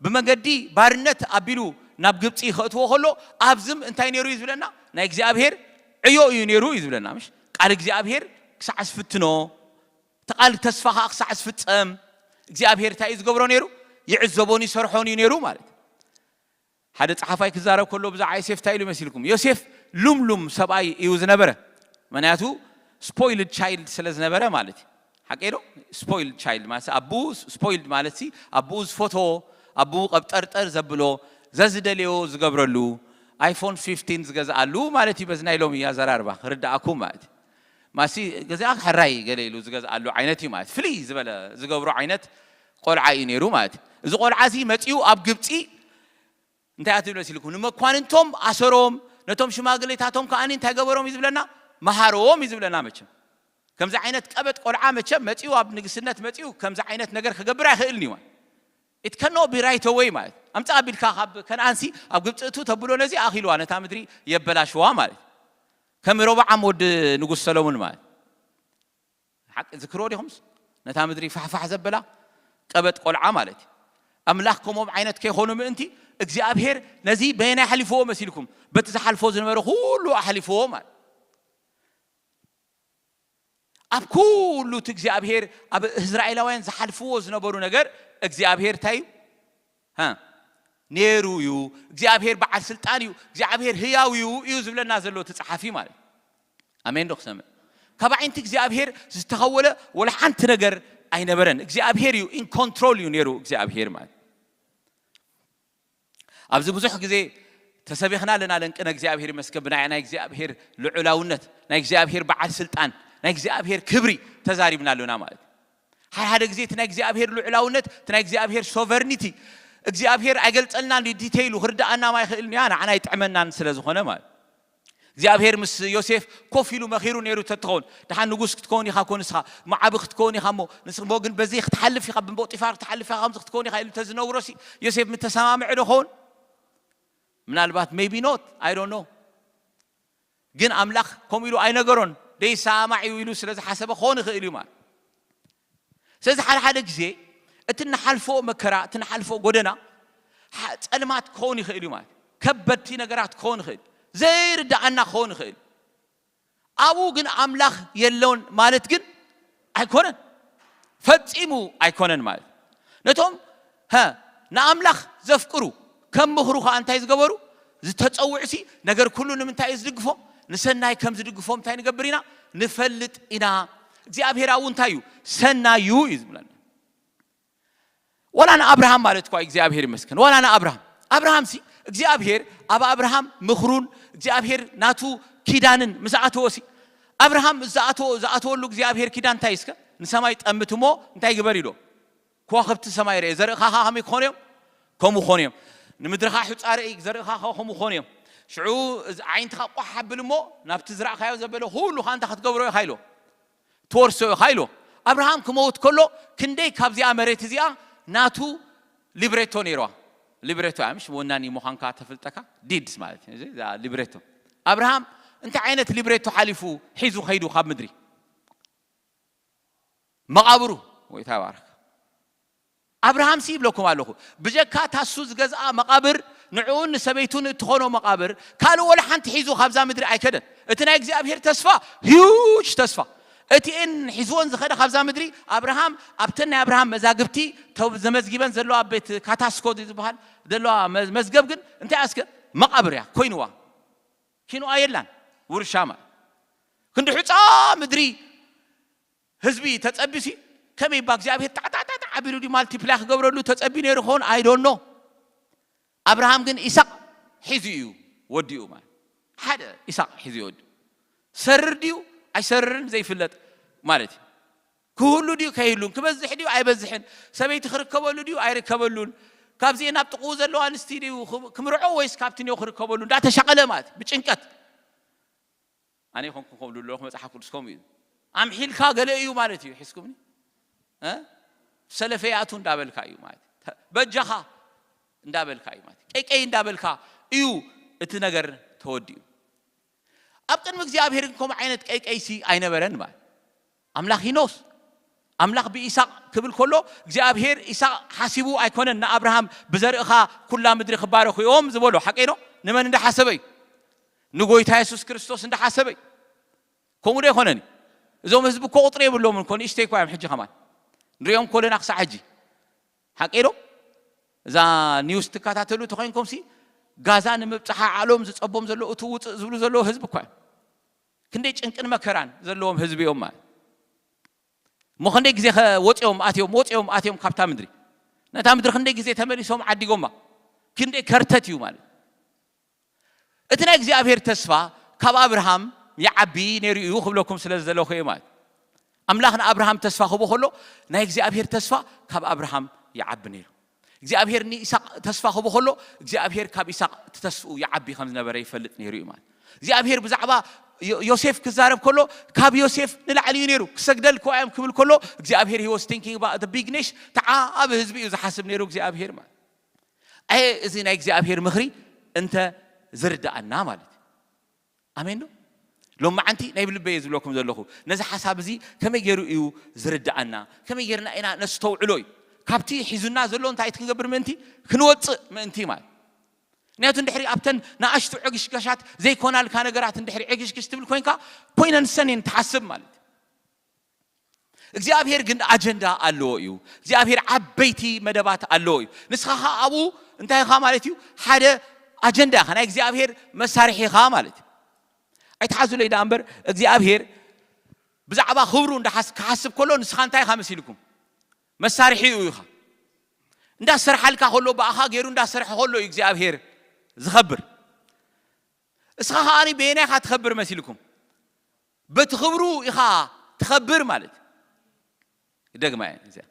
ብመንገዲ ባርነት ኣቢሉ ናብ ግብፂ ከእትዎ ከሎ ኣብዝም እንታይ ነይሩ እዩ ዝብለና ናይ እግዚኣብሔር ዕዮ እዩ ነይሩ እዩ ዝብለና ምሽ ቃል እግዚኣብሔር ክሳዕ ዝፍትኖ እቲ ቃል ተስፋ ከዓ ክሳዕ ዝፍፀም እግዚኣብሔር እንታይ እዩ ዝገብሮ ነይሩ ይዕዘቦን ይሰርሖን እዩ ነይሩ ማለት ሓደ ፀሓፋይ ክዛረብ ከሎ ብዛዕባ ዮሴፍ እንታይ ኢሉ መሲልኩም ዮሴፍ ሉምሉም ሰብኣይ እዩ ዝነበረ ምክንያቱ ስፖይልድ ቻይልድ ስለ ዝነበረ ማለት እዩ ሓቀ ዶ ስፖይልድ ቻይልድ ማለት ኣቡኡ ስፖይልድ ማለት ሲ ኣቡኡ ዝፈትዎ ኣቡኡ ቀብጠርጠር ዘብሎ ዘዝደልዮ ዝገብረሉ ኣይፎን ፊፍቲን ዝገዝኣሉ ማለት እዩ በዚ ናይ ሎሚ ኣዘራርባ ክርዳኣኩም ማለት እዩ ማሲ ገዚኣ ሕራይ ገለ ኢሉ ዝገዝኣሉ ዓይነት እዩ ማለት ፍልይ ዝበለ ዝገብሮ ዓይነት ቆልዓ እዩ ነይሩ ማለት እዩ እዚ ቆልዓ እዚ መፂኡ ኣብ ግብፂ እንታይ ኣትብል መሲልኩም ንመኳንንቶም ኣሰሮም ነቶም ሽማግሌታቶም ከዓ እንታይ ገበሮም እዩ ዝብለና መሃሮም እዩ ዝብለና መቸም ከምዚ ዓይነት ቀበጥ ቆልዓ መቸም መፂኡ ኣብ ንግስነት መፂኡ ከምዚ ዓይነት ነገር ክገብር ኣይኽእልን እዩ ማለት it cannot be right away ማለት ኣምፃ ኣቢልካ ካብ ከነኣንሲ ኣብ ግብፂ እቱ ተብሎ ነዚ ኣኺልዋ ነታ ምድሪ የበላሽዋ ማለት ከም ሮብዓም ወዲ ንጉስ ሰሎሙን ማለት ሓቂ ዝክሮ ዲኹምስ ነታ ምድሪ ፋሕፋሕ ዘበላ ቀበጥ ቆልዓ ማለት እዩ ኣምላኽ ከምኦም ዓይነት ከይኾኑ ምእንቲ እግዚኣብሔር ነዚ በየናይ ኣሕሊፍዎ መሲልኩም በቲ ዝሓልፎ ዝነበረ ኩሉ ኣሕሊፍዎ ማለት ኣብ ኩሉ እቲ እግዚኣብሔር ኣብ እስራኤላውያን ዝሓልፍዎ ዝነበሩ ነገር እግዚኣብሔር እንታይ እዩ ነይሩ እዩ እግዚኣብሔር በዓል ስልጣን እዩ እግዚኣብሔር ህያው እዩ እዩ ዝብለና ዘሎ እቲ ፀሓፊ ማለት ኣሜን ዶ ክሰምዕ ካብ ዓይንቲ እግዚኣብሔር ዝተኸወለ ወላ ሓንቲ ነገር ኣይነበረን እግዚኣብሔር እዩ ኢን ኮንትሮል እዩ ነይሩ እግዚኣብሔር ማለት ኣብዚ ብዙሕ ግዜ ተሰቢኽና ኣለና ለንቅነ እግዚኣብሔር ይመስገን ብናይ ናይ እግዚኣብሔር ልዑላውነት ናይ እግዚኣብሔር በዓል ስልጣን ናይ እግዚኣብሔር ክብሪ ተዛሪብና ኣለና ማለት ሓደ ሓደ ግዜ እቲ ናይ እግዚኣብሔር ልዑላውነት እቲ ናይ እግዚኣብሔር ሶቨርኒቲ እግዚኣብሔር ኣይገልጸልናን እዩ፣ ዲቴይሉ ክርድኣና ማይኽእልን እያ፣ ንዓና ኣይጥዕመናን ስለ ዝኾነ ማለት። እግዚኣብሔር ምስ ዮሴፍ ኮፍ ኢሉ መኺሩ ነይሩ ተትኸውን፣ ደሓን ንጉስ ክትከውን ኢኻ እኮ ንስኻ፣ መዓቢ ክትከውን ኢኻ እሞ፣ ንስ-፣ እሞ ግን በዚ ክትሓልፍ ኢኻ፣ ብቦጢፋር ክትሓልፍ ኢኻ፣ ከምዚ ክትከውን ኢኻ ኢሉ ተዝነግሮሲ ዮሴፍ ምተሰማምዐ ዶ ኸውን? ምናልባት maybe not, I don't know። ግን ኣምላኽ ከምኡ ኢሉ ኣይነገሮን፣ ደይሰማማዕ እዩ ኢሉ ስለ ዝሓሰበ ክኸውን ይኽእል እዩ ማለት። ስለዚ ሓደ ሓደ ግዜ እቲ ንሓልፎ መከራ፣ እቲ ንሓልፎ ጎደና፣ ሓ-፣ ጸልማት ክኸውን ይኽእል እዩ ማለት። ከበድቲ ነገራት ክኸውን ይኽእል፣ ዘይርድኣና ክኸውን ይኽእል። ኣብኡ ግን ኣምላኽ የለውን ማለት ግን ኣይኮነን፣ ፈጺሙ ኣይኮነን ማለት። ነቶም፣ ሀ፣ ንኣምላኽ ዘፍቅሩ ከም ምኽሩ ከኣ እንታይ ዝገበሩ? ዝተጸውዑሲ ነገር ኩሉ ንምንታይ እዩ ዝድግፎም? ንሰናይ ከም ዝድግፎም እንታይ ንገብር ኢና? ንፈልጥ ኢና። እግዚኣብሔር ኣብኡ እንታይ እዩ? ሰናይ እዩ እዩ ዝብለና። ዋላ ንኣብርሃም ማለት እኳ እግዚኣብሔር ይመስገን፣ ዋላ ንኣብርሃም፣ ኣብርሃምሲ እግዚኣብሔር ኣብ ኣብርሃም ምኽሩን እግዚኣብሔር ናቱ ኪዳንን ምስ ኣተወሲ፣ ኣብርሃም ዝኣተወ-፣ ዝኣተወሉ እግዚኣብሔር ኪዳን እንታይ እስከ? ንሰማይ ጠምት እሞ እንታይ ግበር ኢሎ? ከዋኽብቲ ሰማይ ርኤ፣ ዘርእኻ ኸኣ ከመይ ክኾኑ እዮም? ከምኡ ክኾኑ እዮም። ንምድርኻ ሑጻ ርኤ፣ ዘርእኻ ኸኣ ከምኡ ክኾኑ እዮም። ሽዑ እዚ ዓይንትኻ ቋሕ ኣብል እሞ ናብቲ ዝረእኻዮ ዘበለ ኩሉ ኸኣ እንታይ ክትገብሮ ኢኻ ኢሎ? ትወርሶ ኢኻ ኢሎ። ኣብርሃም ክመውት ከሎ ክንደይ ካብዚኣ መሬት እዚኣ ናቱ ሊብሬቶ ነይርዋ። ሊብሬቶ እያ፣ ምሽ ወናኒ ምዃንካ ተፍልጠካ፣ ዲድስ ማለት እዩ። እዚ እዛ ሊብሬቶ። ኣብርሃም እንታይ ዓይነት ሊብሬቶ ሓሊፉ ሒዙ ኸይዱ ካብ ምድሪ? መቓብሩ። ጎይታ ይባርክ። ኣብርሃምሲ ይብለኩም ኣለኹ፣ ብጀካ ታሱ ዝገዝኣ መቓብር፣ ንዕኡን ንሰበይቱን እትኾኖ መቓብር፣ ካልእ ወላ ሓንቲ ሒዙ ካብዛ ምድሪ ኣይከደን። እቲ ናይ እግዚኣብሔር ተስፋ፣ ሂዩጅ ተስፋ። እቲኤን ሒዝወን ዝኸደ ካብዛ ምድሪ፣ ኣብርሃም ኣብተን ናይ ኣብርሃም መዛግብቲ ተው-፣ ዘመዝጊበን ዘለዋ ቤት ካታስኮ ዝበሃል ዘለዋ መ-፣ መዝገብ ግን እንታይ ኣስከ? መቓብር እያ ኮይንዋ። ኪንዋ የላን፣ ውርሻ ማለት። ክንዲ ሑጻ ምድሪ ህዝቢ ተጸቢሲ፣ ከመይ እባ እግዚኣብሔር ጣዕጣዕጣዕ ኣቢሉ ድዩ ማልቲፕላይ ክገብረሉ ተጸቢ ነይሩ ክኸውን? I don't know። ኣብርሃም ግን ኢሳቅ ሒዙ እዩ ወዲኡ ማለት። ሓደ ኢሳቅ ሒዙ እዩ ወዲኡ። ሰርር ድዩ ኣይሰርርን ዘይፍለጥ ማለት እዩ። ክህሉ ድዩ ከይህሉን፣ ክበዝሕ ድዩ ኣይበዝሕን፣ ሰበይቲ ክርከበሉ ድዩ ኣይርከበሉን፣ ካብዚ ናብ ጥቕኡ ዘለዋ ኣንስቲ ድዩ ክም-፣ ክምርዖ ወይስ ካብቲ ኒዮ ክርከበሉ እንዳተሻቐለ ማለት እዩ፣ ብጭንቀት። ኣነ ይኾንኩ ከምሉ ኣለኹ፣ መጽሓፍ ቅዱስ ከምኡ እዩ። ኣምሒልካ ገለ እዩ ማለት እዩ፣ ሒዝኩምኒ? እ? ሰለፈያቱ እንዳበልካ እዩ ማለት እዩ። ተ-፣ በጃኻ እንዳበልካ እዩ ማለት እዩ። ቀይቀይ እንዳበልካ እዩ እቲ ነገር ተወዲኡ። ኣብ ቅድሚ እግዚኣብሔር ግን ከምኡ ዓይነት ቀይቀይሲ ኣይነበረን ማለት። ኣምላኽ ይኖስ። ኣምላኽ ብኢሳቅ ክብል ከሎ እግዚኣብሔር ኢሳቅ ሓሲቡ ኣይኮነን ንኣብርሃም ብዘርእኻ ኩላ ምድሪ ክባረኹ እዮም ዝበሎ። ሓቀይ ዶ? ንመን እንዳሓሰበ እዩ? ንጎይታ የሱስ ክርስቶስ እንዳሓሰበ እዩ። ከምኡ ዶ ኣይኮነን? እዞም ህዝቢ እኮ ቁጥሪ የብሎምን እኮ፣ ንእሽተይ እኳ እዮም ሕጂ ከማን። ንሪኦም ከለና ክሳዕ ሕጂ። ሓቀይ ዶ? እዛ ኒውስ ትከታተሉ ተኾይንኩም ሲ፣ ጋዛ ንምብጽሓ ዓለም ዝጸቦም ዘሎ፣ እቲ ውጽእ ዝብሉ ዘለዉ ህዝቢ እኳ እዮም። ክንደይ ጭንቅን መከራን ዘለዎም ህዝቢ እዮም ማለት። እሞ ክንደይ ግዜ ከ ወጽዮም ኣትዮም፣ ወጽዮም ኣትዮም ካብታ ምድሪ? ነታ ምድሪ ክንደይ ግዜ ተመሊሶም ዓዲጎማ? ክንደይ ከርተት እዩ ማለት። እቲ ናይ እግዚኣብሔር ተስፋ ካብ ኣብርሃም ይዓቢ ነይሩ እዩ ክብለኩም ስለ ዝደለኹ እየ ማለት። ኣምላኽ ንኣብርሃም ተስፋ ክህቦ ከሎ፣ ናይ እግዚኣብሔር ተስፋ ካብ ኣብርሃም ይዓቢ ነይሩ። እግዚኣብሔር ንኢሳቅ ተስፋ ክህቦ ከሎ፣ እግዚኣብሔር ካብ ኢሳቅ እቲ ተስፍኡ ይዓቢ ከም ዝነበረ ይፈልጥ ነይሩ እዩ ማለት። እግዚኣብሔር ብዛዕባ ዮ-፣ ዮሴፍ ክዛረብ ከሎ፣ ካብ ዮሴፍ ንላዕሊ እዩ ነይሩ። ክሰግደልክዋ እዮም ክብል ከሎ፣ እግዚኣብሔር he was thinking about the big nation፣ ተዓቢ ህዝቢ እዩ ዝሓስብ ነይሩ እግዚኣብሔር ማለት። ኣየ እዚ ናይ እግዚኣብሔር ምኽሪ እንተ ዝርድኣና ማለት እዩ። ኣሜን ዶ? ሎማዓንቲ ናይ ብልበይ እየ ዝብለኩም ዘለኹ። ነዚ ሓሳብ እዚ ከመይ ገይሩ እዩ ዝርድኣና? ከመይ ገይርና ኢና ነስተውዕሎ እዩ። ካብቲ ሒዙና ዘሎ እንታይ ክንገብር ምእንቲ? ክንወጽእ ምእንቲ ማለት። ምክንያቱ እንድሕሪ ኣብተን ንኣሽቱ ዕግሽጋሻት ዘይኮናልካ ነገራት እንድሕሪ ዕግሽግሽ ትብል ኮይንካ፣ ኮይነን ሰኔን ትሓስብ ማለት እዩ። እግዚኣብሔር ግን ኣጀንዳ ኣለዎ እዩ። እግዚኣብሔር ዓበይቲ መደባት ኣለዎ እዩ። ንስኻ ኸኣ ኣብኡ እንታይ ኢኻ ማለት እዩ? ሓደ ኣጀንዳ ኢኻ፣ ናይ እግዚኣብሔር መሳርሒ ኢኻ ማለት እዩ። ኣይትሓዙለይ ደኣ እምበር፣ እግዚኣብሔር ብዛዕባ ክብሩ እንዳሓስ-፣ ክሓስብ ከሎ ንስኻ እንታይ ኢኻ መሲልኩም? መሳርሒኡ ኢኻ። እንዳሰርሓልካ ከሎ፣ ብኣኻ ገይሩ እንዳሰርሐ ከሎ እዩ እግዚኣብሔር ዝኸብር። እስኻ ኸኣ በየናይ ኢኻ ትኸብር መሲልኩም? በቲ ክብሩ ኢኻ ትኸብር ማለት እዩ። ክደግማ እየ እዚኣ።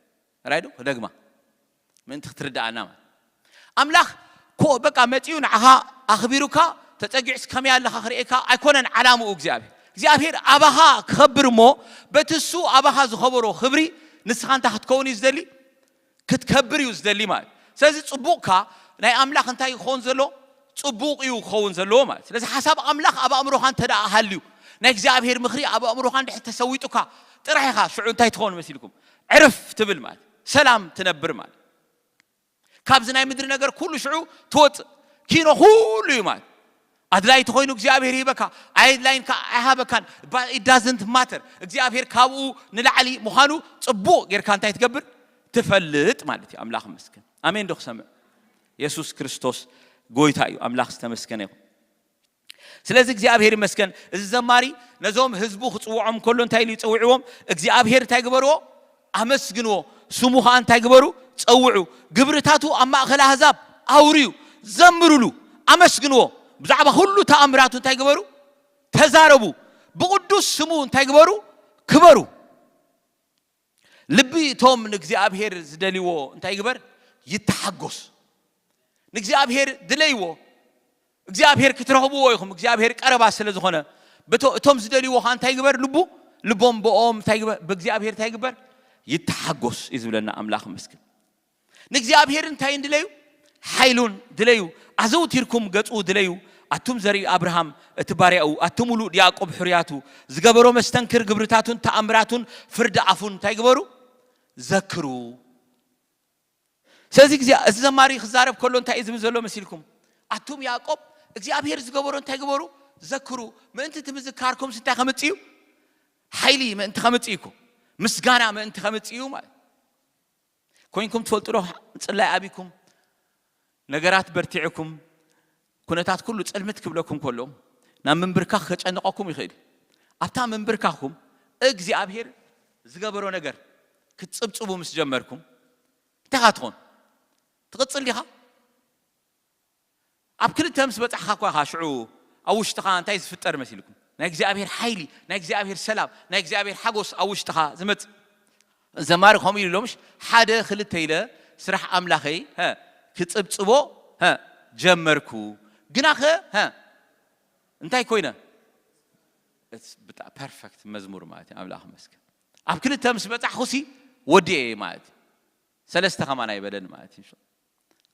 ራይ ዶ? ክደግማ። ምእንቲ ክትርድኣና ማለት። ኣምላኽ ኮ በቃ መጺኡ ንዓኻ ኣኽቢሩካ፣ ተጸጊዑስ ከመይ ኣለኻ ክርእየካ ኣይኮነን ዓላምኡ እግዚኣብሔር። እግዚኣብሔር ኣባኻ ክኸብር እሞ፣ በቲ እሱ ኣባኻ ዝኸበሮ ክብሪ ንስኻ እንታይ ክትከውን እዩ ዝደሊ? ክትከብር እዩ ዝደሊ ማለት። ስለዚ ጽቡቕካ ናይ ኣምላኽ እንታይ ክኸውን ዘሎ? ጽቡቕ እዩ ክኸውን ዘለዎ ማለት። ስለዚ ሓሳብ ኣምላኽ ኣብ ኣእምሮኻ እንተ ደኣ ሃልዩ፣ ናይ እግዚኣብሔር ምኽሪ ኣብ ኣእምሮኻ እንድሕር ተሰዊጡካ ጥራሕ ኢኻ ሽዑ እንታይ ትኸውን መሲልኩም? ዕርፍ ትብል ማለት፣ ሰላም ትነብር ማለት። ካብዚ ናይ ምድሪ ነገር ኩሉ ሽዑ ትወጽእ። ኪኖ ኩሉ እዩ ማለት። ኣድላይ ተኾይኑ እግዚኣብሔር ይህበካ፣ ኣየድላይን ከኣ ኣይሃበካን። But it doesn't matter። እግዚኣብሔር ካብኡ ንላዕሊ ምዃኑ ጽቡቕ ጌርካ እንታይ ትገብር? ትፈልጥ ማለት እዩ። ኣምላኽ ይመስገን። ኣሜን ዶ ክሰምዕ? የሱስ ክርስቶስ ጎይታ እዩ። ኣምላኽ ዝተመስገነ ይኹን። ስለዚ እግዚኣብሔር ይመስገን። እዚ ዘማሪ ነዞም ህዝቡ ክጽውዖም ከሎ እንታይ ኢሉ ይጸውዕዎም? እግዚኣብሔር እንታይ ግበርዎ? ኣመስግንዎ። ስሙ ኸኣ እንታይ ግበሩ? ጸውዑ። ግብርታቱ ኣብ ማእከል ኣህዛብ ኣውርዩ። ዘምሩሉ። ኣመስግንዎ። ብዛዕባ ኩሉ ተኣምራቱ እንታይ ግበሩ? ተዛረቡ። ብቕዱስ ስሙ እንታይ ግበሩ? ክበሩ። ልቢ እቶም ንእግዚኣብሔር ዝደልይዎ እንታይ ይግበር? ይተሓጎስ። ንእግዚኣብሔር ድለይዎ። እግዚኣብሔር ክትረኽብዎ ኢኹም። እግዚኣብሔር ቀረባ ስለ ዝኾነ፣ በቶ-፣ እቶም ዝደልይዎ ኸኣ እንታይ ይግበር? ልቡ፣ ልቦም ብኦም እንታይ ይግበር? ብእግዚኣብሔር እንታይ ይግበር? ይተሓጎስ እዩ ዝብለና ኣምላኽ ይመስገን። ንእግዚኣብሔር እንታይ እንድለዩ? ሓይሉን ድለዩ። ኣዘውቲርኩም ገጹ ድለዩ። ኣቱም ዘርኢ ኣብርሃም እቲ ባርያኡ፣ ኣቱም ውሉድ ያዕቆብ ሕሩያቱ፣ ዝገበሮ መስተንክር ግብርታቱን ተኣምራቱን ፍርዲ ኣፉን እንታይ ግበሩ? ዘክሩ። ስለዚ ግዜ እዚ ዘማሪ ክዛረብ ከሎ እንታይ እዩ ዝብል ዘሎ መሲልኩም? ኣቱም ያዕቆብ እግዚኣብሔር ዝገበሮ እንታይ ግበሩ? ዘክሩ። ምእንቲ እቲ ምዝካርኩምስ እንታይ ከምጽእ እዩ? ሓይሊ ምእንቲ ከምጽእ እዩ እኮ። ምስጋና ምእንቲ ከምጽእ እዩ ማለት። ኮይንኩም ትፈልጡ ዶ? ጽላይ ኣቢኩም፣ ነገራት በርቲዕኩም፣ ኩነታት ኩሉ ጽልምት ክብለኩም ከሎ፣ ናብ ምንብርካኽ ከጨንቐኩም ይኽእል እዩ። ኣብታ ምንብርካኽኩም እግዚኣብሔር ዝገበሮ ነገር ክትጽብጽቡ ምስ ጀመርኩም፣ እንታይ ኢኻ ትኾኑ? ትቕጽል ዲኻ? ኣብ ክልተ ምስ በጻሕካ እኳ ኢኻ ሽዑ ኣብ ውሽጥኻ እንታይ ዝፍጠር መሲልኩም? ናይ እግዚኣብሔር ሓይሊ፣ ናይ እግዚኣብሔር ሰላም፣ ናይ እግዚኣብሔር ሓጎስ ኣብ ውሽጥኻ ዝመጽእ። ዘማሪ ከምኡ ኢሉ ኣሎ፣ ምሽ? ሓደ ክልተ ኢለ ስራሕ ኣምላኸይ፣ ሀ፣ ክጽብጽቦ፣ ሀ፣ ጀመርኩ። ግናኸ፣ ሀ፣ እንታይ ኮይነ? It's ብጣ-፣ ፐርፈክት መዝሙር ማለት እዩ። ኣምላኽ ይመስገን። ኣብ ክልተ ምስ በጻሕኩሲ ወዲኤ ማለት እዩ። ሰለስተ ከማን ኣይበለን ማለት እዩ።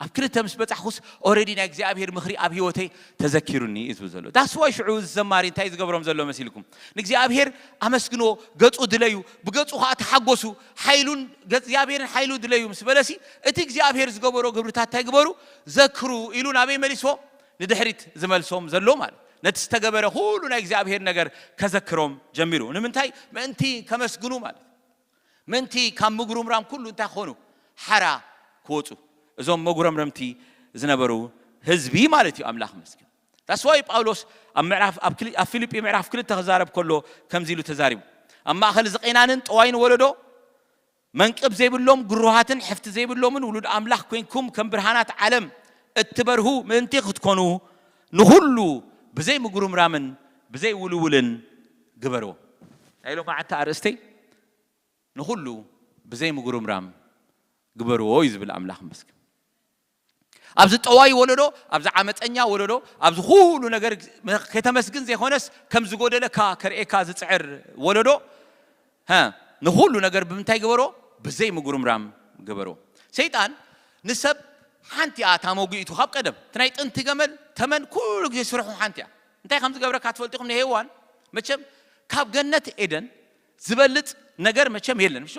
ኣብ ክልተ ምስ በጻሕኩስ ኦረዲ ናይ እግዚኣብሔር ምኽሪ ኣብ ህይወተይ ተዘኪሩኒ እዩ ዝብል ዘሎ። ዳስ ዋይ ሽዑ እዚ ዘማሪ እንታይ ዝገብሮም ዘሎ መሲልኩም? ንእግዚኣብሔር ኣመስግንዎ፣ ገጹ ድለዩ፣ ብገጹ ኸዓ ተሓጎሱ፣ ሓይሉን፣ ገጽ እግዚኣብሔርን ሓይሉ ድለዩ ምስ በለሲ፣ እቲ እግዚኣብሔር ዝገበሮ ግብርታት እንታይ ግበሩ? ዘክሩ ኢሉ ናበይ መሊስዎ? ንድሕሪት ዝመልሶም ዘሎ ማለት። ነቲ ዝተገበረ ኩሉ ናይ እግዚኣብሔር ነገር ከዘክሮም ጀሚሩ። ንምንታይ? ምእንቲ ከመስግኑ ማለት። ምእንቲ ካብ ምጉርምራም ኩሉ እንታይ ክኾኑ? ሓራ ክወጹ። እዞም መጉረምረምቲ ዝነበሩ ህዝቢ ማለት እዩ። ኣምላኽ ይመስገን። ዳስ ዋይ ጳውሎስ ኣብ ምዕራፍ፣ ኣብ ክሊ-፣ ኣብ ፊልጲ ምዕራፍ ክልተ ክዛረብ ከሎ ከምዚ ኢሉ ተዛሪቡ። ኣብ ማእከል ዝቄናንን ጠዋይን ወለዶ መንቅብ ዘይብሎም ግሩሃትን ሕፍቲ ዘይብሎምን ውሉድ ኣምላኽ ኮይንኩም ከም ብርሃናት ዓለም እትበርሁ ምእንቲ ክትኮኑ ንኹሉ ብዘይ ምጉርምራምን ብዘይ ውልውልን ግበርዎ። ናይ ሎማዓንቲ ኣርእስተይ ንኹሉ ብዘይ ምጉርምራም ግበርዎ እዩ ዝብል ኣምላኽ ይመስገን። ኣብዚ ጠዋይ ወለዶ፣ ኣብዚ ዓመፀኛ ወለዶ፣ ኣብዚ ኩሉ ነገር ከተመስግን ዘይኮነስ ከም ዝጎደለካ ከርእየካ ዝፅዕር ወለዶ፣ ሀ፣ ንኹሉ ነገር ብምንታይ ግበሮ? ብዘይ ምጉርምራም ግበሮ። ሰይጣን ንሰብ ሓንቲ እያ እታ መጉኢቱ ካብ ቀደም። እቲ ናይ ጥንቲ ገመል ተመን ኩሉ ግዜ ስርሑ ሓንቲ እያ። እንታይ ከም ዝገብረካ ትፈልጡ ኢኹም? ንሄዋን መቸም ካብ ገነት ኤደን ዝበልጽ ነገር መቸም የለን። ምሽ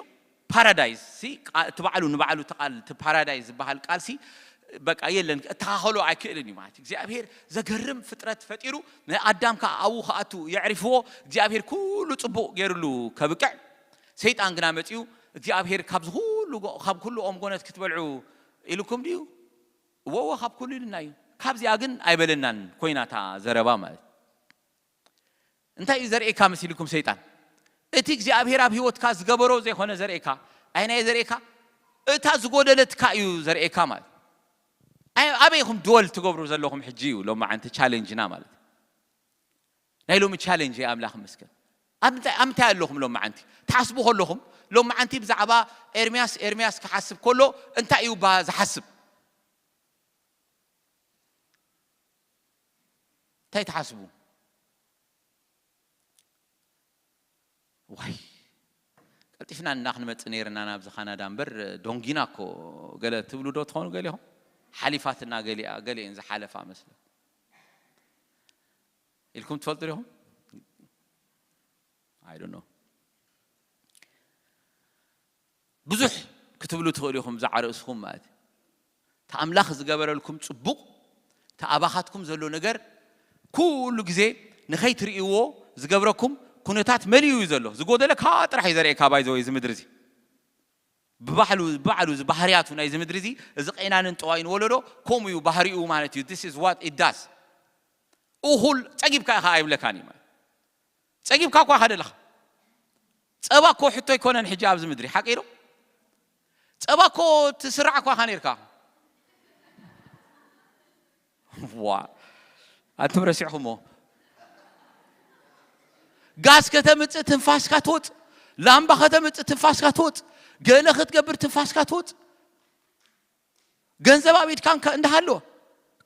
ፓራዳይስ ሲ ቃ-፣ እቲ ባዕሉ ንባዕሉ እቲ ቃል፣ እቲ ፓራዳይስ ዝበሃል ቃል ሲ በቃ የለን፣ እተኻኸሎ ኣይክእልን እዩ ማለት እዩ። እግዚኣብሔር ዘገርም ፍጥረት ፈጢሩ ንኣዳም ከዓ ኣብኡ ክኣቱ የዕሪፍዎ። እግዚኣብሔር ኩሉ ጽቡቕ ገይሩሉ ከብቅዕ፣ ሰይጣን ግና መጺኡ እግዚኣብሔር ካብዚ ኩሉ ጎ-፣ ካብ ኩሉ ኦም ጎነት ክትበልዑ ኢልኩም ድዩ? እወ፣ እወ፣ ካብ ኩሉ ኢልና እዩ። ካብዚኣ ግን ኣይበለናን ኮይና እታ ዘረባ ማለት። እንታይ እዩ ዘርእየካ መሲልኩም ሰይጣን? እቲ እግዚኣብሔር ኣብ ህይወትካ ዝገበሮ ዘይኮነ ዘርእየካ። ኣይ ናይ ዘርእየካ? እታ ዝጎደለትካ እዩ ዘርእየካ ማለት። ኣይ፣ ኣበይ ኢኹም ድወል ትገብሩ ዘለኹም ሕጂ እዩ ሎማዓንቲ ቻሌንጅና ማለት። ናይ ሎሚ ቻሌንጅ እየ ኣምላኽ ይመስገን። ኣብ እንታይ፣ ኣብ እንታይ ኣለኹም ሎማዓንቲ? ትሓስቡ ከለኹም ሎማዓንቲ ብዛዕባ ኤርምያስ፣ ኤርምያስ ክሓስብ ከሎ እንታይ እዩ ባ ዝሓስብ? እንታይ ትሓስቡ? ዋይ፣ ቀልጢፍና እና ክንመጽእ ነይርና ናብዚ ካናዳ እምበር፣ ዶንጊና እኮ ገለ ትብሉ ዶ ትኾኑ ገሊኹም? ሓሊፋትና ገሊኣ፣ ገሊኤን ዝሓለፋ መስለ ኢልኩም ትፈልጡ ዲኹም? I don't know። ብዙሕ ክትብሉ ትኽእሉ ኢኹም ብዛዕባ ርእስኹም ማለት እዩ። እቲ ኣምላኽ ዝገበረልኩም ጽቡቕ፣ እቲ ኣባኻትኩም ዘሎ ነገር ኩሉ ግዜ ንኸይትርእይዎ ዝገብረኩም ኩነታት መሊኡ እዩ ዘሎ። ዝጎደለካ ጥራሕ እዩ ዘርእየካ። ባይዘወይ እዚ ምድሪ እዚ ብባዕሉ፣ ብባዕሉ እዚ ባህርያቱ ናይዚ ምድሪ እዚ፣ እዚ ቄናንን ጠዋይን ወለዶ ከምኡ እዩ ባህሪኡ ማለት እዩ። This is what it does። እኹል ጸጊብካ ኢኻ ኣይብለካን እዩ ማለት። ጸጊብካ እኳ ኢኻ ደለኻ። ጸባ እኮ ሕቶ ኣይኮነን ሕጂ ኣብዚ ምድሪ፣ ሓቂ ዶ? ጸባ እኮ ትስራዕ እኳ ኢኻ ነይርካ። ዋ፣ ኣንቱም ረሲዕኹሞ። ጋዝ ከተምጽእ ትንፋስካ ትወጽእ፣ ላምባ ከተምጽእ ትንፋስካ ትወጽእ፣ ገለ ክትገብር ትንፋስካ ትወጽእ። ገንዘብ ኣብ ኢድካ እንካ እንዳሃለወ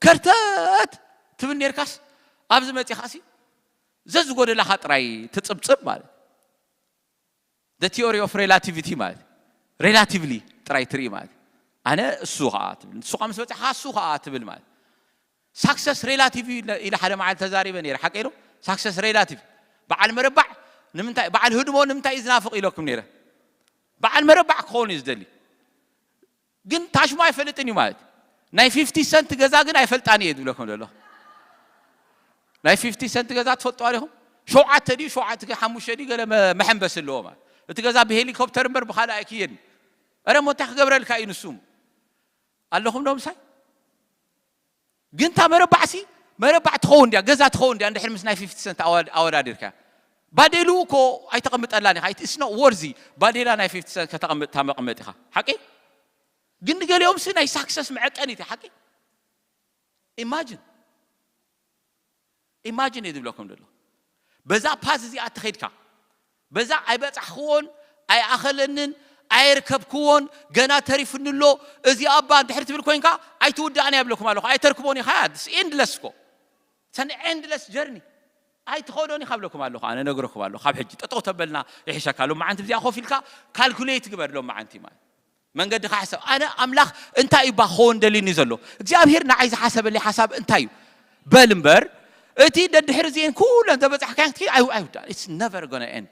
ከርተት ትብል ነርካስ፣ ኣብዚ መጺኻሲ ዘዝጎደላኻ ጥራይ ትጽብጽብ ማለት። The theory of relativity ማለት፣ relatively ጥራይ ትርኢ ማለት። ኣነ እሱ ኸኣ ትብል፣ ንሱ ኸኣ ምስ በጽሓ እሱ ኸኣ ትብል ማለት። Success relative ኢለ ኢለ ሓደ መዓልቲ ተዛሪበ ነይረ፣ ሓቀይ ዶ? Success relative። በዓል መረባዕ ንምንታይ፣ በዓል ህድሞ ንምንታይ እዩ ዝናፍቕ ኢለኩም ነይረ። በዓል መረባዕ ክኸውን እዩ ዝደሊ። ግን ታሽሙ ኣይፈልጥን እዩ ማለት እዩ። ናይ ፊፍቲ ሰንት ገዛ ግን ኣይፈልጣን እየ ዝብለኩም ዘሎ። ናይ ፊፍቲ ሰንት ገዛ ትፈልጡ ኣለኹም? ሸውዓተ ድዩ፣ ሸውዓተ፣ ሓሙሽተ ድዩ፣ ገለ መ-፣ መሐንበሲ ኣለዎ ማለት። እቲ ገዛ ብሄሊኮፕተር እምበር ብኻልእ ኣይክየድን። እረ፣ እሞ እንታይ ክገብረልካ እዩ ንሱ? ኣለኹም ዶ ምሳይ? ግን እታ መረባዕሲ መረባዕ ትኸውን ድያ፣ ገዛ ትኸውን ድያ፣ እንድሕር ምስ ናይ ፊፍቲ ሰንት ኣወ-፣ ኣወዳዲርካ? ባዴሉ እኮ ኣይተቐምጠላን ኢኻ። It's not worthy። ባዴላ ናይ ፊፍቲ ሰንት ከተቐምጥ፣ እታ መቐመጢኻ። ሓቂ? ግን ንገሊኦምሲ ናይ ሳክሰስ መዐቀኒት እዩ። ሓቂ? ኢማጂን። ኢማጂን እየ ዝብለኩም ዘሎ። በዛ ፓዝ እዚኣ ተኸይድካ፣ በዛ ኣይበጻሕክዎን፣ ኣይኣኸለንን፣ ኣየርከብክዎን፣ ገና ተሪፍኒ ኣሎ፣ እዚ እባ እንድሕር ትብል ኮይንካ፣ ኣይትውዳእን እያ እብለኩም ኣለኹ። ኣይተርክቦን ኢኻ እያ። It's endless እኮ። It's an endless journey። ኣይትኸዶን ኢኻ እብለኩም ኣለኹ። ኣነ ነግረኩም ኣለኹ። ካብ ሕጂ ጠጠው ተበልና ይሕሸካ። ሎማዓንቲ ብዚኣ ኮፍ ኢልካ ካልኩሌት ግበር ሎማዓንቲ ማለት። መንገድኻ ሕሰብ። ኣነ ኣምላኽ እንታይ እዩ እባ ክኸውን ደልዩኒ ዘሎ? እግዚኣብሄር ንዓይ ዝሓሰበለይ ሓሳብ እንታይ እዩ? በል እምበር፣ እቲ ደድሕሪ እዚኤን ኩለን ዘበጻሕካየን ክትከይድ ኣይ-፣ ኣይውዳእን። It's never gonna end።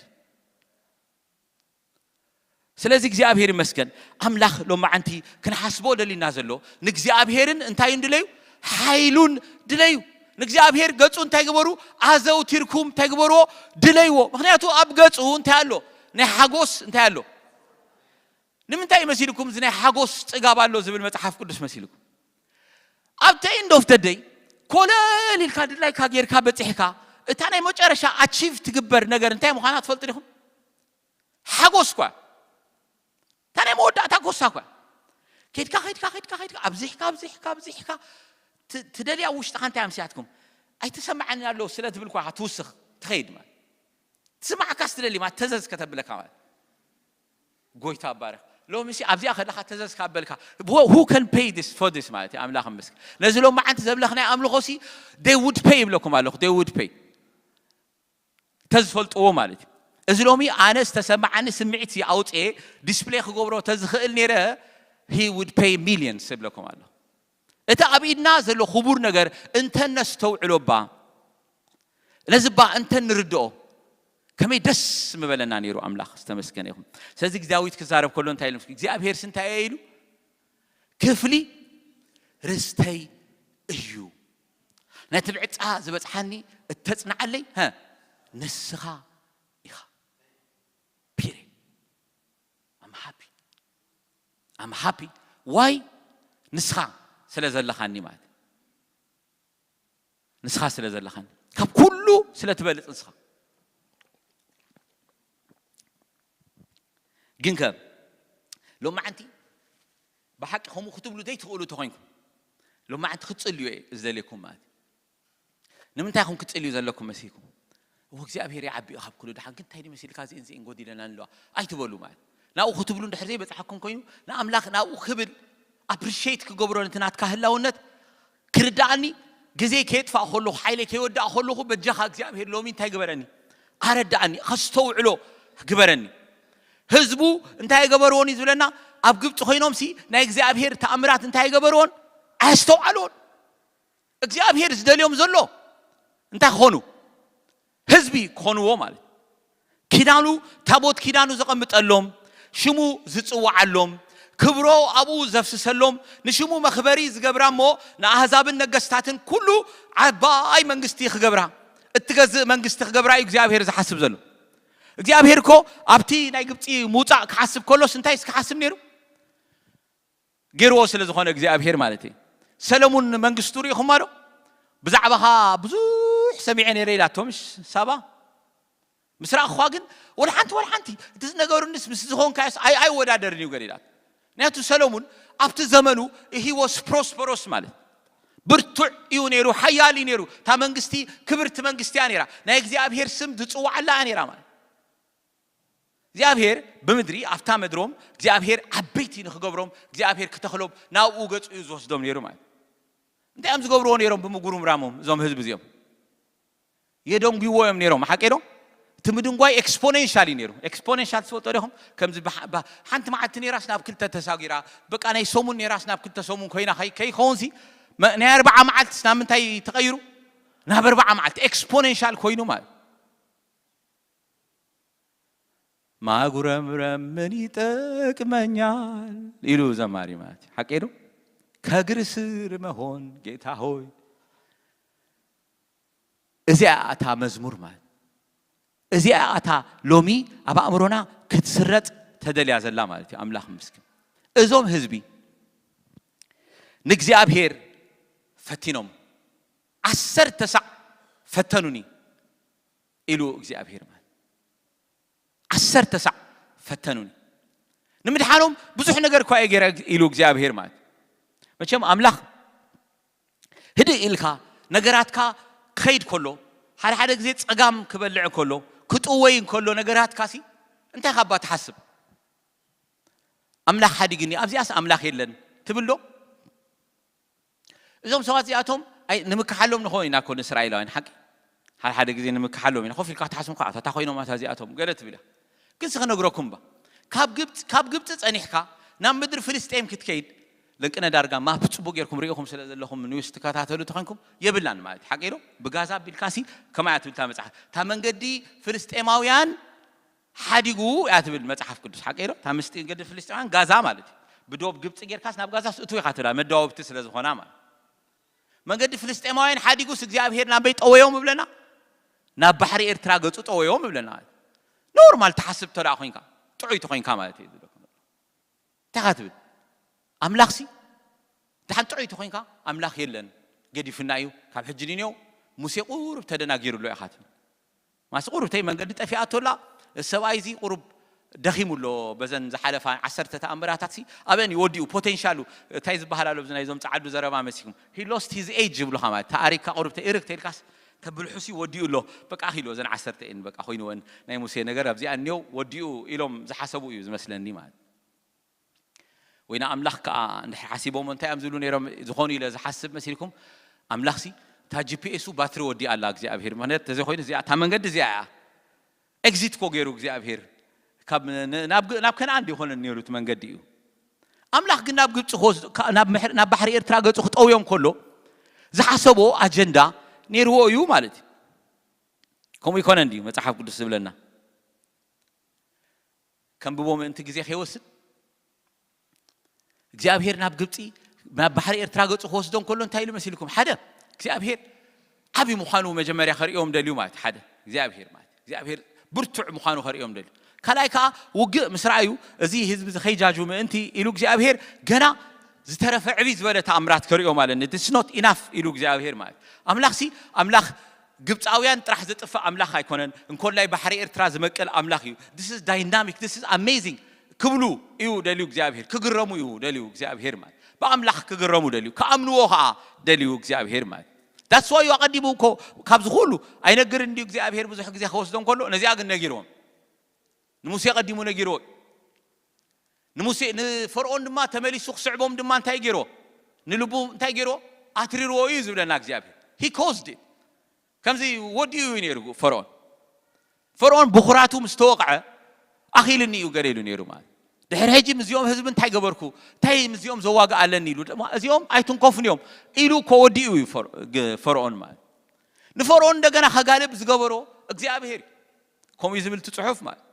ስለዚ እግዚኣብሄር ይመስገን። ኣምላኽ ሎማዓንቲ ክንሓስቦ ደሊና ዘሎ፣ ንእግዚኣብሄርን እንታይ ድለዩ? ሓይሉን ድለዩ። ንእግዚኣብሄር ገጹ እንታይ ግበሩ? ኣዘውቲርኩም እንታይ ግበርዎ? ድለይዎ። ምኽንያቱ ኣብ ገጹ እንታይ ኣሎ? ናይ ሓጎስ እንታይ ኣሎ? ንምንታይ መሲልኩም እዚ ናይ ሓጎስ ጽጋብ ኣሎ ዝብል መጽሓፍ ቅዱስ መሲልኩም? ኣብ the end of the day፣ ኮለል ኢልካ ድላይካ ጌርካ በጺሕካ፣ እታ ናይ መጨረሻ ኣቺቭ ትግበር ነገር እንታይ ምዃና ትፈልጡ ዲኹም? ሓጎስ እኳ። እታ ናይ መወዳእታ ጎሳ እኳ። ከይድካ፣ ከይድካ፣ ከይድካ፣ ከይድካ፣ ኣብዚሕካ፣ ኣብዚሕካ፣ ኣብዚሕካ፣ ት-፣ ትደልያ ውሽጥኻ እንታይ ኣምስያትኩም? ኣይተሰማዓኒ ኣሎ ስለ ትብል እኳ ትውስኽ፣ ትኸይድ ማለት። ትስማዓካስ ትደሊ ማለት፣ ተዘዝ ከተብለካ ማለት። ጎይታ ባረኽ። ሎሚ ሲ ኣብዚኣ ከለኻ ተዘዝ ካበልካ፣ who can pay this for this ማለት እዩ። ኣምላኽ ይመስገን። ነዚ ሎማዓንቲ ዘብለኽናይ ኣምልኾ ሲ፣ they would pay ይብለኩም ኣለኹ፣ they would pay። ተዝፈልጥዎ ማለት እዩ። እዚ ሎሚ ኣነ ዝተሰማዓኒ ስምዒት ሲ ኣውፅኤ ዲስፕሌይ ክገብሮ ተዝኽእል ነይረ፣ he would pay millions ይብለኩም ኣለኹ። እቲ ኣብ ኢድና ዘሎ ክቡር ነገር እንተነስተውዕሎ እባ፣ ነዚ እባ እንተንርድኦ፣ ከመይ ደስ ምበለና ነይሩ። ኣምላኽ ዝተመስገነ ይኹን። ስለዚ ዳዊት ክዛረብ ከሎ እንታይ ኢሉ? እግዚኣብሄርስ እንታይ እየ ኢሉ? ክፍሊ ርስተይ እዩ። ነቲ ብዕጻ ዝበጽሓኒ እተጽንዓለይ፣ ሀ፣ ንስኻ ኢኻ። ፒሪድ። I'm happy። I'm happy። ዋይ? ንስኻ ስለ ዘለኻኒ ማለት እዩ። ንስኻ ስለ ዘለኻኒ። ካብ ኩሉ ስለ ትበልጽ ንስኻ። ግን ከ ሎማዓንቲ ብሓቂ ከምኡ ክትብሉ ዘይትኽእሉ እንተኾይንኩም፣ ሎማዓንቲ ክትጽልዩ እየ ዝደልየኩም ማለት እዩ። ንምንታይ ኢኹም ክትጽልዩ ዘለኩም መሲልኩም? እዎ እግዚኣብሄር ይዓቢ እዩ ካብ ኩሉ። ደሓን ግን እንታይ ድዩ መሲልካ? እዚኤን እዚኤን ጎዲለና ኣለዋ ኣይትበሉ ማለት። ናብኡ ክትብሉ እንድሕር ዘይበጽሓኩም ኮይኑ፣ ንኣምላኽ ናብኡ ክብል ኣፕሪሼት ክገብሮ ነቲ ናትካ ህላውነት ክርድኣኒ ግዜ ከየጥፋእ ከለኹ፣ ሓይለ ከይወዳእ ከለኹ፣ በጃኻ እግዚኣብሔር ሎሚ እንታይ ግበረኒ? ኣረዳእኒ፣ ከስተውዕሎ ግበረኒ። ህዝቡ እንታይ ገበርዎን እዩ ዝብለና? ኣብ ግብፂ ኮይኖም ሲ ናይ እግዚኣብሔር ተኣምራት እንታይ ገበርዎን? ኣያስተውዓልዎን። እግዚኣብሔር ዝደልዮም ዘሎ እንታይ ክኾኑ? ህዝቢ ክኾንዎ ማለት። ኪዳኑ፣ ታቦት ኪዳኑ ዘቐምጠሎም፣ ሽሙ ዝጽውዓሎም፣ ክብሮ ኣብኡ ዘፍስሰሎም፣ ንሽሙ መኽበሪ ዝገብራ እሞ ንኣህዛብን ነገስታትን ኩሉ ዓባይ መንግስቲ ክገብራ፣ እትገዝእ መንግስቲ ክገብራ እዩ እግዚኣብሔር ዝሓስብ ዘሎ። እግዚኣብሔር እኮ ኣብቲ ናይ ግብፂ ምውፃእ ክሓስብ ከሎስ እንታይ ክሓስብ ነይሩ? ገይርዎ ስለ ዝኾነ እግዚኣብሔር ማለት እዩ። ሰለሙን መንግስቱ ርኢኹማ ዶ? ብዛዕባኻ ብዙሕ ሰሚዐ ነይረ ኢላቶ፣ ምሽ ሳባ? ምስ ረኣኹዋ ግን ወላ ሓንቲ፣ ወላ ሓንቲ፣ እቲ ዝነገሩንስ ምስ ዝኾንካዮስ ኣይ-፣ ኣይወዳደርን እዩ ገለ ኢላት። ምክንያቱ ሰለሙን ኣብቲ ዘመኑ he was prosperous ማለት ብርቱዕ እዩ ነይሩ፣ ሓያል እዩ ነይሩ። እታ መንግስቲ ክብርቲ መንግስቲ እያ ነይራ፣ ናይ እግዚኣብሔር ስም ዝጽዋዓላ እያ ነይራ ማለት። እግዚኣብሔር ብምድሪ ኣብታ ምድሮም እግዚኣብሔር ዓበይቲ ንክገብሮም እግዚኣብሔር ክተኽሎም ናብኡ ገጹ እዩ ዝወስዶም ነይሩ ማለት። እንታይ እዮም ዝገብርዎ ነይሮም ብምጉርምራሞም እዞም ህዝቢ እዚኦም? የደንጉይዎ እዮም ነይሮም። ሓቂ ዶ? እቲ ምድንጓይ ኤክስፖኔንሻል እዩ ነይሩ። ኤክስፖኔንሻል ትፈልጦ ዲኹም? ከምዚ ብሓ-፣ ባ-፣ ሓንቲ መዓልቲ ነይራስ ናብ ክልተ ተሳጊራ፣ በቃ ናይ ሰሙን ነይራስ ናብ ክልተ ሰሙን ኮይና ከይ-፣ ከይከውንሲ፣ መ-፣ ናይ ኣርባዓ መዓልትስ ናብ ምንታይ ተቐይሩ? ናብ ኣርባዓ መዓልቲ ኤክስፖኔንሻል ኮይኑ ማለት። ማጉረምረም ምን ይጠቅመኛል ኢሉ ዘማሪ ማለት እዩ። ሓቂ ዶ? ከእግር ስር መሆን ጌታ ሆይ። እዚኣ እታ መዝሙር ማለት። እዚኣ እታ ሎሚ ኣብ ኣእምሮና ክትስረጽ ተደልያ ዘላ ማለት እዩ። ኣምላኽ ምስኪን። እዞም ህዝቢ ንእግዚኣብሔር ፈቲኖም፣ ዓሰርተ ሳዕ ፈተኑኒ ኢሉ እግዚኣብሔር ማለት። ዓሰርተ ሳዕ ፈተኑኒ። ንምድሓኖም ብዙሕ ነገር እኳ እየ ገይረ ኢሉ እግዚኣብሔር ማለት። መቸም ኣምላኽ ህድእ ኢልካ ነገራትካ ክኸይድ ከሎ፣ ሓደ ሓደ ግዜ ጸጋም ክበልዕ ከሎ፣ ክጥወይ ከሎ ነገራትካ ሲ እንታይ ካባ ትሓስብ? ኣምላኽ ሓዲግኒ፣ ኣብዚኣስ ኣምላኽ የለን ትብል ዶ? እዞም ሰባት እዚኣቶም ኣይ ንምክሓሎም ንኾን ኢና ኮን እስራኤላውያን ሓቂ። ሓደ ሓደ ግዜ ንምክሓሎም ኢና። ኮፍ ኢልካ ትሓስብ እኳ፣ ኣታ ኮይኖም ኣታ እዚኣቶም ገለ ትብል እያ። ግን ሲ ክነግረኩም ባ። ካብ ግብፅ፣ ካብ ግብፂ ጸኒሕካ ናብ ምድሪ ፍልስጤም ክትከይድ፣ ለንቅነ ዳርጋ ማፕ ጽቡቅ ጌርኩም ርኢኹም ስለ ዘለኹም ኒውስ ትከታተሉ ተኾንኩም የብላን ማለት ሓቂ ዶ? ብጋዛ ቢልካ ሲ ከማያ ትብል እታ መጽሓፍ። እታ መንገዲ ፍልስጤማውያን ሓዲጉ እያ ትብል መጽሓፍ ቅዱስ ሓቂ ዶ? እታ ምስጢ መንገዲ ፍልስጤማውያን ጋዛ ማለት እዩ። ብዶብ ግብፂ ጌርካስ ናብ ጋዛስ እቱ ኢኻ ትብላ መዳወብቲ ስለ ዝኾና ማለት። መንገዲ ፍልስጤማውያን ሓዲጉስ እግዚኣብሔር ናበይ ጠወዮም እብለና? ናብ ባሕሪ ኤርትራ ገጹ ጠወዮም እብለና ማለት። ኖርማል ትሓስብ ተደኣ ኮይንካ፣ ጥዑይ ተኾይንካ ማለት እዩ ዝብለኩም። እንታይ ኢኻ ትብል? ኣምላኽሲ ደሓን ጥዑይ ተኾይንካ ኣምላኽ የለን፣ ገዲፍና እዩ፣ ካብ ሕጂ ንኔው ሙሴ ቁሩብ ተደናጊሩ ኣሎ ኢኻ ትብል። ማስ ቁሩብ ተይ መንገዲ ጠፊኣቶ ኣላ፣ ሰብኣይ እዚ ቁሩብ ደኺሙ ኣሎ። በዘን ዝሓለፋ ዓሰርተ ተኣምራታት ሲ ኣበን እዩ ወዲኡ ፖቴንሻሉ እንታይ ዝበሃል ኣሎ ብዚ ናይዞም ጸዓዱ ዘረባ መሲኩም he lost his edge ይብሉኻ ማለት ተኣሪካ ቁሩብ ተይ እርግ ተይልካስ ተብልሑሲ ወዲኡ ኣሎ። በቃ ኣኺሉ እዘን ዓሰርተ እየን በቃ ኮይንወን ናይ ሙሴ ነገር ኣብዚኣ እኒኦ ወዲኡ ኢሎም ዝሓሰቡ እዩ ዝመስለኒ ማለት። ወይ ንኣምላኽ ከዓ እንድሕር ሓሲቦሞ እንታይ እዮም ዝብሉ ነይሮም ዝኾኑ ኢለ ዝሓስብ መሲልኩም? ኣምላኽሲ እታ ጂ ፒ ኤሱ ባትሪ ወዲኣ ኣላ እግዚኣብሔር። ምኽንያት ተዘይኮይኑ እዚኣ እታ መንገዲ እዚኣ እያ። ኤግዚት ኮ ገይሩ እግዚኣብሔር ካብ ን-፣ ን-፣ ናብ ግ-፣ ናብ ከነኣን ዲኾነ ነይሩ እቲ መንገዲ እዩ። ኣምላኽ ግን ናብ ግብፂ ክወስድ-፣ ካ-፣ ናብ ምሕር-፣ ናብ ባሕሪ ኤርትራ ገፁ ክጠውዮም ከሎ ዝሓሰቦ ኣጀንዳ ነይርዎ እዩ ማለት እዩ። ከምኡ ይኮነ እንድዩ መጽሓፍ ቅዱስ ዝብለና። ከንብቦ ምእንቲ ግዜ ከይወስድ እግዚኣብሔር ናብ ግብፂ ናብ ባሕሪ ኤርትራ ገፁ ክወስዶም ከሎ እንታይ ኢሉ መሲልኩም? ሓደ እግዚኣብሔር ዓብዪ ምዃኑ መጀመርያ ከርእዮም ደልዩ ማለት ሓደ እግዚኣብሔር ማለት እግዚኣብሔር ብርቱዕ ምዃኑ ከርእዮም ደልዩ። ካልኣይ ከዓ ውግእ ምስ ረኣዩ እዚ ህዝቢ እዚ ከይጃጁ ምእንቲ ኢሉ እግዚኣብሔር ገና ዝተረፈ ዕብይ ዝበለ ተኣምራት ከርእዮ ማለት ን it's not enough ኢሉ እግዚኣብሔር ማለት ኣምላኽሲ ኣምላኽ ግብፃውያን ጥራሕ ዘጥፍእ ኣምላኽ ኣይኮነን። እንኮላይ ባሕሪ ኤርትራ ዝመቅል ኣምላኽ እዩ። This is dynamic, this is amazing ክብሉ እዩ ደልዩ እግዚኣብሔር፣ ክግረሙ እዩ ደልዩ እግዚኣብሔር ማለት ብኣምላኽ ክግረሙ ደልዩ፣ ክኣምንዎ ከዓ ደልዩ እግዚኣብሔር ማለት። That's why እዩ ኣቐዲሙ እኮ ካብዚ ኩሉ ኣይነግርን ድዩ እግዚኣብሔር ብዙሕ ግዜ ክወስዶም ከሎ ነዚኣ ግን ነጊርዎም። ንሙሴ ቀዲሙ ነጊርዎ እዩ። ንሙሴ ንፈርዖን ድማ ተመሊሱ ክስዕቦም ድማ እንታይ ገይርዎ? ንልቡ እንታይ ገይርዎ? ኣትሪርዎ እዩ ዝብለና እግዚኣብሔር። He caused it. ከምዚ ወዲኡ እዩ ነይሩ ፈርዖን። ፈርዖን ብኹራቱ ምስ ተወቕዐ ኣኺልኒ እዩ ገለ ኢሉ ነይሩ ማለት። ድሕሪ ሕጂ ምስዚኦም ህዝቢ እንታይ ገበርኩ? እንታይ ምስዚኦም ዘዋግእ ኣለኒ ኢሉ ድማ እዚኦም ኣይትንከፉን እዮም ኢሉ እኮ ወዲኡ እዩ ፈር- ግ- ፈርዖን ማለት። ንፈርዖን እንደገና ከጋልብ ዝገበሮ እግዚኣብሔር እዩ። ከምኡ እዩ ዝብል እቲ ጽሑፍ ማለት።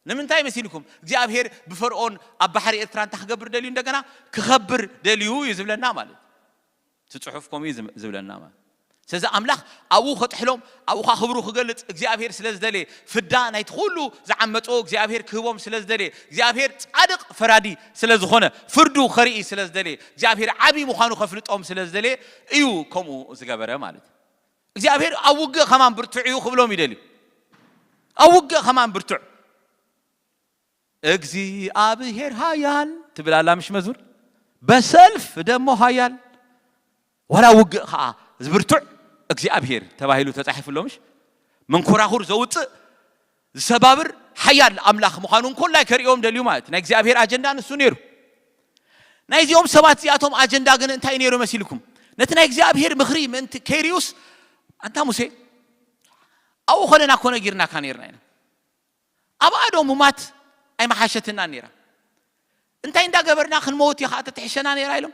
ንምንታይ መሲልኩም እግዚኣብሔር ብፈርዖን ኣብ ባሕሪ ኤርትራ እንታይ ክገብር ደልዩ? እንደገና ክኸብር ደልዩ እዩ ዝብለና ማለት። እቲ ጽሑፍ ከምኡ እዩ ዝም- ዝብለና ማለት። ስለዚ ኣምላኽ ኣብኡ ከጥሕሎም ኣብኡ ከዓ ክብሩ ክገልጽ እግዚኣብሔር ስለ ዝደለየ፣ ፍዳ ናይቲ ኩሉ ዝዓመፅዎ እግዚኣብሔር ክህቦም ስለ ዝደለየ፣ እግዚኣብሔር ጻድቕ ፈራዲ ስለ ዝኾነ፣ ፍርዱ ከርኢ ስለ ዝደለየ፣ እግዚኣብሔር ዓብዪ ምዃኑ ከፍልጦም ስለ ዝደለየ እዩ ከምኡ ዝገበረ ማለት እዩ። እግዚኣብሔር ኣብ ውግእ ከማን ብርቱዕ እዩ ክብሎም ይደልዩ። ኣብ ውግእ ከማን ብርቱዕ እግዚኣብሔር ሃያል ትብል ኣላ ምሽ መዝሙር። በሰልፍ ደሞ ሃያል፣ ዋላ ውግእ ከዓ ዝብርቱዕ እግዚኣብሔር ተባሂሉ ተጻሒፉ ኣሎ ምሽ። መንኮራኹር ዘውፅእ ዝሰባብር ሓያል ኣምላኽ ምዃኑ እንኮላይ ከርእዮም ደልዩ ማለት እዩ። ናይ እግዚኣብሔር ኣጀንዳ ንሱ ነይሩ። ናይዚኦም ሰባት እዚኣቶም ኣጀንዳ ግን እንታይ ነይሩ መሲልኩም? ነቲ ናይ እግዚኣብሔር ምኽሪ ምእንቲ ከይርዩስ፣ ኣንታ ሙሴ ኣብኡ ከለና እኮ ነጊርናካ ነይርና ኢና። ኣብኣ ዶ ሙማት ኣይመሓሸትናን ነይራ? እንታይ እንዳገበርና ክንመውት እዩ ከዓ ተትሕሸና ነይራ ኢሎም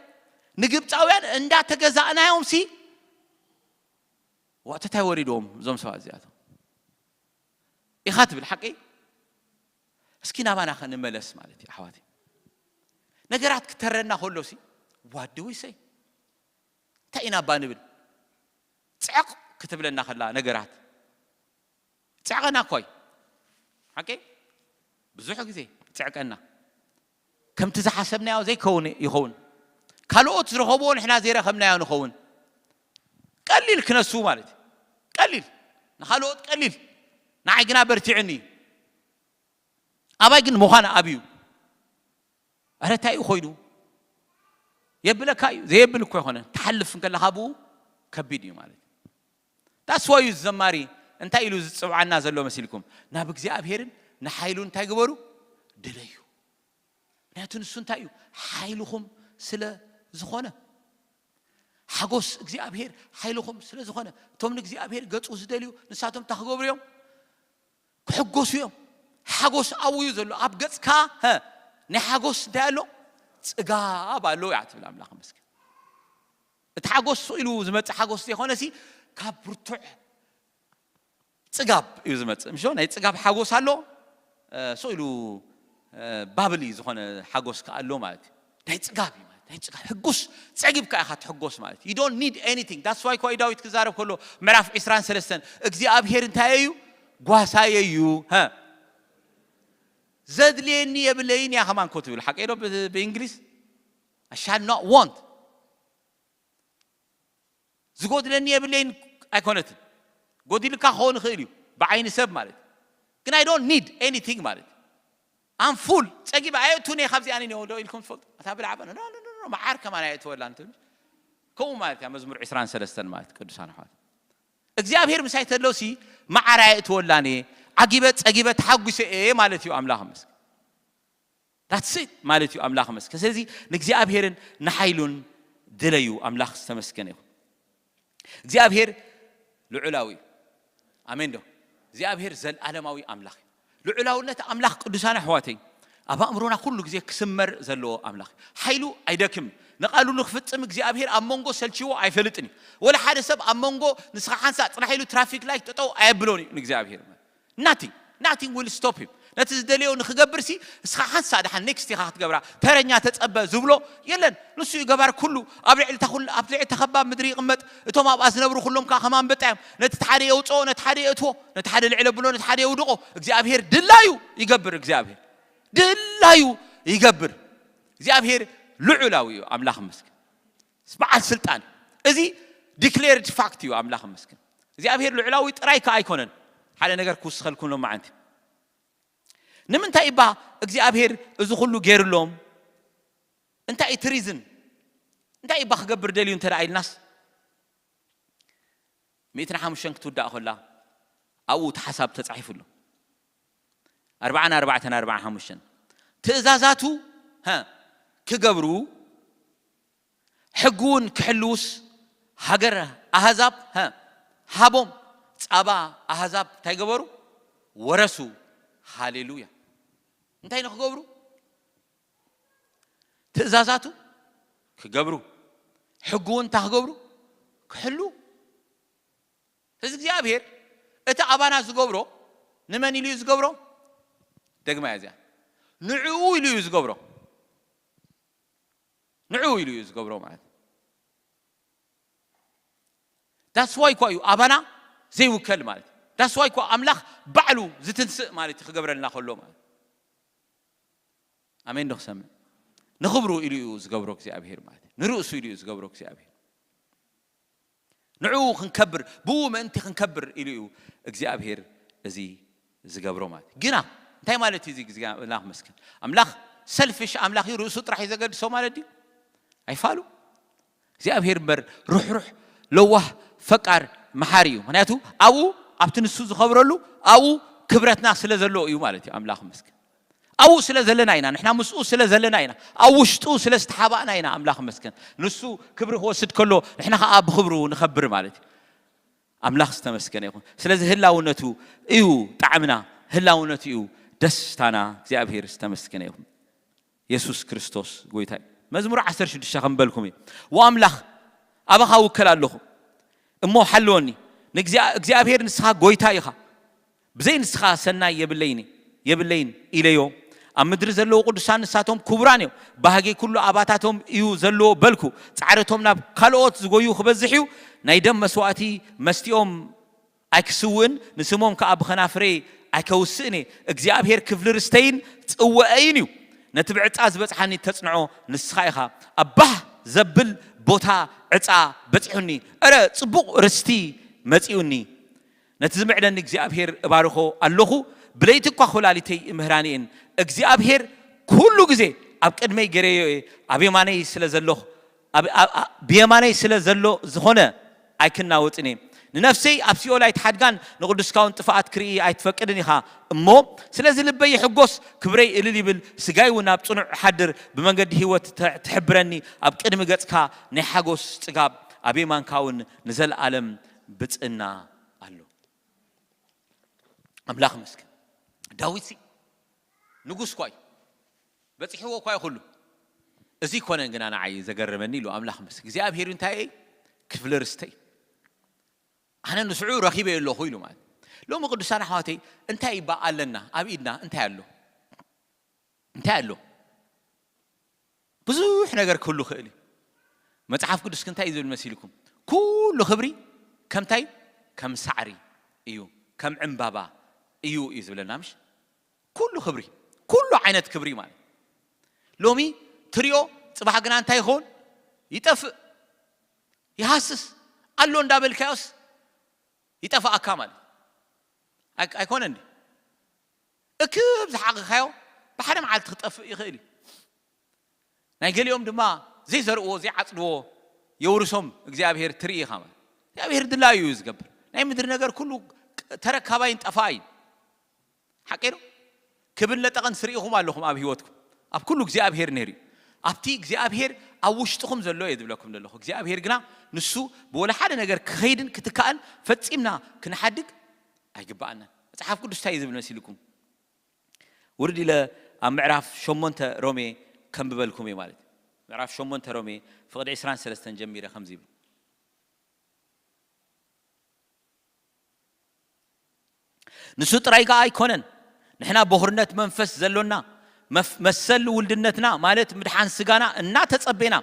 ንግብፃውያን እንዳተገዛእናዮም ሲ ዋእተታይ ወሪድዎም እዞም ሰባት እዚኣቶም ኢኻ ትብል ሓቂ። እስኪ ናባና ከንመለስ ማለት እዩ ኣሕዋት። ነገራት ክተረና ከሎ ሲ ዋድዊ ሰይ እንታይ ኢና ባ ንብል? ጽዕቕ ክትብለና ከላ ነገራት ይጽዕቐና እኮ እዩ። ሓቂ ብዙሕ ግዜ ይጽዕቀና። ከምቲ ዝሓሰብናዮ ዘይከውን ይኸውን። ካልኦት ዝረኸብዎ ንሕና ዘይረኸብናዮ ንኸውን። ቀሊል ክነሱ ማለት እዩ። ቀሊል ንኻልኦት ቀሊል ንዓይ ግና በርቲዕኒ እዩ። ኣባይ ግን ምዃን ኣብዩ። ኣረ እንታይ እዩ ኮይኑ የብለካ እዩ። ዘየብል እኮ ይኮነ ትሓልፍ እንከለካ ብኡ ከቢድ እዩ ማለት እዩ። ዳስ ዋዩ ዘማሪ እንታይ ኢሉ ዝፅውዓና ዘሎ መሲልኩም? ናብ እግዚኣብሔርን ንሓይሉ እንታይ ግበሩ? ድለዩ። ምክንያቱ ንሱ እንታይ እዩ? ሓይልኹም ስለ ዝኾነ። ሓጎስ እግዚኣብሔር ሓይልኹም ስለ ዝኾነ፣ እቶም ንእግዚኣብሔር ገጹ ዝደልዩ ንሳቶም እንታይ ክገብሩ እዮም? ክሕጎሱ እዮም። ሓጎስ ኣብኡ እዩ ዘሎ። ኣብ ገጽካ ሀ ናይ ሓጎስ እንታይ ኣሎ? ጽጋብ ኣሎ እያ ትብል ኣምላኽ መስገን። እቲ ሓጎስ ስቕ ኢሉ ዝመጽእ ሓጎስ ዘይኮነሲ ካብ ብርቱዕ ጽጋብ እዩ ዝመጽእ። ምሽ ናይ ጽጋብ ሓጎስ ኣሎ፣ ስቕ ኢሉ ባብሊ ዝኾነ ሓጎስ ከኣ ኣሎ ማለት እዩ። ናይ ጽጋብ እዩ ማለት ናይ ጽጋብ ሕጉስ ጸጊብካ ኢኻ ትሕጎስ ማለት እዩ። You don't need anything. That's why ኮይ ዳዊት ክዛረብ ከሎ ምዕራፍ ዕስራን ሰለስተን እግዚኣብሔር እንታይ እዩ? ጓሳየ እዩ። ዘድልየኒ የብለይን እያ ከማን ኮ ትብል ሓቀ ዶ? ብእንግሊዝ I shall not want ዝጎድለኒ የብለይን ኣይኮነትን። ጎዲልካ ክኸውን ይኽእል እዩ ብዓይኒ ሰብ ማለት ግን I don't need anything ማለት I'm full ጸጊብ ኣየእቱን እየ ካብዚኣ ዶ ኢልኩም ትፈልጡ? ኣታ ብልዓበ መዓር ከማን ኣየእትወላን ትብል ከምኡ ማለት እያ። መዝሙር ዕስራን ሰለስተን ማለት ቅዱሳን ኣሕዋት እግዚኣብሔር ምሳይ ተሎሲ መዓር ኣየእትወላን እየ ዓጊበ ጸጊበ ተሓጒሰ እየ ማለት እዩ። ኣምላኽ መስገን ዳትስ ማለት እዩ። ኣምላኽ መስገን። ስለዚ ንእግዚኣብሔርን ንሓይሉን ድለዩ። ኣምላኽ ዝተመስገነ ይኹን። እግዚኣብሔር ልዑላዊ እዩ። ኣሜን ዶ? እግዚኣብሔር ዘለዓለማዊ ኣምላኽ እዩ። ልዑላውነት ኣምላኽ ቅዱሳን ኣሕዋተይ ኣብ ኣእምሮና ኩሉ ግዜ ክስመር ዘለዎ ኣምላኽ እዩ። ሓይሉ ኣይደክም። ንቓሉ ንክፍጽም እግዚኣብሔር ኣብ መንጎ ሰልችዎ ኣይፈልጥን እዩ። ወላ ሓደ ሰብ ኣብ መንጎ ንስኻ ሓንሳእ ጥራሕ ኢሉ ትራፊክ ላይት ጠጠው ኣየብሎን እዩ ንእግዚኣብሔር። Nothing, nothing will stop him። ነቲ ዝደለዮ ንክገብር ሲ እስኻ ሓንሳ ደሓን ኔክስት ኢኻ ክትገብራ ተረኛ ተጸበ ዝብሎ የለን። ንሱ እዩ ገባር ኩሉ። ኣብ ልዕሊ እታ ኩሉ ኣብ ልዕሊ እታ ከባብ ምድሪ ይቕመጥ። እቶም ኣብኣ ዝነብሩ ኩሎም ከዓ ከም ኣንበጣ እዮም። ነቲ ሓደ የውፅኦ፣ ነቲ ሓደ የእትዎ፣ ነቲ ሓደ ልዕለ ብሎ፣ ነቲ ሓደ የውድቆ። እግዚኣብሔር ድላዩ ይገብር። እግዚኣብሔር ድላዩ ይገብር። እግዚኣብሔር ልዑላዊ እዩ። ኣምላኽ መስገን። በዓል ስልጣን። እዚ ዲክሌርድ ፋክት እዩ። ኣምላኽ መስገን። እግዚኣብሔር ልዑላዊ ጥራይ ከዓ ኣይኮነን። ሓደ ነገር ክውስኸልኩም ሎማዓንቲ። ንምንታይ እባ እግዚኣብሔር እዚ ኩሉ ገይርሎም? እንታይ እቲ ሪዝን? እንታይ እባ ክገብር ደልዩ እንተ ደኣ ኢልናስ፣ ሚእትን ሓሙሽተን ክትውዳእ ከላ ኣብኡ እቲ ሓሳብ ተጻሒፉ ኣሎ። ኣርባዓን ኣርባዕተን ኣርባዓን ሓሙሽተን ትእዛዛቱ ሀ ክገብሩ ሕጉውን ክሕልውስ ሃገር ኣህዛብ፣ ሀ፣ ሃቦም፣ ጻባ ኣህዛብ እንታይ ገበሩ? ወረሱ። ሃሌሉያ። እንታይ ንክገብሩ? ትእዛዛቱ ክገብሩ፣ ሕጉ እውን እንታይ ክገብሩ? ክሕሉ። እዚ እግዚኣብሔር እቲ ኣባና ዝገብሮ ንመን ኢሉ እዩ ዝገብሮ? ደግማ እያ እዚኣ። ንዕኡ ኢሉ እዩ ዝገብሮ። ንዕኡ ኢሉ እዩ ዝገብሮ ማለት። ዳስዋይ እኳ እዩ ኣባና ዘይውከል ማለት። ዳስዋይ እኳ ኣምላኽ ባዕሉ ዝትንስእ ማለት እዩ ክገብረልና ከሎ ማለት። ኣሜን ዶ ክሰምዕ? ንኽብሩ ኢሉ እዩ ዝገብሮ እግዚኣብሔር ማለት እዩ። ንርእሱ ኢሉ እዩ ዝገብሮ እግዚኣብሔር። ንዕኡ ክንከብር፣ ብኡ ምእንቲ ክንከብር ኢሉ እዩ እግዚኣብሔር እዚ ዝገብሮ ማለት እዩ። ግና እንታይ ማለት እዩ እዚ? ግዜ ኣምላኽ መስገን። ኣምላኽ ሰልፊሽ ኣምላኽ እዩ፣ ርእሱ ጥራሕ እዩ ዘገድሶ ማለት ድዩ? ኣይፋሉ። እግዚኣብሔር እምበር ርሕሩሕ፣ ለዋህ፣ ፈቃር፣ መሓሪ እዩ። ምክንያቱ ኣብኡ፣ ኣብቲ ንሱ ዝኸብረሉ ኣብኡ ክብረትና ስለ ዘለዎ እዩ ማለት እዩ። ኣምላኽ መስገን። ኣብኡ ስለ ዘለና ኢና፣ ንሕና ምስኡ ስለ ዘለና ኢና፣ ኣብ ውሽጡ ስለ ዝተሓባእና ኢና። ኣምላኽ መስገን። ንሱ ክብሪ ክወስድ ከሎ ንሕና ከዓ ብክብሩ ንኸብር ማለት እዩ። ኣምላኽ ዝተመስገነ ይኹን። ስለዚ ህላውነቱ እዩ ጣዕምና፣ ህላውነቱ እዩ ደስታና። እግዚኣብሔር ዝተመስገነ ይኹን። የሱስ ክርስቶስ ጎይታ እዩ። መዝሙር ዓሰርተ ሽዱሽተ ከም በልኩም እዩ። ወኣምላኽ ኣባኻ ውከል ኣለኹ እሞ ሓልወኒ። ንእግዚኣ-፣ እግዚኣብሔር ንስኻ ጎይታ ኢኻ። ብዘይ ንስኻ ሰናይ የብለይኒ፣ የብለይን ኢለዮ። ኣብ ምድሪ ዘለዉ ቅዱሳን ንሳቶም ክቡራን እዮም። ባህጊ ኩሉ ኣባታቶም እዩ ዘለዎ በልኩ። ጻዕረቶም ናብ ካልኦት ዝጎዩ ክበዝሕ እዩ። ናይ ደም መስዋእቲ መስቲኦም ኣይክስውእን፣ ንስሞም ከኣ ብኸናፍረይ ኣይከውስእን እየ። እግዚኣብሔር ክፍሊ ርስተይን ጽውዐይን እዩ። ነቲ ብዕጻ ዝበጽሓኒ ተጽንዖ ንስኻ ኢኻ። ኣብ ባህ ዘብል ቦታ ዕጻ በጺሑኒ። እረ ጽቡቕ ርስቲ መጺኡኒ። ነቲ ዝምዕደኒ እግዚኣብሔር እባርኾ ኣለኹ። ብለይቲ እኳ ኹላሊተይ ይምህራኒ እየን። እግዚኣብሔር ኩሉ ግዜ ኣብ ቅድመይ ገይረዮ እየ። ኣብ የማነይ ስለ ዘለኹ፣ ኣብ-፣ ኣብ-፣ ኣብ-፣ ብየማነይ ስለ ዘሎ ዝኾነ ኣይክናወጽን እየ። ንነፍሰይ ኣብ ሲኦል ኣይትሓድጋን፣ ንቅዱስካውን ጥፍኣት ክርኢ ኣይትፈቅድን ኢኻ እሞ። ስለዚ ልበይ ይሕጎስ፣ ክብረይ እልል ይብል፣ ስጋይ እውን ኣብ ጽኑዕ እሓድር። ብመንገዲ ህይወት ተ-፣ ትሕብረኒ፣ ኣብ ቅድሚ ገጽካ ናይ ሓጎስ ጽጋብ፣ ኣብ የማንካ እውን ንዘለኣለም ብጽእና ኣሎ። ኣምላኽ ይመስገን። ዳዊትሲ ንጉስ እኳ እዩ፣ በጺሕዎ እኳ እዩ ኩሉ። እዚ ኮነን ግና ንዓይ ዘገረመኒ ኢሉ ኣምላኽ ይመስገን። እግዚኣብሔር እንታይ እየ? ክፍሊ ርስተይ። ኣነ ንስዑ ረኺበ ኣለኹ ኢሉ ማለት። ሎሚ ቅዱሳን ኣሕዋተይ እንታይ ይባ ኣለና? ኣብ ኢድና እንታይ ኣሎ? እንታይ ኣሎ? ብዙሕ ነገር ክህሉ ክእል እዩ። መጽሓፍ ቅዱስ እንታይ እዩ ዝብል መሲልኩም? ኩሉ ክብሪ ከምታይ? ከም ሳዕሪ እዩ፣ ከም ዕምባባ እዩ እዩ ዝብለና፣ ምሽ? ኩሉ ክብሪ፣ ኩሉ ዓይነት ክብሪ ማለት። ሎሚ ትሪኦ፣ ጽባሕ ግና እንታይ ይኸውን? ይጠፍእ፣ ይሃስስ። ኣሎ እንዳበልካዮስ ይጠፍኣካ ማለት። ኣይ-፣ ኣይኮነን ድዩ? እክብ ዝሓቕኻዮ ብሓደ መዓልቲ ክጠፍእ ይኽእል እዩ። ናይ ገሊኦም ድማ ዘይዘርእዎ፣ ዘይዓጽድዎ የውርሶም እግዚኣብሔር ትርኢ ኢኻ ማለት። እግዚኣብሔር ድላዩ እዩ ዝገብር። ናይ ምድሪ ነገር ኩሉ ተረካባይን ጠፋኣይን። ሓቂ ዶ? ክብን ለጠቐን ስርኢኹም ኣለኹም ኣብ ህይወትኩም። ኣብ ኩሉ እግዚኣብሔር ነይሩ እዩ። ኣብቲ እግዚኣብሔር ኣብ ውሽጥኹም ዘሎ እየ ዝብለኩም ዘለኹ። እግዚኣብሔር ግና ንሱ ብወላ ሓደ ነገር ክኸይድን ክትካእን ፈጺምና ክንሓድግ ኣይግባኣናን። መጽሓፍ ቅዱስ እንታይ እዩ ዝብል መሲልኩም? ውርድ ኢለ ኣብ ምዕራፍ ሸሞንተ ሮሜ ከንብበልኩም እየ ማለት እዩ። ምዕራፍ ሸሞንተ ሮሜ ፍቕዲ ዕስራን ሰለስተን ጀሚረ ከምዚ ይብል። ንሱ ጥራይ ከኣ ኣይኮነን፣ ንሕና በኹርነት መንፈስ ዘሎና፣ መፍ-፣ መሰል ውልድነትና ማለት ምድሓን ስጋና እናተጸቤና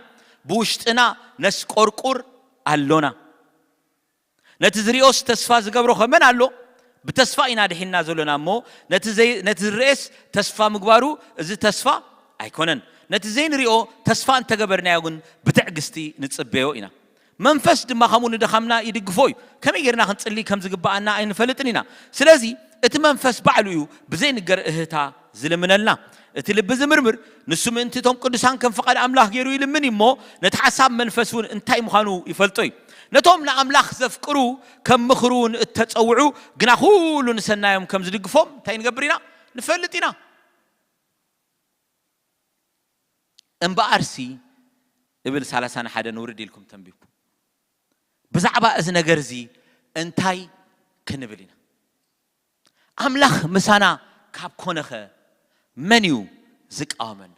ብውሽጥና ነስቆርቁር ኣሎና። ነቲ ዝሪኦስ ተስፋ ዝገብሮ ከ መን ኣሎ? ብተስፋ ኢና ድሒንና ዘሎና እሞ፣ ነቲ ዘይ-፣ ነቲ ዝርኤስ ተስፋ ምግባሩ እዚ ተስፋ ኣይኮነን። ነቲ ዘይንሪኦ ተስፋ እንተገበርናዮ ግን ብትዕግስቲ ንጽበዮ ኢና። መንፈስ ድማ ከምኡ ንድኻምና ይድግፎ እዩ። ከመይ ጌርና ክንጽሊ ከም ዝግብኣና ኣይንፈልጥን ኢና። ስለዚ እቲ መንፈስ ባዕሉ እዩ ብዘይንገር እህታ ዝልምነልና። እቲ ልቢ ዝምርምር ንሱ ምእንቲ እቶም ቅዱሳን ከም ፍቓድ ኣምላኽ ገይሩ ይልምን እዩ እሞ፣ ነቲ ሓሳብ መንፈስ እውን እንታይ ምዃኑ ይፈልጦ እዩ። ነቶም ንኣምላኽ ዘፍቅሩ ከም ምኽሩ እውን እተጸውዑ ግና ኩሉ ንሰናዮም ከም ዝድግፎም እንታይ ንገብር ኢና? ንፈልጥ ኢና። እምበኣርሲ እብል ሰላሳን ሓደን ውርድ ኢልኩም ተንቢብኩም። ብዛዕባ እዚ ነገር እዚ እንታይ ክንብል ኢና? ኣምላኽ ምሳና ካብ ኮነኸ መን እዩ ዝቃወመና?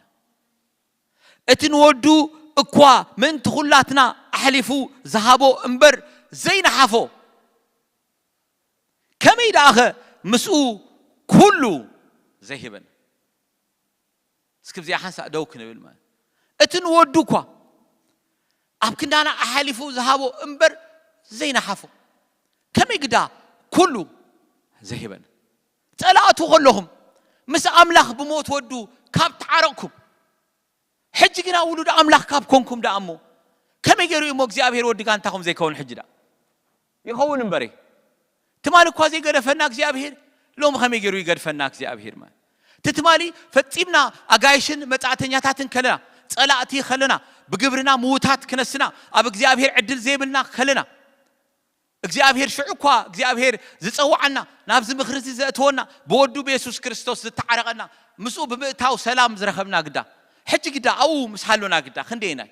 እቲ ንወዱ እኳ ምእንቲ ኹላትና ኣሕሊፉ ዝሃቦ እምበር ዘይነሓፎ፣ ከመይ ደኣኸ ምስኡ ኩሉ ዘይህበና? እስኪ ብዚኣ ሓንሳእ ደው ክንብል ማለት፣ እቲ ንወዱ እኳ ኣብ ክንዳና ኣሓሊፉ ዝሃቦ እምበር ዘይነሓፎ፣ ከመይ ግዳ ኩሉ ዘይህበና? ጸላእቱ ከለኹም ምስ ኣምላኽ ብሞት ወዱ ካብ ተዓረቕኩም፣ ሕጂ ግና ውሉድ ኣምላኽ ካብ ኮንኩም ደኣ እሞ፣ ከመይ ገይሩ እዩ እሞ እግዚኣብሔር ወዲ ጋንታኹም ዘይከውን? ሕጂ ደኣ ይኸውን እምበረ። ትማሊ እኳ ዘይገደፈና እግዚኣብሔር፣ ሎሚ ከመይ ገይሩ ይገድፈና እግዚኣብሔር? ማለት፣ እቲ ትማሊ ፈጺምና ኣጋይሽን መጻእተኛታትን ከለና፣ ጸላእቲ ከለና፣ ብግብርና ምዉታት ክነስና፣ ኣብ እግዚኣብሔር ዕድል ዘይብልና ከለና፣ እግዚኣብሔር ሽዑ እኳ እግዚኣብሔር ዝጸውዓና፣ ናብዚ ምኽሪ እዚ ዘእተወና፣ ብወዱ ብየሱስ ክርስቶስ ዝተዓረቐና፣ ምስኡ ብምእታው ሰላም ዝረኸብና ግዳ፣ ሕጂ ግዳ ኣብኡ ምስ ሃሎና ግዳ ክንደየናይ?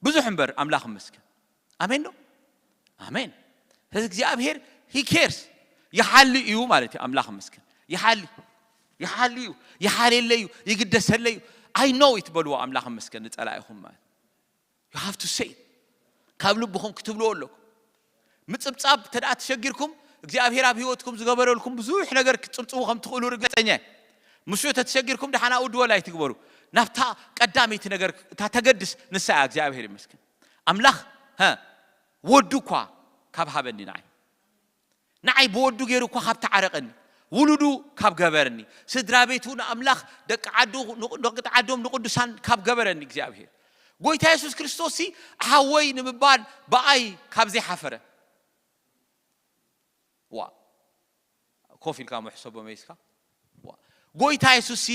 ብዙሕ እምበር፣ ኣምላኽ ይመስገን። ኣሜን ዶ? ኣሜን። ስለዚ እግዚኣብሔር he cares፣ ይሓሊ እዩ ማለት እዩ። ኣምላኽ ይመስገን። ይሓሊ፣ ይሓሊ እዩ፣ ይሓልየለይ እዩ፣ ይግደሰለይ እዩ። I know it በልዎ፣ ኣምላኽ ይመስገን፣ ንጸላኢኹም ማለት። You have to say it። ካብ ልብኹም ክትብልዎ ኣለኩም። ምጽብጻብ እንተ ደኣ ተሸጊርኩም፣ እግዚኣብሔር ኣብ ህይወትኩም ዝገበረልኩም ብዙሕ ነገር ክትጽብጽቡ ከም ትኽእሉ ርግጸኛ እየ። ምስኡ ተተሸጊርኩም ደሓን ኣብኡ ድወል ኣይትግበሩ። ናብታ ቀዳመይቲ ነገር፣ እታ ተገድስ ንሳ እያ። እግዚኣብሔር ይመስገን። ኣምላኽ፣ ሀ፣ ወዱ እኳ ካብ ሃበኒ ንዓይ፣ ንዓይ ብወዱ ገይሩ እኳ ካብ ተዓረቐኒ፣ ውሉዱ ካብ ገበረኒ፣ ስድራ ቤቱ ንኣምላኽ፣ ደቂ ዓዱ፣ ንቕ-፣ ደቂ ዓዶም ንቅዱሳን ካብ ገበረኒ እግዚኣብሔር፣ ጎይታ የሱስ ክርስቶስ ሲ ሓወይ ንምባል ብኣይ ካብ ዘይሓፈረ። ዋ፣ ኮፍ ኢልካ ምሕሰቦ መይስካ። ዋ፣ ጎይታ የሱስ ሲ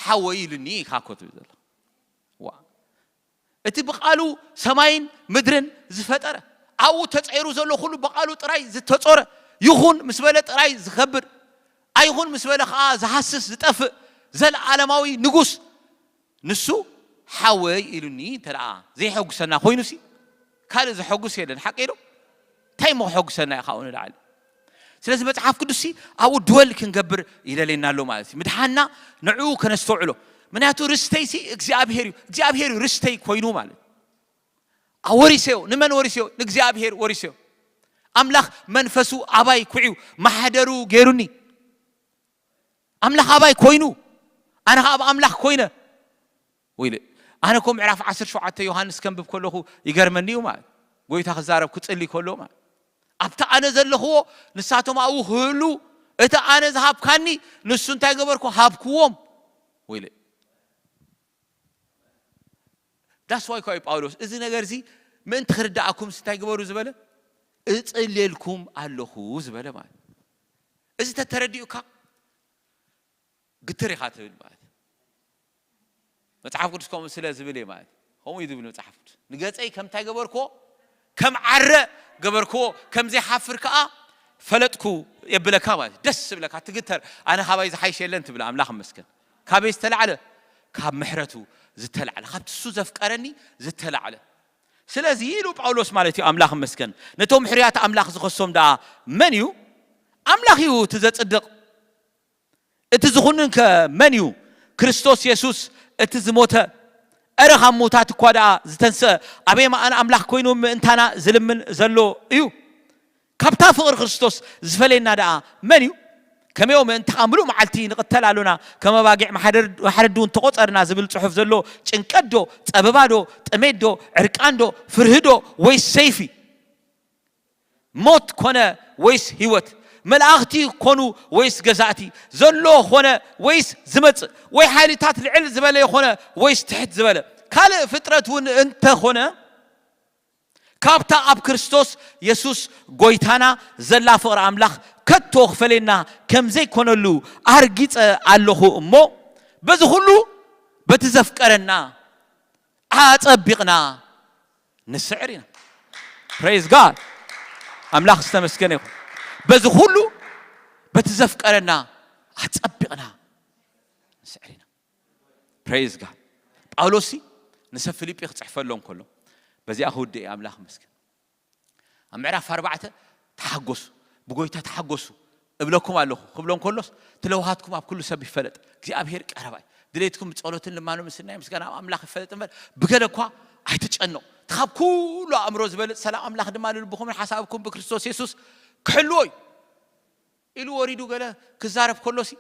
ሓወይ ኢሉኒ ኢኻ እኮ ትብል ዘለኻ። ዋ፣ እቲ ብቃሉ ሰማይን ምድርን ዝፈጠረ፣ ኣብኡ ተጸይሩ ዘሎ ኩሉ ብቃሉ ጥራይ ዝተጾረ፣ ይኹን ምስ በለ ጥራይ ዝኸብር፣ ኣይኹን ምስ በለ ኸኣ ዝሃስስ ዝጠፍእ፣ ዘለዓለማዊ ንጉስ፣ ንሱ ሓወይ ኢሉኒ እንተ ደኣ ዘይሐጉሰና ኮይኑሲ፣ ካልእ ዘሐጉስ የለን። ሓቀይ ዶ? እንታይ እሞ ከሐጉሰና እዩ ካብኡ ንላዕሊ? ስለዚ መጽሓፍ ቅዱስሲ ኣብኡ ድወል ክንገብር ይደልየና ኣሎ ማለት እዩ። ምድሓንና ንዕኡ ከነስተውዕሎ። ምክንያቱ ርስተይሲ እግዚኣብሔር እዩ። እግዚኣብሔር እዩ ርስተይ ኮይኑ ማለት እዩ። ኣወሪሰዮ። ንመን ወሪሰዮ? ንእግዚኣብሔር ወሪሰዮ። ኣምላኽ መንፈሱ ኣባይ ኩዕዩ፣ ማሕደሩ ገይሩኒ። ኣምላኽ ኣባይ ኮይኑ፣ ኣነ ኸኣ ኣብ ኣምላኽ ኮይነ። ወይለ፣ ኣነ እኮ ምዕራፍ ዓሰርተ ሸውዓተ ዮሃንስ ከንብብ ከለኹ ይገርመኒ እዩ ማለት። ጎይታ ክዛረብ ክጽሊ ከሎ ማለት። ኣብቲ ኣነ ዘለኽዎ ንሳቶም ኣብኡ ክህሉ፣ እቲ ኣነ ዝሃብካኒ ንሱ እንታይ ገበርኩ? ሃብክዎም። ወይለ። That's why እኮ እዩ ጳውሎስ እዚ ነገር እዚ ምእንቲ ክርድኣኩም እንታይ ግበሩ ዝበለ? እጽልየልኩም ኣለኹ ዝበለ ማለት። እዚ ተተረዲኡካ ግትር ኢኻ ትብል ማለት። መጽሓፍ ቅዱስ ከምኡ ስለ ዝብል እየ ማለት። ከምኡ እዩ ዝብል መጽሓፍ ቅዱስ። ንገጸይ ከም እንታይ ገበርክዎ? ከም ዓረ ገበርክዎ፣ ከም ዘይሓፍር ከኣ ፈለጥኩ የብለካ ማለት። ደስ ዝብለካ ትግተር። ኣነ ካባይ ዝሓይሽ የለን ትብል። ኣምላኽ ይመስገን። ካበይ ዝተላዕለ? ካብ ምሕረቱ ዝተላዕለ፣ ካብቲ እሱ ዘፍቀረኒ ዝተላዕለ። ስለዚ ኢሉ ጳውሎስ ማለት እዩ፣ ኣምላኽ ይመስገን። ነቶም ሕሩያት ኣምላኽ ዝኸሶም ደኣ መን እዩ? ኣምላኽ እዩ እቲ ዘጽድቕ። እቲ ዝኹንን ከ መን እዩ? ክርስቶስ የሱስ እቲ ዝሞተ፣ እረ ካብ ምዉታት እኳ ደኣ ዝተንስአ፣ ኣብ የማን ኣምላኽ ኮይኑ ምእንታና ዝልምን ዘሎ እዩ። ካብታ ፍቕሪ ክርስቶስ ዝፈለየና ደኣ መን እዩ? ከመዮ ምእንትኻ ምሉእ መዓልቲ ንቕተል ኣሎና፣ ከም ኣባጊዕ ማሕደር-፣ ማሕረዲ እውን ተቖጸርና ዝብል ጽሑፍ ዘሎ ጭንቀት ዶ? ጸበባ ዶ? ጥሜት ዶ? ዕርቃን ዶ? ፍርሂ ዶ? ወይስ ሰይፊ? ሞት ኮነ ወይስ ህይወት? መላእኽቲ ኮኑ ወይስ ገዛእቲ? ዘሎ ኾነ ወይስ ዝመጽእ? ወይ ሓይልታት ልዕል ዝበለ ይኾነ ወይስ ትሕት ዝበለ? ካልእ ፍጥረት እውን እንተኾነ፣ ካብታ ኣብ ክርስቶስ የሱስ ጎይታና ዘላ ፍቕሪ ኣምላኽ ከቶ ክፈለየና ከም ዘይኮነሉ ኣርጊጸ ኣለኹ እሞ፣ በዚ ኹሉ በቲ ዘፍቀረና ኣጸቢቕና ንስዕር ኢና። Praise God። ኣምላኽ ዝተመስገነ ይኹን። በዚ ኹሉ በቲ ዘፍቀረና ኣጸቢቕና ንስዕር ኢና። Praise God። ጳውሎስ ሲ ንሰብ ፊልጲ ክጽሕፈሎም ከሎ፣ በዚኣ ክውድእ እየ። ኣምላኽ ይመስገን። ኣብ ምዕራፍ ኣርባዕተ፣ "ተሓጎሱ፣ ብጎይታ ተሓጎሱ እብለኩም ኣለኹ" ክብሎም ከሎስ፣ "ትለውሃትኩም ኣብ ኩሉ ሰብ ይፈለጥ፣ እግዚኣብሔር ቀረባ እዩ። ድሌትኩም ብጸሎትን ልማኖ ምስናይ ምስጋና ኣብ ኣምላኽ ይፈለጥ እምበር፣ ብገለ እኳ ኣይትጨነቑ። እቲ ካብ ኩሉ ኣእምሮ ዝበልጽ ሰላም ኣምላኽ ድማ ንልብኹምን ሓሳብኩም ብክርስቶስ የሱስ ክሕልዎ እዩ" ኢሉ ወሪዱ ገለ ክዛረብ ከሎሲ፣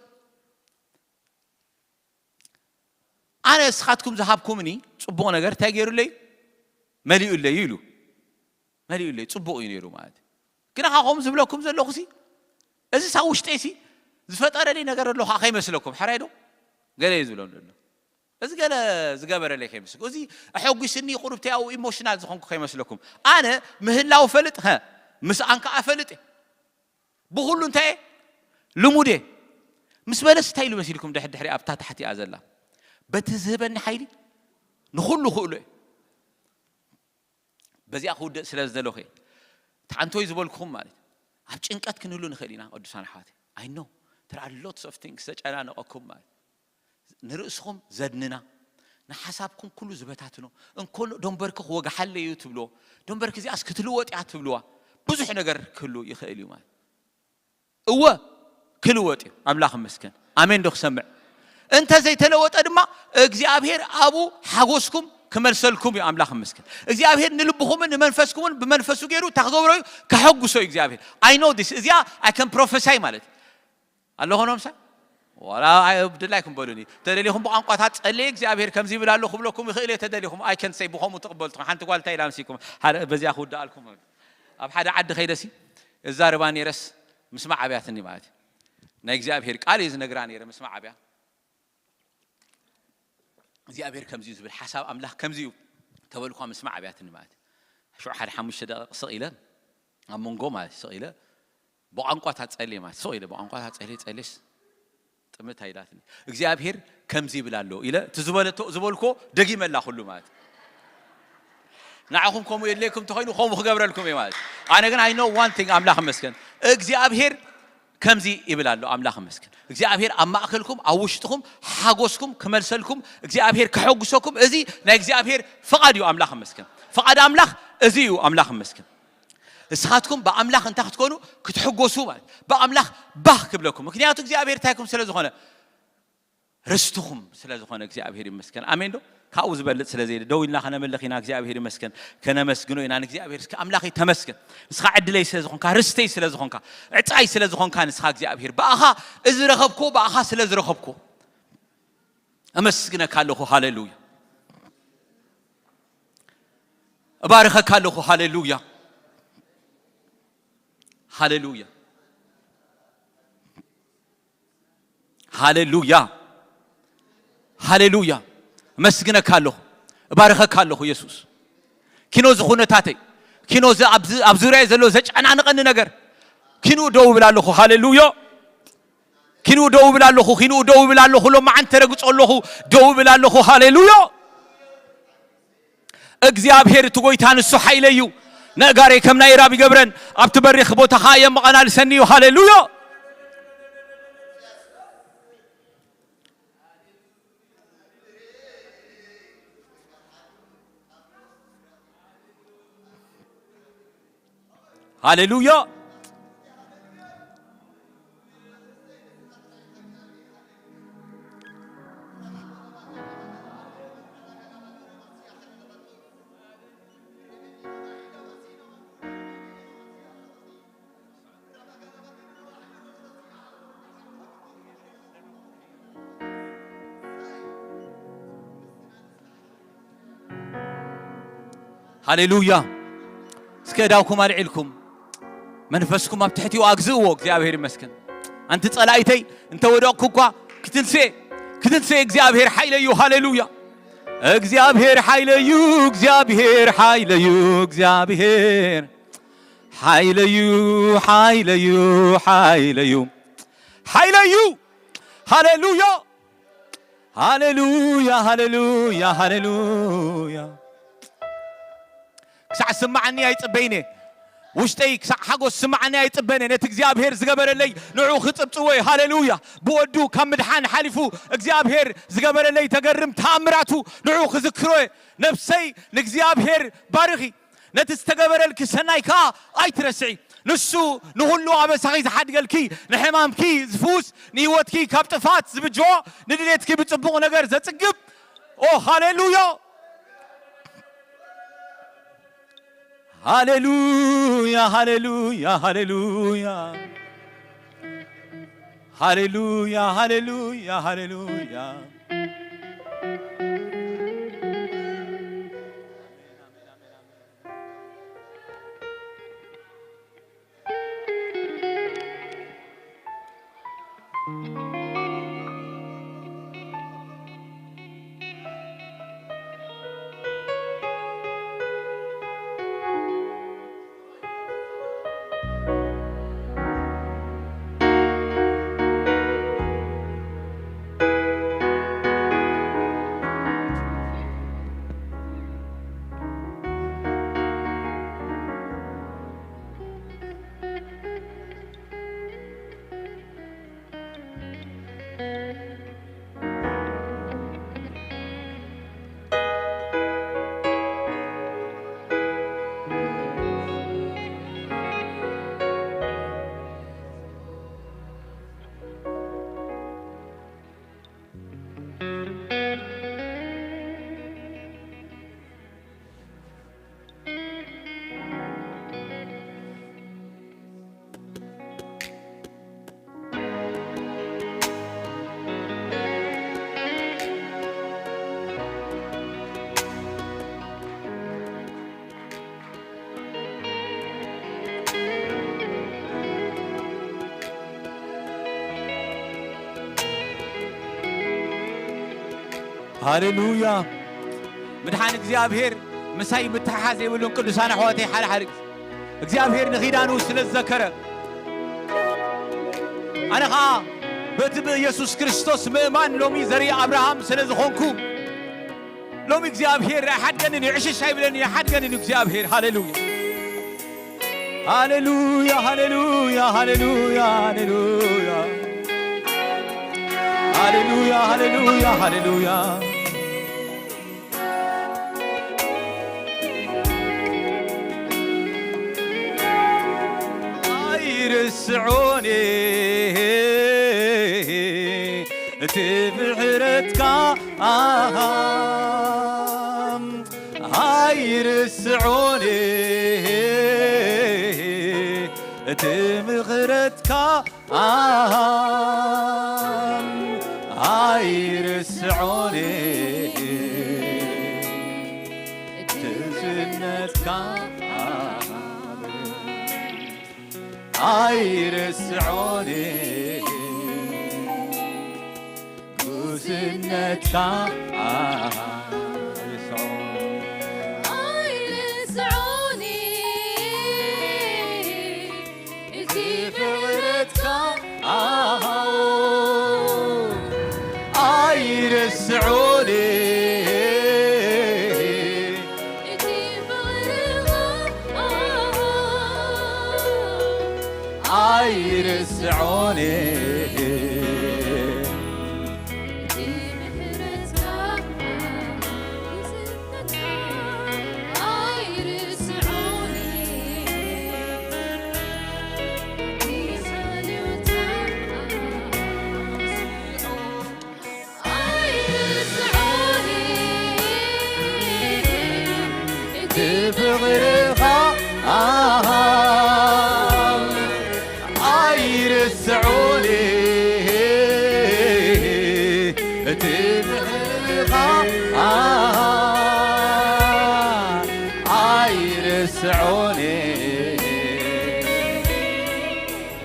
"ኣነ እስኻትኩም ዝሃብኩምኒ ጽቡቕ ነገር እንታይ ገይሩለይ? መሊኡለይ" ኢሉ። መሊኡለይ፣ ጽቡቕ እዩ ነይሩ ማለት እዩ። ግና ካብ ከምኡ ዝብለኩም ዘለኹሲ፣ እዚ ሳብ ውሽጠይሲ ዝፈጠረለይ ነገር ኣሎ ከዓ ከይመስለኩም፣ ሕራይ ዶ? ገለ እዩ ዝብሎም ዘሎ። እዚ ገለ ዝገበረለይ ከይመስለኩም። እዚ ኣሐጒስኒ፣ ቁሩብ ተይ ኣብኡ ኢሞሽናል ዝኾንኩ ከይመስለኩም። ኣነ ምህላው ፈልጥ፣ ሀ፣ ምስኣን ከዓ ፈልጥ እየ። ብኹሉ እንታይ እየ? ልሙድ እየ። ምስ በለስ እንታይ ኢሉ መሲልኩም? ድሕድሕሪ ኣብታ ታሕቲ እያ ዘላ። "በቲ ዝህበኒ ሓይሊ ንኹሉ ክእሎ እየ።" በዚኣ ክውደእ ስለ ዝደለኹ እየ። ተዓንቶይ ዝበልኩኹም ማለት፣ ኣብ ጭንቀት ክንህሉ ንኽእል ኢና ቅዱሳን ኣሕዋተይ። I know። There are lots of things ዘጨናነቐኩም ማለት፣ ንርእስኹም ዘድንና፣ ንሓሳብኩም ኩሉ ዝበታትኖ፣ እንኮ ደንበርኪ ክወግሓለይ እዩ ትብልዎ፣ ደንበርኪ እዚኣስ ክትልወጥ እያ ትብልዋ፣ ብዙሕ ነገር ክህሉ ይኽእል እዩ ማለት። እወ፣ ክልወጥ እዩ። ኣምላኽ ይመስገን። ኣሜን ዶ ክሰምዕ? እንተ ዘይተለወጠ ድማ እግዚኣብሔር ኣብኡ ሓጎስኩም ክመልሰልኩም እዩ። ኣምላኽ ይመስገን። እግዚኣብሔር ንልብኹምን ንመንፈስኩምን ብመንፈሱ ገይሩ እንታይ ክገብሮ እዩ? ከሐጉሶ እዩ እግዚኣብሔር። I know this። እዚኣ I can prophesy ማለት እዩ። ኣለኹ ኖምሳ? ዋላ ኣይ-፣ ብድላይኩም በሉኒ። ተደሊኹም ብቋንቋታት ጸልየ እግዚኣብሔር ከምዚ ይብል ኣሎ ክብለኩም ይኽእል እየ ተደሊኹም። I can say ብኸምኡ ትቕበሉ ትኾኑ። ሓንቲ ጓል እንታይ ኢላ ምሲልኩም? ሓደ በዚኣ ክውድኣልኩም። ኣብ ሓደ ዓዲ ከይደሲ እዛረባ ነይረስ ምስማዕ ኣብያትኒ ማለት እዩ። ናይ እግዚኣብሔር ቃል እየ ዝነግራ ነይረ ምስማዕ ኣብያ። እግዚኣብሔር ከምዚ እዩ ዝብል፣ ሓሳብ ኣምላኽ ከምዚ እዩ ተበልኳ ምስማዕ ኣብያትኒ ማለት እዩ። ሽዑ ሓደ ሓሙሽተ ደቂቕ ስቕ ኢለ፣ ኣብ መንጎ ማለት ስቕ ኢለ፣ ብቋንቋታት ጸልየ ማለት ስቕ ኢለ፣ ብቋንቋታት ጸልየ፣ ጸልየስ ጥምት ኣይላትኒ። እግዚኣብሔር ከምዚ ይብል ኣሎ ኢለ፣ እቲ ዝበለቶ-፣ ዝበልኮ ደጊመላ ኩሉ ማለት እዩ። ንዓኹም ከምኡ የድልየኩም እንተኾይኑ፣ ከምኡ ክገብረልኩም እየ ማለት እዩ። ኣነ ግን I know one thing፣ ኣምላኽ ይመስገን። እግዚኣብሔር ከምዚ ይብል ኣሎ፣ ኣምላኽ ይመስገን። እግዚኣብሔር ኣብ ማእከልኩም፣ ኣብ ውሽጥኹም፣ ሓጎስኩም ክመልሰልኩም፣ እግዚኣብሔር ከሐጉሰኩም፣ እዚ ናይ እግዚኣብሔር ፍቓድ እዩ፣ ኣምላኽ ይመስገን። ፍቓድ ኣምላኽ እዚ እዩ፣ ኣምላኽ ይመስገን። ንስኻትኩም ብኣምላኽ እንታይ ክትኮኑ? ክትሕጎሱ ማለት። ብኣምላኽ ባህ ክብለኩም። ምክንያቱ እግዚኣብሔር እንታይኩም ስለ ዝኾነ? ርስትኹም ስለ ዝኾነ እግዚኣብሔር ይመስገን። ኣሜን ዶ? ካብኡ ዝበልጥ ስለ ዘየለ፣ ደው ኢልና ከነምልኽ ኢና። እግዚኣብሔር ይመስገን። ከነመስግኖ ኢና ንእግዚኣብሔር። እስከ ኣምላኸይ ተመስገን። ንስኻ ዕድለይ ስለ ዝኾንካ፣ ርስተይ ስለ ዝኾንካ፣ ዕፃይ ስለ ዝኾንካ፣ ንስኻ እግዚኣብሔር። ብኣኻ እዚ ረኸብኮ፣ ብኣኻ ስለ ዝረኸብኮ። ኣመስግነካ ኣለኹ። ሃሌሉያ። እባርኸካ ኣለኹ። ሃሌሉያ። ሃሌሉያ። ሃሌሉያ። ሃሌሉያ። ኣመስግነካ ኣለኹ። እባርኸካ ኣለኹ የሱስ። ኪኖ እዚ ኩነታተይ፣ ኪኖ እዚ ኣብዚ፣ ኣብ ዙርያይ ዘሎ ዘጨናንቐኒ ነገር፣ ኪንኡ ደው እብል ኣለኹ። ሃሌሉያ። ኪንኡ ደው እብል ኣለኹ። ኪንኡ ደው እብል ኣለኹ። ሎማዓንቲ ተረግጾ ኣለኹ። ደው እብል ኣለኹ። ሃሌሉያ። እግዚኣብሔር እቲ ጎይታ ንሱ ሓይለይ እዩ። ነእጋረይ ከም ናይ ራብ ይገብረን፣ ኣብቲ በሪኽ ቦታ ኸኣ የመቐላልሰኒ እዩ። ሃሌሉያ። ሃሌሉያ። ሃሌሉያ። እስከ እዳውኩም ኣልዒልኩም መንፈስኩም ኣብ ትሕቲኡ ኣግዝእዎ። እግዚኣብሔር ይመስገን። ኣንቲ ጸላኢተይ እንተ ወደቕኩ እኳ ክትንስኤ፣ ክትንስኤ። እግዚኣብሔር ሓይለዩ። ሃሌሉያ። እግዚኣብሔር ሓይለዩ፣ እግዚኣብሔር ሓይለዩ፣ እግዚኣብሔር ሓይለዩ፣ ሓይለዩ፣ ሓይለዩ፣ ሓይለዩ። ሃሌሉያ፣ ሃሌሉያ፣ ሃሌሉያ፣ ሃሌሉያ። ክሳዕ ዝስማዓኒ ኣይጽበይን እየ። ውሽጠይ ክሳዕ ሓጎስ ስምዓኒ ኣይጽበን እየ። ነቲ እግዚኣብሔር ዝገበረለይ ንዑ ክጽብጽቦ እየ። ሃሌሉያ። ብወዱ ካብ ምድሓን ሓሊፉ እግዚኣብሔር ዝገበረለይ ተገርም ተኣምራቱ ንዑ ክዝክሮ እየ። ነፍሰይ ንእግዚኣብሔር ባርኺ። ነቲ ዝተገበረልኪ ሰናይ ከኣ ኣይትረስዒ። ንሱ ንኹሉ ኣበሳኺ ዝሓድገልኪ፣ ንሕማምኪ ዝፍውስ፣ ንህይወትኪ ካብ ጥፍኣት ዝብጅዎ፣ ንድሌትኪ ብጽቡቕ ነገር ዘጽግብ። ኦ፣ ሃሌሉያ! ሃሌሉያ፣ ሃሌሉያ፣ ሃሌሉያ። ሃሌሉያ፣ ሃሌሉያ፣ ሃሌሉያ፣ ሃሌሉያ። ሃሌሉያ። ምድሓን እግዚኣብሔር ምሳይ ምትሕሓዝ የብሉን። ቅዱሳን ኣሕዋተይ፣ ሓደ ሓደ ግዜ እግዚኣብሔር ንኺዳኑ ስለ ዝዘከረ፣ ኣነ ኸዓ በቲ ብኢየሱስ ክርስቶስ ምእማን ሎሚ ዘርኢ ኣብርሃም ስለ ዝኾንኩ፣ ሎሚ እግዚኣብሔር ኣይሓድገንን እዩ፣ ዕሽሽ ኣይብለንን እዩ፣ ኣይሓድገንን እዩ እግዚኣብሔር። ሃሌሉያ። ሃሌሉያ፣ ሃሌሉያ፣ ሃሌሉያ፣ ሃሌሉያ። ሃሌሉያ፣ ሃሌሉያ፣ ሃሌሉያ። ኣይርስዖን እቲ ምሕረትካ፣ ኣሃ፣ ኣይርስዖን እቲ ምሕረትካ፣ ኣሃ፣ ኣይርስዖን ትዝነትካ፣ ኣሃ፣ ኣይርስዖን ጉስነትካ፣ ኣይርስዖን። ኣይርስዖን እቲ ምሕረትካ፣ ኣሃ፣ ኣይርስዖን እቲ ፍቕርኻ፣ ኣሃ፣ ኣይርስዖን እቲ ምሕረትካ፣ ኣይርስዖን እቲ ሓልዮትካ። ኣይርስዖን እቲ ፍቕርኻ፣ ኣሃ፣ ኣይርስዖን እቲ ምሕረትካ፣ ኣሃ፣ ኣይርስዖን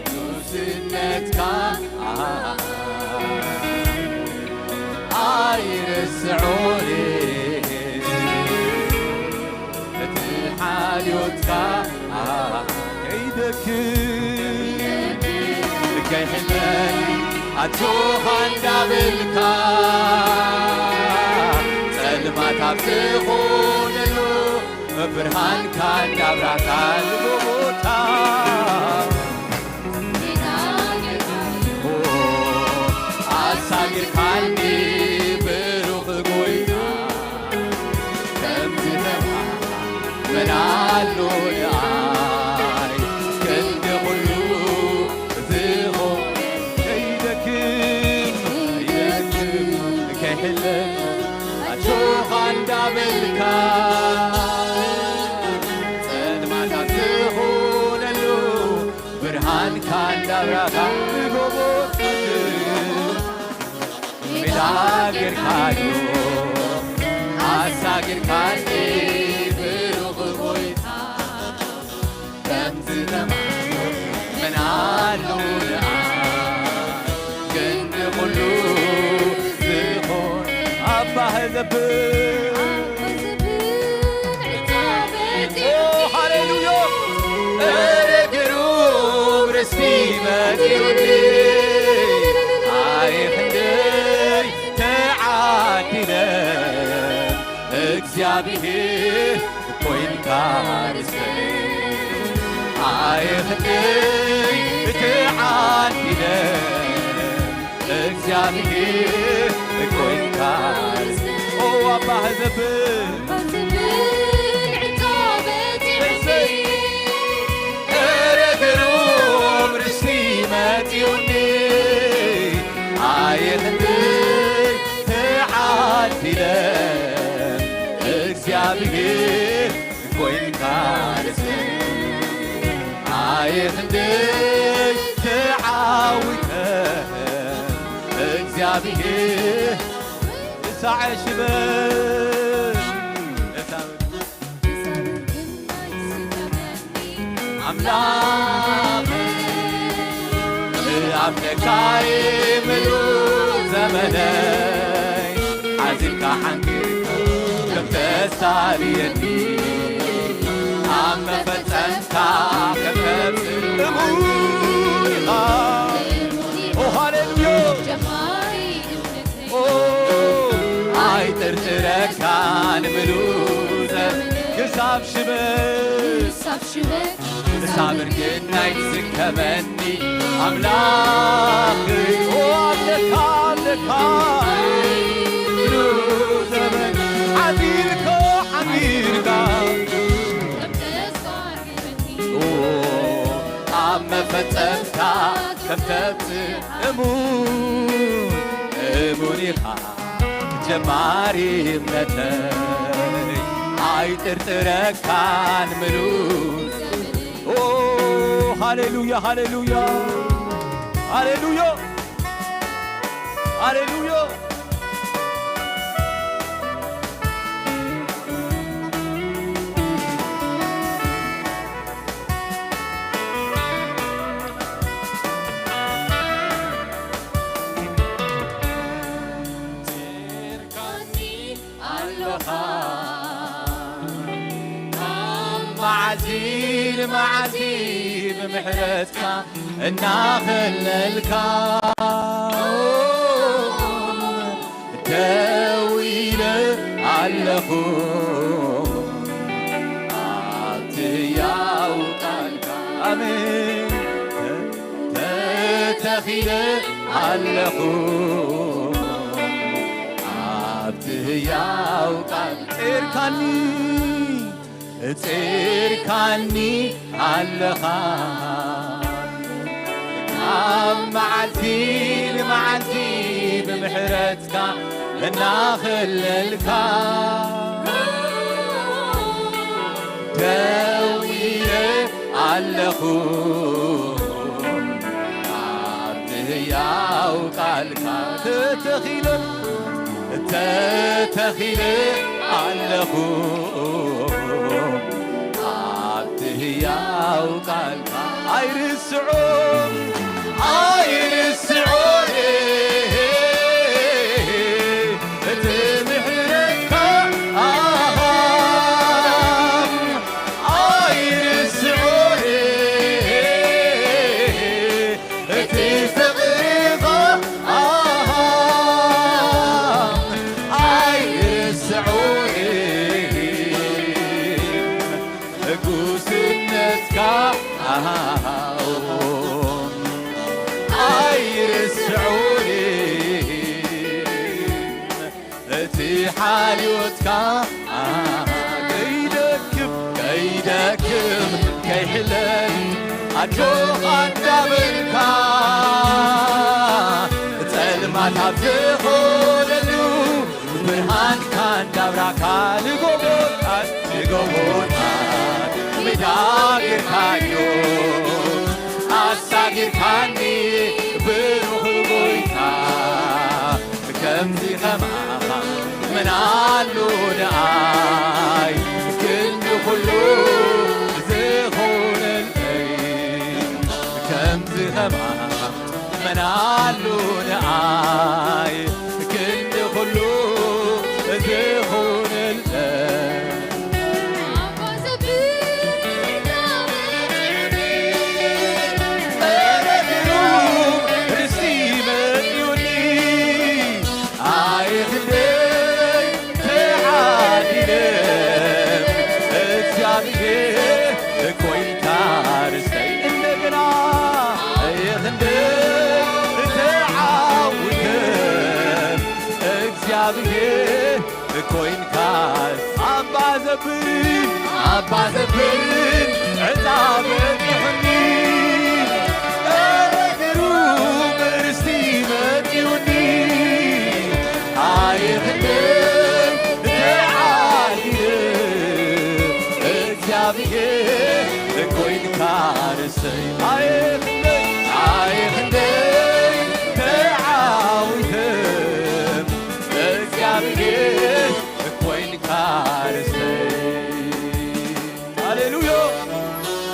ንጉስነትካ ኣይርስዖን እቲ ሓልዮትካ ከይደክም ከይሕመል ኣጆኻ እንዳበልካ ጸልማት ኣብ ዝኾነሉ ብርሃንካ እንዳብራህካሉ ቦታ ይሕለፍ ኣጆኻ እንዳበልካ፣ ጸልማት ኣብ ዝኾነሉ ብርሃንካ እንዳብራኻ፣ ብጎቦታት ሜዳ ጌርካዮ ኣሳጊርካኒ ብሩኽ ጎይታ። ከምዚ ተማሂሩ መን ኣሎ ንኣይ? ክንዲ ኩሉ ዝኾን ኣባ ህዘብን። ኦ፣ ሃሌሉያ! እረ ግሩም ርስቲ መጺኡኒ። ኣይ ክንደይ ተዓዲለ እግዚኣብሔር ኮይንካ ርስተይ። ኣይ ክንደይ ተዓዲለ እግዚኣብሔር ኮይንካ ርስተይ። ኦ ኣባ ህዘብ እረ ግሩም ርስቲ መጺኡኒ። ኣየ ክንደይ ተዓዲለ እግዚኣብሔር ኮይንካ ርስትይ። ኣየ ክንደይ ተዓዊተ እግዚኣብሔር ሳዐ ሽበ ኣምላኽ ኣምለካይ ምሉእ ዘመነይ ሓዚልካ ሓንጊርካ ከም ተሳልየኒ ኣብ መፈጸምታ ከም ተብጽእ እሙን ኢኻ። ኦ ሃሌሉያ። ኦ ኣይጥርጥረካን ምሉእ ዘመን ክሳብ ሽበ ክሳብ ሽበ ክሳብ እርግናይ ትስከመኒ ኣምላኽ። ኦ ኣለካ ኣለካ ምሉእ ዘመን ዓዚልካ ዓዚልካ ኦ ኣብ መፈጸምታ ከም ተብጽእ እሙን እሙን ኢኻ ጀማሪ እምነተይ ኣይጥርጥረካን ምሉእ። ኦ ሃሌሉያ ሃሌሉያ ሃሌሉያ ሃሌሉያ። ርካኒ ኣለኻ ካብ መዓልቲ ንመዓልቲ ብምሕረትካ እናኸለልካ ደው ኢለ ኣለኹ ኣብቲ ህያው ቃልካ። ኣሜን። ተተኺለ ኣለኹ ኣብቲ ህያው ቃል። ጼርካኒ ጼርካኒ ኣለኻ ካብ መዓልቲ ንመዓልቲ ብምሕረትካ እናኸለልካ ደው ኢለ ኣለኹ ኣብቲ ህያው ቃልካ ተተኺለ ተተኺለ ኣለኹ ኣብቲ ህያው ቃልካ። ኣይርስዖን ኣይርስዖን እቲ ምሕረትካ ኣይርስዖን እቲ ፍቕርኻ ኣይርስዖን። ጉስነትካ ኣይርስዖን። እቲ ሓልዮትካ ከይደክም ከይደክም ከይሕለል ኣጆኻ እንዳበልካ ጸልማት ኣብ ዝኾነሉ ኣንታ እንዳብራካ ንጎቦታት ንጎቦታት ሜዳ ጌርካዮ ኣሳጊርካኒ ብሩኽ ጎይታ። ከምዚ ከማኻ መን ኣሎ ንኣይ ክንዲ ኩሉ ዝኾነለይ። ከምዚ ከማኻ መን ኣሎ ንኣይ ክንዲ ኩሉ ዝኾነለይ። እግዚኣብሔር ኮይንካ ኣባ ዘብል ኣባ ዘብል ዕፃ በዚሑኒ። ኧረ ግሩም ርስቲ መፂኡኒ። ኣይኽለይ ተዓዲለ እግዚኣብሔር ኮይንካ ርስተይ። ኣይኽለይ ኣይኽለይ ተዓዊተ እግዚኣብሔር ኮይንካ ርስተይ። ሃሌሉያ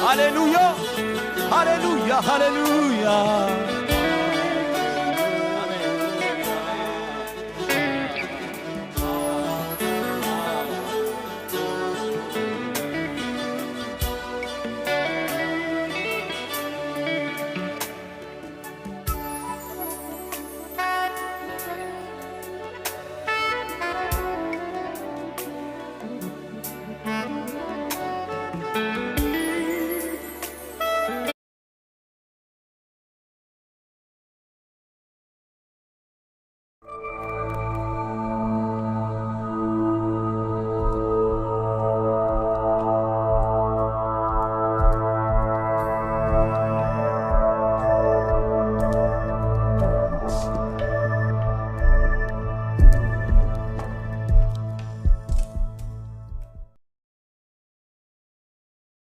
ሃሌሉያ ሃሌሉያ ሃሌሉያ።